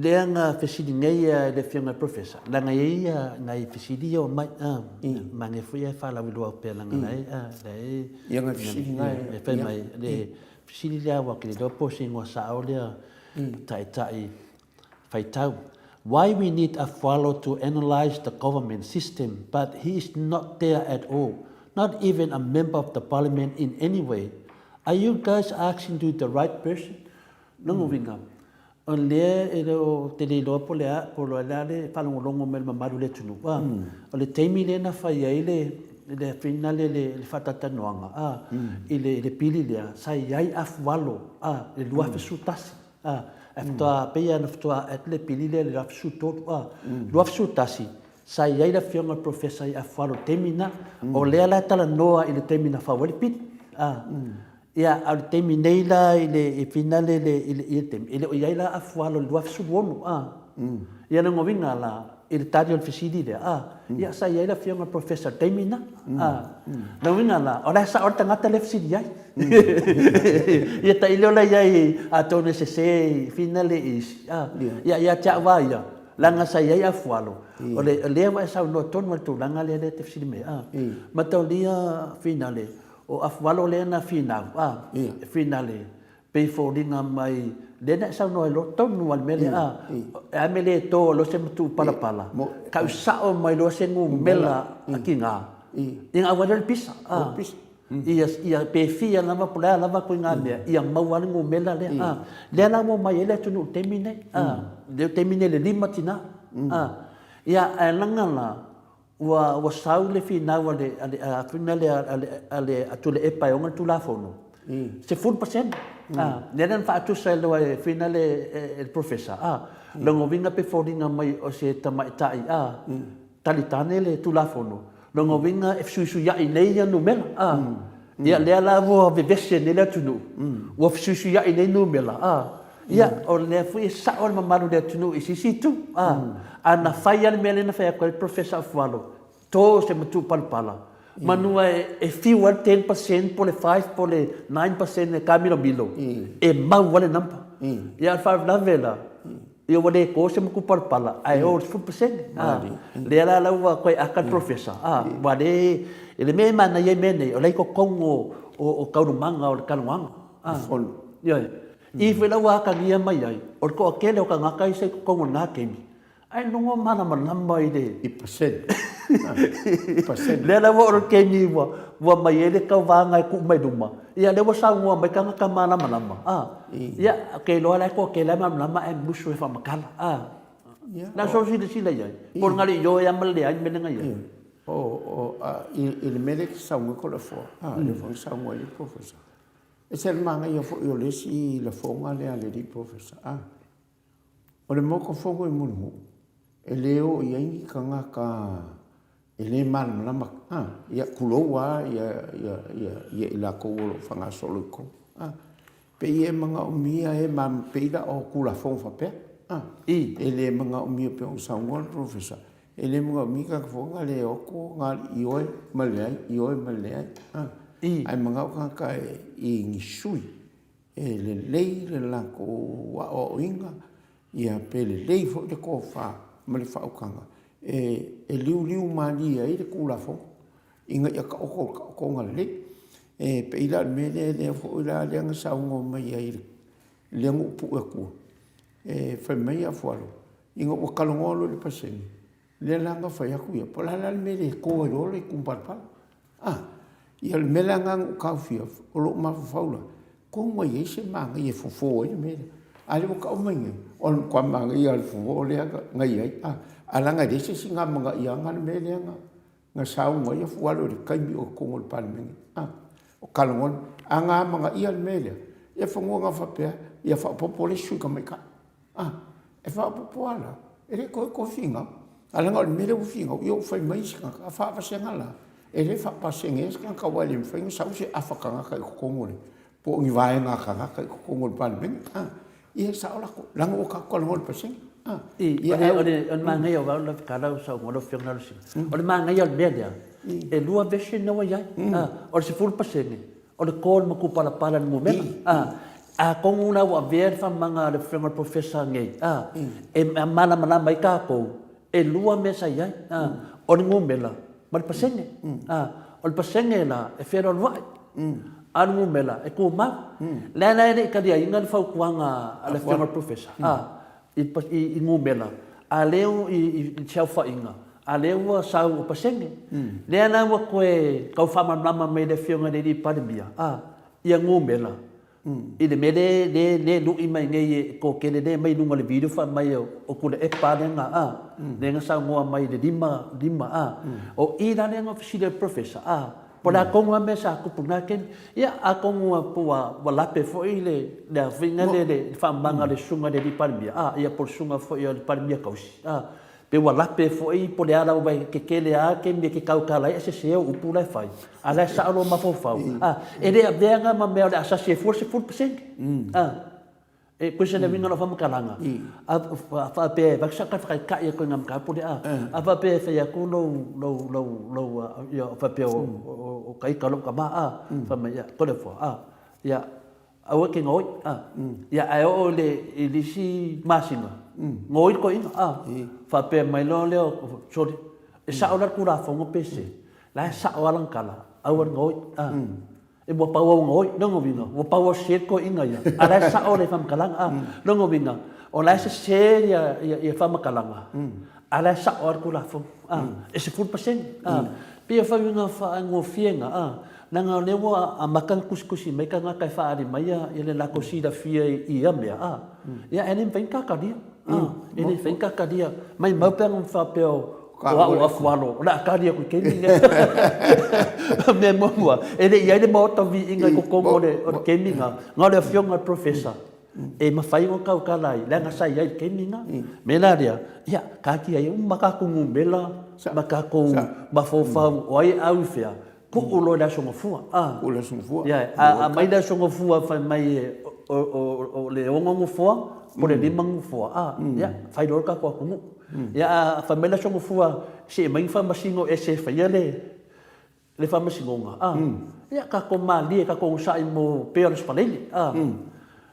Lea na fesili nei le Afioga i le Professor, leaga e i ai nai fesili ia e omai, a, manaia foi ae faalauiloa atu pea leaga la e, la e, Ia nai fesili na e fai mai, le fesili lea aua ou te le iloa po o se igoa sao lea taitai faitau. Why we need Afualo to analyse the government system but he is not there at all, not even a member of the parliament in any way. Are you guys asking to the right person? Lona uiga, o lea e le o te le iloa po o le a, po o le a le faalogologo mai o le mamalu o le atunuu, a, o le taimi lea na fai ai le, le finale le, le faatalatalanoaga, a, i le, le pili lea, sa i ai afualo, a, i le 2011, a, ae faatoa, pei lava ona faatoa add le pili lea i le 2013, a, 2011, sa i ai le afioga i le Professor i Afualo i le taimi lena, o lea la e talanoa i le taimi na fau ai le pili, a. Ia, a o le taimi nei la i le i finale i le i le i le taimi, e le o i ai la afualo i le 2016, a. Ia lona uiga la, i le tali o le fesili lea, a, ia sa i ai le afioga i le Professor i le taimi lena, a. Lona uiga la, o la e sao le tagata lea e fesili ai. Ia tailo la i ai atonu e sese i finale i isi, a. Ia, ia te au lava ia, leaga sa i ai afualo, o le o lea ua e saunoa tonu lava i le tulaga lea e te fesili mai ai, a. Mataulia finale, O Afualo lea na finau, a, e finale, pei foliga mai, lea na e saunoa ai loa tonu lava i le mea lea, a, e a mea le to loa se matu palapala, kau sao mai loa se numera a tiga, ia ona auai lea o le pisa, a, ia, ia pe fia lava po o le a lava ituaiga mea, ia maua lava le numera lea, a. Lea la ua omai ai le atunuu i le taimi lenei, a, le taimi lenei i le 5 tina, a. Ia, ae leaga la, Ua, ua sau le finau a le, a le, a fina le, a le, a le, a Tuilaepa e ona le Tulafono, 10%. A, lea la na faatusa ai loa e fina le, e, e le Professor, a, lona uiga pe foliga mai o se tamaitai, a, talitane le Tulafono, lona uiga e fesuisuiai nei ia numera, a. Ia, lea la ua vevesi nei le atunuu, ua fesuisuiai nei numera, a. Ia, o lea foi e sao le mamalu o le atunuu i se isi itu, a. A na fai lava le mea lea na fai atu ai le Professor Afualo, to se matupalapala, manu e, e fiu lava le 10% po o le 5 po o le 9% e taamilomilo, e mau lava le number. Ia, a o le faalavelave la, ia ua le to se matupalapala, ae o i le 10%. A, lea la la ua toe aka le Professor, a, ua le, i le mea e manaia ai mea nei, o la e i totonu o, o, o taualumaga o le talanoaga. A, ioe. I foi la ua atagia mai ai, o le toatele o tagata ia sa i totonu o lena taimi, ae logo malamalama i le... I pasene. Pasene. Lea la ua oo i le taimi ua, ua mai ai le tauvaga e tuu mai luma, ia lea ua saunoa mai tagata malamalama, a, ia, ou te iloa la e toatele lava e malamalama ae musu e faamatala, a. Na o sou silasila i ai, po o le na le ioe lava ma le leai le mea lea na i ai. O, o, a, i, i le mea lea e te saunoa ai Toleafoa, a, lea foi na saunoa ai le Professor, E ese le manaia foi o le isi lafoga lea a le alii Professor, a, o le Maota Fono i Mulinuu, e le o i ai ni tagata e le malamalama, a, ia tulou lava ia, ia, ia, ia i latou o lo o faagasolo i totonu, a. Pei e manaomia e ma, pei la o Tulafono faapea, a, e le manaomia pei ona saunoa le Professor. E le manaomia tagata foi na le o atu na ioe ma le leai, ioe ma le leai, a. Ae manao tagata i ni sui e lelei le latou aoaoina, ia pe lelei foi le tofa ma le faautaga e liuliu malie ai le Tulafono ina ia taoto i le taotoga lelei. E pei la o le mea lea, lea foi la lea na saunoa mai ai lea na ou pue atua, e fai mai Afualo, ina ua talanoa loa i le pasene, lea la na fai atu ia, po o le a la le mea e le to ai loa le tumupalapala. A, ia o le mea la lena na ou taofia, o lou mafaufau la, atonu e i ai se manaia e fofo ai le mea lea. A o lea ua tau mai nei, o le matua manaia lava o le fofo lea na i ai, ae leaga e leai se isi na amanaiaina le mea lea na saunoa ai Afualo i le taimi o i totonu o le Palemene, a, o talanoa, a na amanaia le mea lea, ia semeamanu na faapea, ia faaopoopo le isi sui tamaitai, a, e faaopoopo lava la, e le toe toe finau. Ae leaga o le mea lea ua finau, ia ua fai mai isi tagata, a faavasega la, e le faapasene se tagata aua e le mafai ona sau se afa tagata i totonu o le, po o ni vaega tagata i totonu o le Palemene, a, ia e sao latou, leaga ua tatou talanoa i le pasene, a. Ia, o le manaia o au lau saunoa lau Afioga Alosina, o le manaia o le mea lea, e lua version lea ua i ai, o le 10% o le to o le matupalapala i le numera, a, atonu la ua avea le faamamaga a le Afioga i le Professor nei, a, e malamalama ai tatou, e lua mea sa i ai, a, o le numera ma le pasene, a, o le pasene la e fealualuai, a o le numera e tumau. Lea la e le i taliaina le fautuaga a le Afioga i le Professor, a, i numera, a lea i se aofaiga, a lea ua sau o pasene. Lea la ua toe tau faamalamalama mai e le Afioga i le alii Palemia, a, ia numera, i le mea lea e lui mai nei e toatele lea e aumai i luga o le video fai mai o Tuilaepa lea na, a, lea na saunoa mai i le 5, 5, a. O i la lea na fesili ai le Professor, a, po o le a tonu lava le mea sa tupu i lena taimi. Ia, atonu po ua lape foi le a foi lea le faamamaga a le Susuga i le alii Palemia, a, ia po o le Susuga foi a le Palemia tausi, a, Pe ua lape foi po o le a lava aua e tetele lava taimi e te tautala ai ae sese au upu la e fai, a o la e sao lou mafaufau. A, e le avea na ma mea o le a sasi ai fua le 10%. A, e pei o le uiga o lau faamatalaga, a faapea e avatu sau tali faataitai atu i ngā mataupu lea, a faapea e fai atu lou, lou, lou, lou, ia, faapea o ka ita lou tama, a, fai mai, ia, Toleafoa, a, ia, Aua e te gaoi, a. Ia, ae oo i le, i le isi masina, gaoi le toeaina, a. Faapea mai loa lea o, sole, e sao la le Tulafono pe se, la e sao lava lana tala, aua le gaoi, a. E ua pau au gaoi, lona uiga, ua pau au sese le toeaina ia, a la e sao le faamatalaga, a. Lona uiga, o la e sese ia, ia, ia faamatalaga, a la e sao lava le Tulafono, a. E 10%, a. Pei o faiga faaigofie na, a. Leaga o lea ua amata ona tusitusi mai tagata e faaali mai le latou silafia i ia mea, a, ia e le mafai ona ta talia, a, e le mafai ona ta talia. Maimau pe ana faapea o au o Afualo, o le a tali atu i le taimi lenei. O le mea muamua, e le i i ai le Maota Viiga i totonu o le taimi lena, na o le Afioga i le Professor e mafai ona tautala ai, leaga sa i ai i le taimi lena. O le mea la lea, ia, taatia ia uma tatou numera ma tatou mafaufau o ai e au i fea, Tuu loa i le Aso Gafua, a. Tuu i le Aso Gafua. Yeah, a aumai le Aso Gafua fai mai o le 6 nofoa po o le 5 nofoa, a, ia, fai loa le tatou atunuu. Ia, a fai mai le Aso Gafua se i aumai ni faamasino ese e faia le faamasinoga, a, ia, tatou malie, tatou onosai mo pei o le Aso Faraile, a.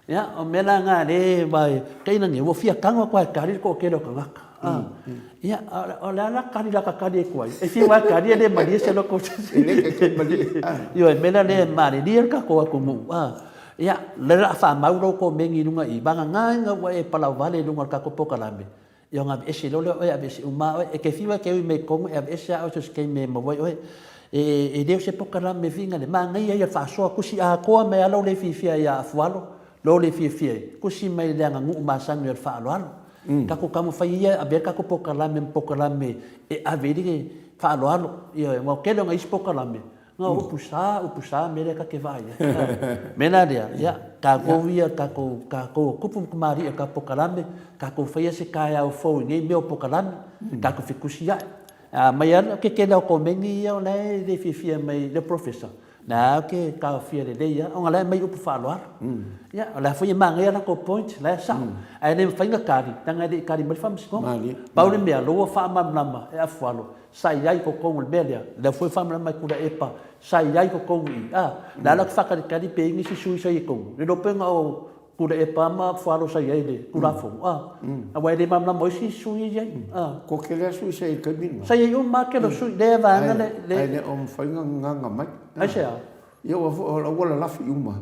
Ia, o mea la na lea aua e taina nei, ua fia tago atu lava e tali le toatele o tagata. Ia, o le a la tali la ta tali atu ai? E fiu lava e tali e le malie se loto o se isi. E le taitai malie. Ioe, o le mea la lea e malilie le tatou atunuu, ia, o lea o le a faamau lou komeni i luga i i, vagana ina ua e palauvale i luga o le tatou polokalame, Ia ona aveese loa lea o oe, aveese uma lava oe. E te fiu lava e te ui mai i totonu, e aveese lava oe so o se taimi e maua ai oe. E le o se polokalame viga le manaia ia o le faasoa tusi atoa mai lava lou le fiafia ia Afualo, lou le fiafia ai, tusi mai i le aganuu masani o le faaaloalo. Tatou taumafai ia e avea le tatou polokalame ma polokalame e ave i ai le faaaloalo. Ioe, aua o le tele o nai isi polokalame, Na o upu sa, upu sa, mea lea ta te vaai ai. O mea la lea, ia, tatou ia, tatou, tatou o tupu ma tamalii o le tatou polokalame, tatou faia se taeao fou i nei mea o polokalame, tatou fetusiai. A mai lava, o ke tele o komeni ia o la e le fiafia mai i le professor. Na ou te taofia lelei lava, ona o la e aumai upu faaaloalo. Ia, o la foi e manaia latou point, la e sao. Ae le mafai ona tali, leaga e le i tali mai le Faamasinoga. Pau le mea, o lea ua faamalamalama e Afualo, sa i ai i totonu o le mea lea, lea foi e faamalamalama e Tuilaepa, sa i ai i totonu i i. A, o le a la ou te faatalitali pe i ai nisi sui usufono sa i ai i totonu, le iloa pe na o Tuilaepa ma Afualo sa i ai i le Tulafono, a, aua e le malamalama o isi sui usufono ia e i ai. A. Ko tele lava sui sa i ai i le taimi lena. Sa i ai uma lava tele o sui, lea vaega lea. Ae le o mafai ona gagana mai. Aisea? Ia ua foi o la ua lalafi uma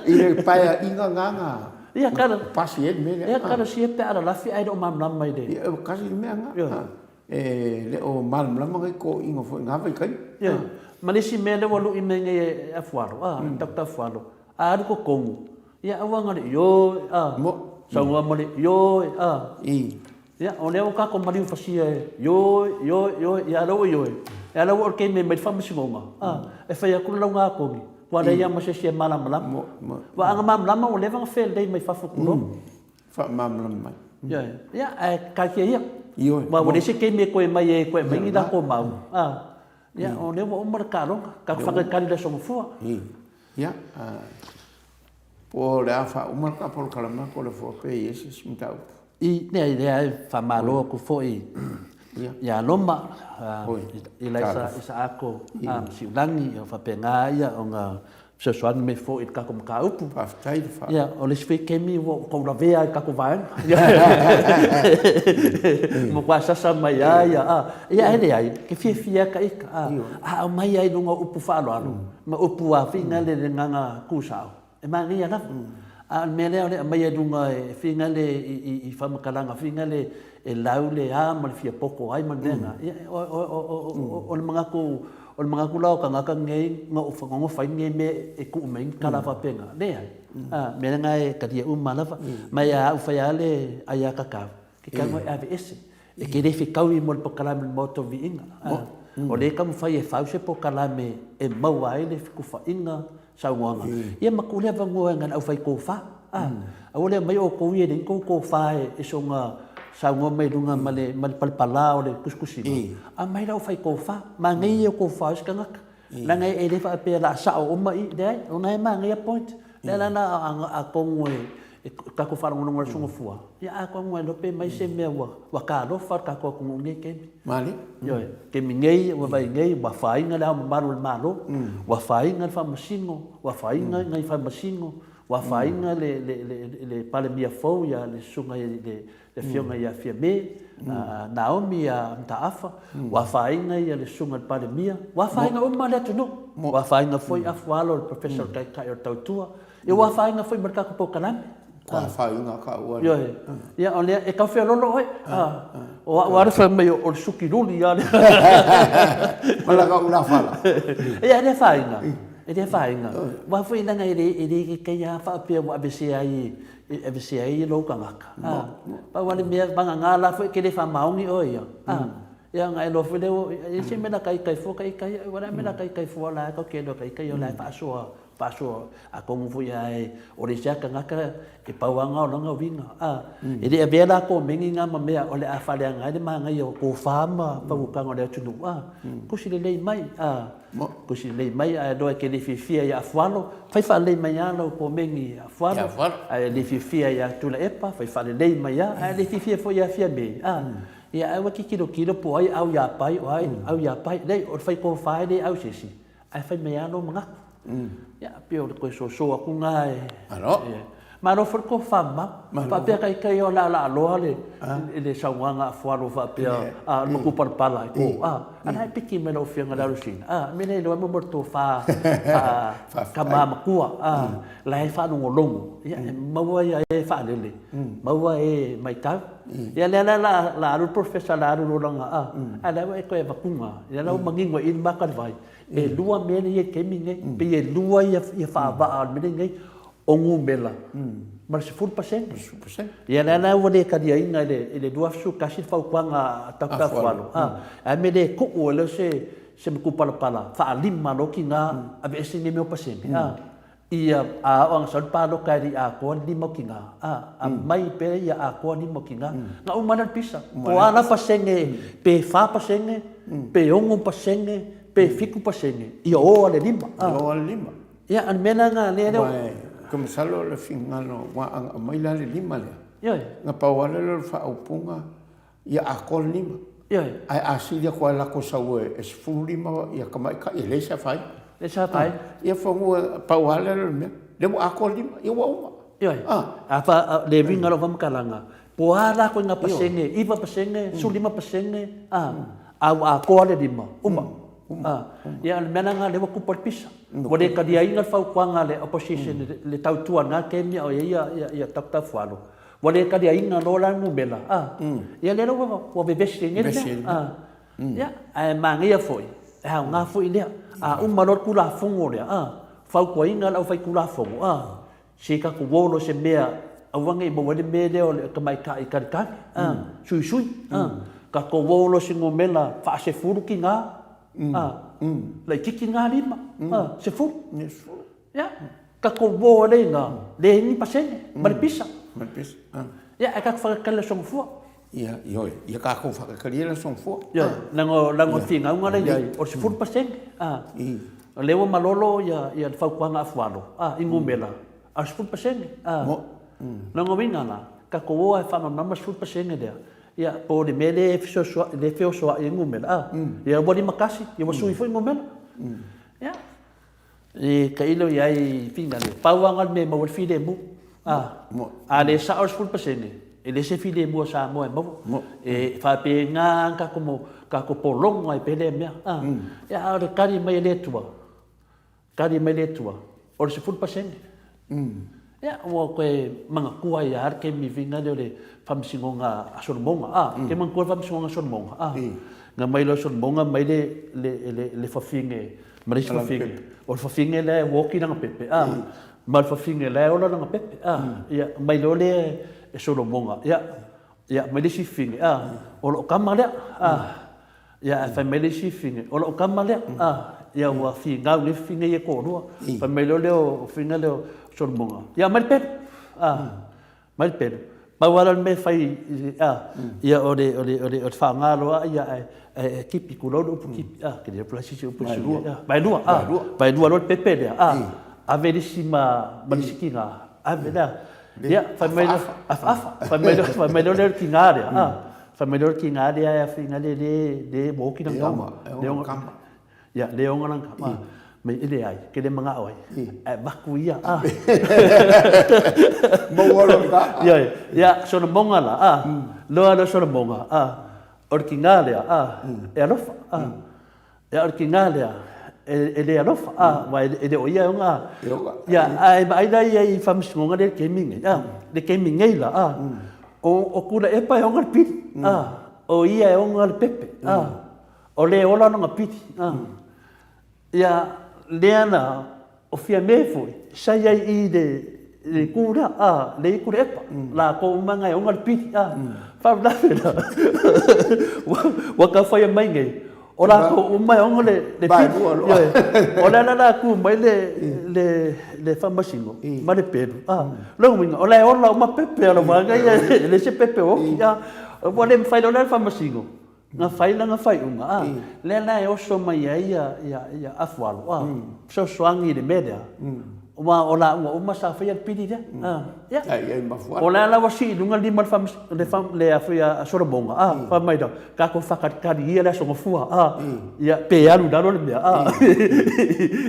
i le paeaiga lena na Ia tala pasi ai le mea lea. Ia talosia pe a lalafi ae le o malamalama i le. Ia kasi le mea lena. E le o malamalama nai toeaiina foi i na vaitaimi. Ioe. Ma le isi mea lea ua lui mai nei e Afualo, a, Doctor Afualo, a alu totonu, ia aua na le ioe, a, saunoa ma le ioe, a. Ia, o lea ua tatou maliu fasia e ioe, ioe, ioe, ia a o lea ua ioe, ia a o lea ua oo i le taimi e aumai le faamasinoga, a, e fai atu le lauga-a-tonu, ua leai lava ma se isi e malamalama. Aua a na malamalama ua leva ona felelei mai fafo tulou. Faamalamalama mai. Ioe. Ia, ae taatia ia. Ioe. Aua ua leai se taimi e toe aumai ai e toe aumai ni latou mau. A, ia, o lea ua uma le taaloga. Tatou faatalitali i le Aso Gafua. Ia, po o le a faauma le ta polokalame po o le fua pe i ai se isi mataupu. I, leai, leai, faamalo atu foi ia Roma, i Laisa Isaako Siulagi, o faapena ia ona fesoasoani mai foi i le tatou mataupu. Faafetai le fa. Ia, o le isi foi taimi ua ou taulavea ai i le tatou vaega. Matua sasa mai lava ia, a. Ia ae leai, e te fiafia lava ta ita, a. A aumai lava i luga o upu faaaloalo ma upu afiga le agaga tusao, e manaia lava. A o le mea lea o le aumai i luga e figa le i faamatalaga figa le e lau le a ma le fia poto ai ma le mea lena, ia, o le manatu, o le manatu la o tagata nei na ou fai nei mea e tuu mai ai ni tala faapena, leai. A, mea lena e talia uma lava. Ma a ou fai lava le aiatatau, e tatau ona e aveese. E te le fetaui mo le polokalame o le Maota o Viiga. O lea e taumafai e fau se polokalame e maua ai le fetufaaiga, saunoaga, ia ma tuu le avanoa i nai le aufaitofa. Aua le aumai outou ia e leai ni tou tofa e soona saunoa mai luga ma le palapala o le tusitusiga. Aumai le aufaitofa. Manaia ia o tofa o isi tagata. Leaga e le faapea o le a sao uma i, leai, o lena e manaia point. Lea la na atonu e tatou faalogologo i le Aso Gafua, ia atonu e iloa pe aumai se mea ua talofa le tatou atunuu i lenei taimi. Malie. Ioe, taimi nei, ua vaai nei, ua afaina Le Ao Mamalu o le Malo, ua afaina le Faamasino, ua afaina nai Faamasino, ua afaina le Palemia fou ia le Susuga i le Afioga ia Fiame, Naomi Mataafa, ua afaina le Susuga i le Palemia, ua afaina uma le atunuu, ua afaina foi Afualo le Professor o le Taitai o le Tautua, ia ua afaina foi ma le tatou polokalame. Ua afaina ka ua. Ioe. Ia o lea e tau feololo oe. O au lava le fai mai o le suki luli lava lea. Ma laka ulafala. Ia e le afaina. E le afaina. Aua foi leaga e le e le tei lava faapea ua aveesea ai e aveesea ai lou tagata. Pau lava le mea vagana la foi e te le faamaoni oe ia. Ia ona e iloa foi lea e leai se mea la ta ita ai fua ta ita ia, ua leai mea la ta ita ai fua o la e tatou te iloa ta ita ia o la e faasoa faasoa atonu foi ae o le isi lava tagata e pau lava na o lona uiga a e le avea la komeni na ma mea o le a faaleaga ai le manaia o tofa ma fauutaga o le atunuu a tusi lelei mai a tusi lelei mai ae iloa e te le fiafia ia Afualo fai faalelei mai lava lau komeni ia Afualo ae le fiafia ia Tuilaepa fai faalelei mai lava ae le fiafia foi ia Fiame a ia ae ua te tilotilo po o ai au ia Pai o ai au ia Pai leai o le fai tofa e le au i se isi Ae fai mai lava lou manatu. Ia, pei o le toe soso atu lena e... Malo. Malo foi le tofamamao. Faapea ta ita ia o le a laaloa le le saunoaga a Fualo faapea a o le matua palapala e to a. A la e piki mai lau Afioga i le Alosina a, o le mea lea e iloa ai mo le tofa tama matua a, la e faalogologo, ia e maua e e faalele, maua e matau. Ia lea la o le a alu le Professor o le a alu loa lana a, a o lea ua e toe avatuga, ia la ua manino i i le mata o le vai. E lua mea lea e i ai i le taimi lenei, pei e lua ia faavaa o le mea lea e i ai nei, o numera ma le 10%. Ia lea la ua le taliaina i le 2011 le fautuaga a Doctor Afualo, a mea le tuu e le o se matupalapala faalima loa tina aveese nei mea o pasene, Ia, a oo ana sau le palota e le i atoa le lima o tina, a, aumai pea ia atoa lima o tina. Na uma lea o le pisa. Po o a la pasene, pe 4%, pe 6%, pe 7%, ia o a le 5. Ia o a le 5. Ia, o le mea la lena lea. Aua ou te masalo o le finagalo ua aumai la le 5 lea. Ioe. Na pau lava lea o le faaupuga ia atoa le 5. Ioe. Ae a sili atu lava i le latou sau e 15 ia tamaitai, e leai se afaina. Leai se afaina. Ia semeamanu pau lava lea o le mea, lea ua atoa le 5, ia ua uma. Ioe. A fa, le uiga o lau faamatalaga, po o a la ituaiga pasene, 9%, 15%, a, a ua atoa le 5, uma. A, ia o le mea la lena lea ua tupu ai le pisa. Ua le taliaina le fautuaga a le opposition i le tautua i lena taimi a o i ai ia Doctor Afualo. Ua le taliaina loa la le numera, a, ia lea la ua vevesi ai nei le mea. A, ia, ae manaia foi, e aoga foi lea. A uma loa le Tulafono lea, a, fautuaina le aufaitulafono, a, Se tatou o loa se mea aua nei maua ai le mea lea o le tamaitai talitali, a, suisui, a. Tatou o loa se numera faasefulu tina, a, laitiiti na lima, a, sefulu. Ia, tatou o ai lea i ina, leai ni pasene, ma le pisa. Ma le pisa, a. Ia, ae tatou faatalitali i le Aso Gafua. Ia, ioe, ia tatou faatalitali ia i le Aso Gafua. Ioe, leaga o le finauga lea e i ai, o le 10%, a. O lea ua malolo ia le fautuaga a Fualo, a, i numera, a o le 10%, a. Lona uiga la, tatou o lava e faamalamalama le 10% lea, ia, po o le mea lea e feosoai ai numera, a, ia ua 51, ia ua sui foi numera. Ia, E tailo i ai finagalo, pau lava lena o le mea e maua ai le filemu. A, a le sao le 10%, e leai se filemu a Samoa e maua. E faapena lava tatou, tatou pologa ai pea lea mea. A, ia, a o le tali mai a le Atua, tali mai le Atua, o le 10%. Ia, ua toe manatua ai lava le taimi viga lea o le faamasinoga a Solomoga. A, e te manatua le faamasinoga a Solomoga? A, na aumai loa e Solomoga aumai le, le, le, le fafine ma le isi fafine. O le fafine lea e ua oti lana pepe, a, ma le fafine la e ola lana pepe, a. Ia, aumai loa lea e Solomoga, ia, ia, aumai le isi fafine, a, o lou tama lea, a. Ia, ae fai mai le isi fafine, o lou tama lea, a, ia ua finau nei fafine ia e toalua. Fai mai loa lea o fafine lea o Solomoga, ia aumai le pelu, a, aumai le pelu. Pau lava lea o le mea e fai, a, ia o le, o le, o le, o le faaaoga loa, ia ae, ae tipi, tulou le upu tipi, a, ke le iloa po o le a se isi upu e sui ai, a, vaelua, a, vaelua loa le pepe lea, a, ave le isi ma, ma le isi tina, ave lea, ia, fai mai loa, afaafa, fai mai loa, fai mai loa lea o le tina lea, a, Fai mai loa le tina lea e afina le le le ua oti lana tama. E ona tama. Ia, le ona lana tama. Mai e leai, ke le manao ai. Ae avatu ia, a. Maua loa i Ia, ia, Solomoga la, a. Loa loa Solomoga, a. O le tina lea, a, e alofa, a. Ia, o le tina lea, e le alofa, a, aua e le o ia e ona, ia, ae vaai la ia i faamasinoga lea i le taimi nei, a, le taimi nei la, a, o Tuilaepa e ona le pili, a, o ia e ona le pepe, a, o le ola lona pili, a. Ia, lea la, O Fiame foi, sa i ai i le le itu lea, a, le i Tuilaepa, latou uma na e ona le pili, a. Faalavelave la, ua tau faia mai nei, o latou uma e ona le pili. Ioe. O le ala la tu mai le le le faamasino ma le pelu, a. Lona uiga, o la e ola uma pepe a le vaega ia, e leai se pepe o oti, a. Ua le mafai loa la e le faamasino Na fai lana faaiuga, a, lea la e oso mai ai ia Afualo, a, fesoasoani i le mea lea, aua o laua uma sa faia le pili lea, a, ia. O la la ua sii i luga le lima o le le a foi a Solomoga, a, fai mai la, tatou faatalitali ia le Aso Gafua, a, ia, pe alu i lalo le mea, a,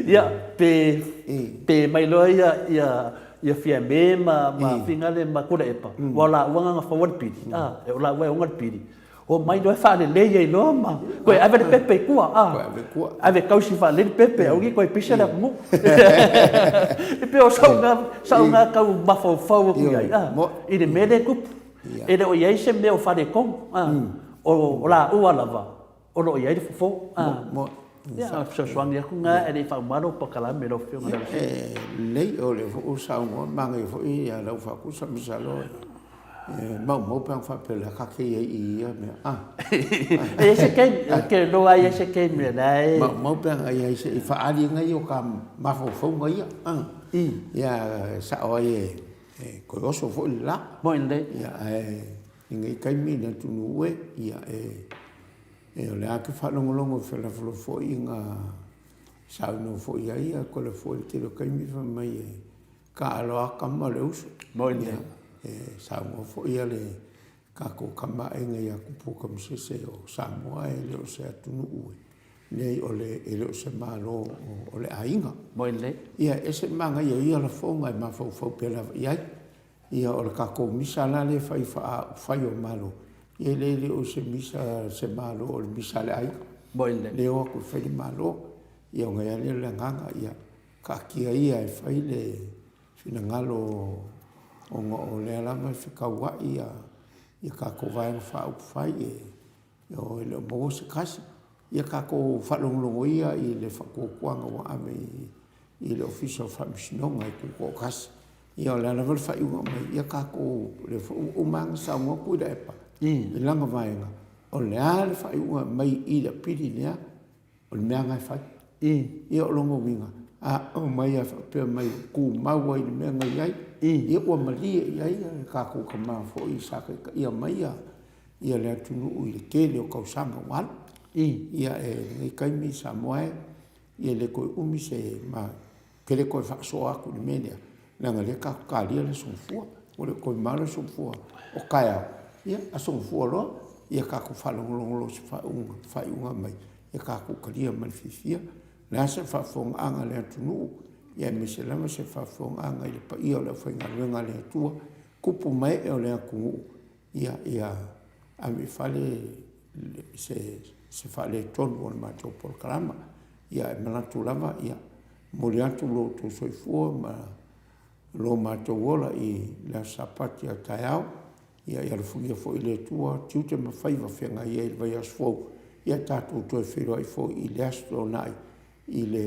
ia, pe, pe mai loa ia, ia Fiame ma, ma Figale ma Tuilaepa, aua o laua na na faua le pili, a, o laua e ona le pili. Omai loa e faalelei ai loa ma toe ave le pepe i tua, a. Toe ave i tua. Ave tausi faalelei le pepe, aua ne i toe pisa le atunuu. E pei o sau na, sau na tau mafaufau atu i ai, a, i le mea lea e tupu. E le o i ai se mea o faaletonu, a, o laua lava o lo o i ai le fofo, a. Ia, o le fesoasoani atu lena ae le i faauma lou polokalame lau Afioga i le Alosina. E lelei, o lea foi ua saunoa, manaia foi lau faatusa masalo e maumau pe ana faapea o le a ta te i ai i ia mea. A. E i ai se taimi, ou te iloa lava e i ai se taimi o la e. Maumau pe ana i ai se i faaali ai nai o ta mafaufauga ia. A. Ia, e sao ai e toe oso foi le la. Moi lelei. Ia, ae i lenei taimi i le atunuu e, ia e. E, o lea te faalogologo i felafolafoaiga saunoa foi i ai ia Toleafoa i le tele o taimi fai mai e taalo lava tama o le uso. Moni lelei. E saunoa foi ia le tatou Tama a Aiga ia Tupua Tamasese o Samoa e le o se atunuu leai o le e le o se Malo o le aiga. Moni lelei. Ia e ese le manaia o ia lafoga e mafaufau pea lava i ai. Ia o le tatou misa la lea e fai faa-upufai o Malo, ia e le o se misa a se Malo o le misa a le aiga. Moni lelei. Lea e o atu e fai le Malo. Ia ona i ai lea o le agaga, ia taatia ia e fai le finagalo ona o lea lava e fetauai ia tatou Vaega Faaupufai e le o maua se tasi. Ia tatou faalogologo ia i le faatuatuaga ua ave i le Ofisa o Faamasinoga e Tutoatasi. Ia o le a lava le faaiuga e aumai, ia tatou, o lea foi ua uma ona saunoa Tuilaepa i lana vaega, o le a le faaiuga e aumai i le apili lea, o le mea lava lena e fai. Ia o lona uiga, a aumai lava faapea mai e tumau lava i le mea na i ai, ia ua malie i ai le tatou tama foi sa taitaia mai le atunuu i le tele o tausaga ua alu. Ia i lenei taimi Samoa e, ia e le toe umi se ma, ou te le toe faasoa atu i le mea lea, leaga o lea tatou te talia le Aso Gafua. Ua le o toe mamao le Aso Gafua o taeao, ia Aso Gafua loa, ia tatou faalogologo loa i se faaiuga aumai, ia tatou talia ma le fiafia. O le a se faafofogaaga a le atunuu, ia aemaise lava se faafofogaaga i le paia o le aufaigaluega a le Atua, tupu ma ee o le atunuu, ia ia ave i fale se faaletonu o le matou polokalama. Ia ae manatu lava, ia momoli atu lo outou soifua ma lo matou ola i le Aso Sapati a taeao. Ia alofagia foi e le Atua tiute ma faiva feagai ai i le vaiaso fou, ia tatou toe feiloai foi i le Aso Toonai i le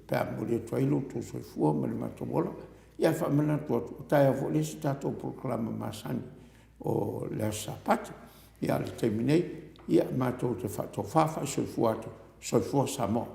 pe a momoli atu ai lo outou soifua ma lo matou ola. Ia ae faamanatu atu, o taeao foi le isi tatou polokalama masani o le Aso Sapati. Ia a o le taimi nei, ia matou te faatofa faasoifua atu, soifua Samoa.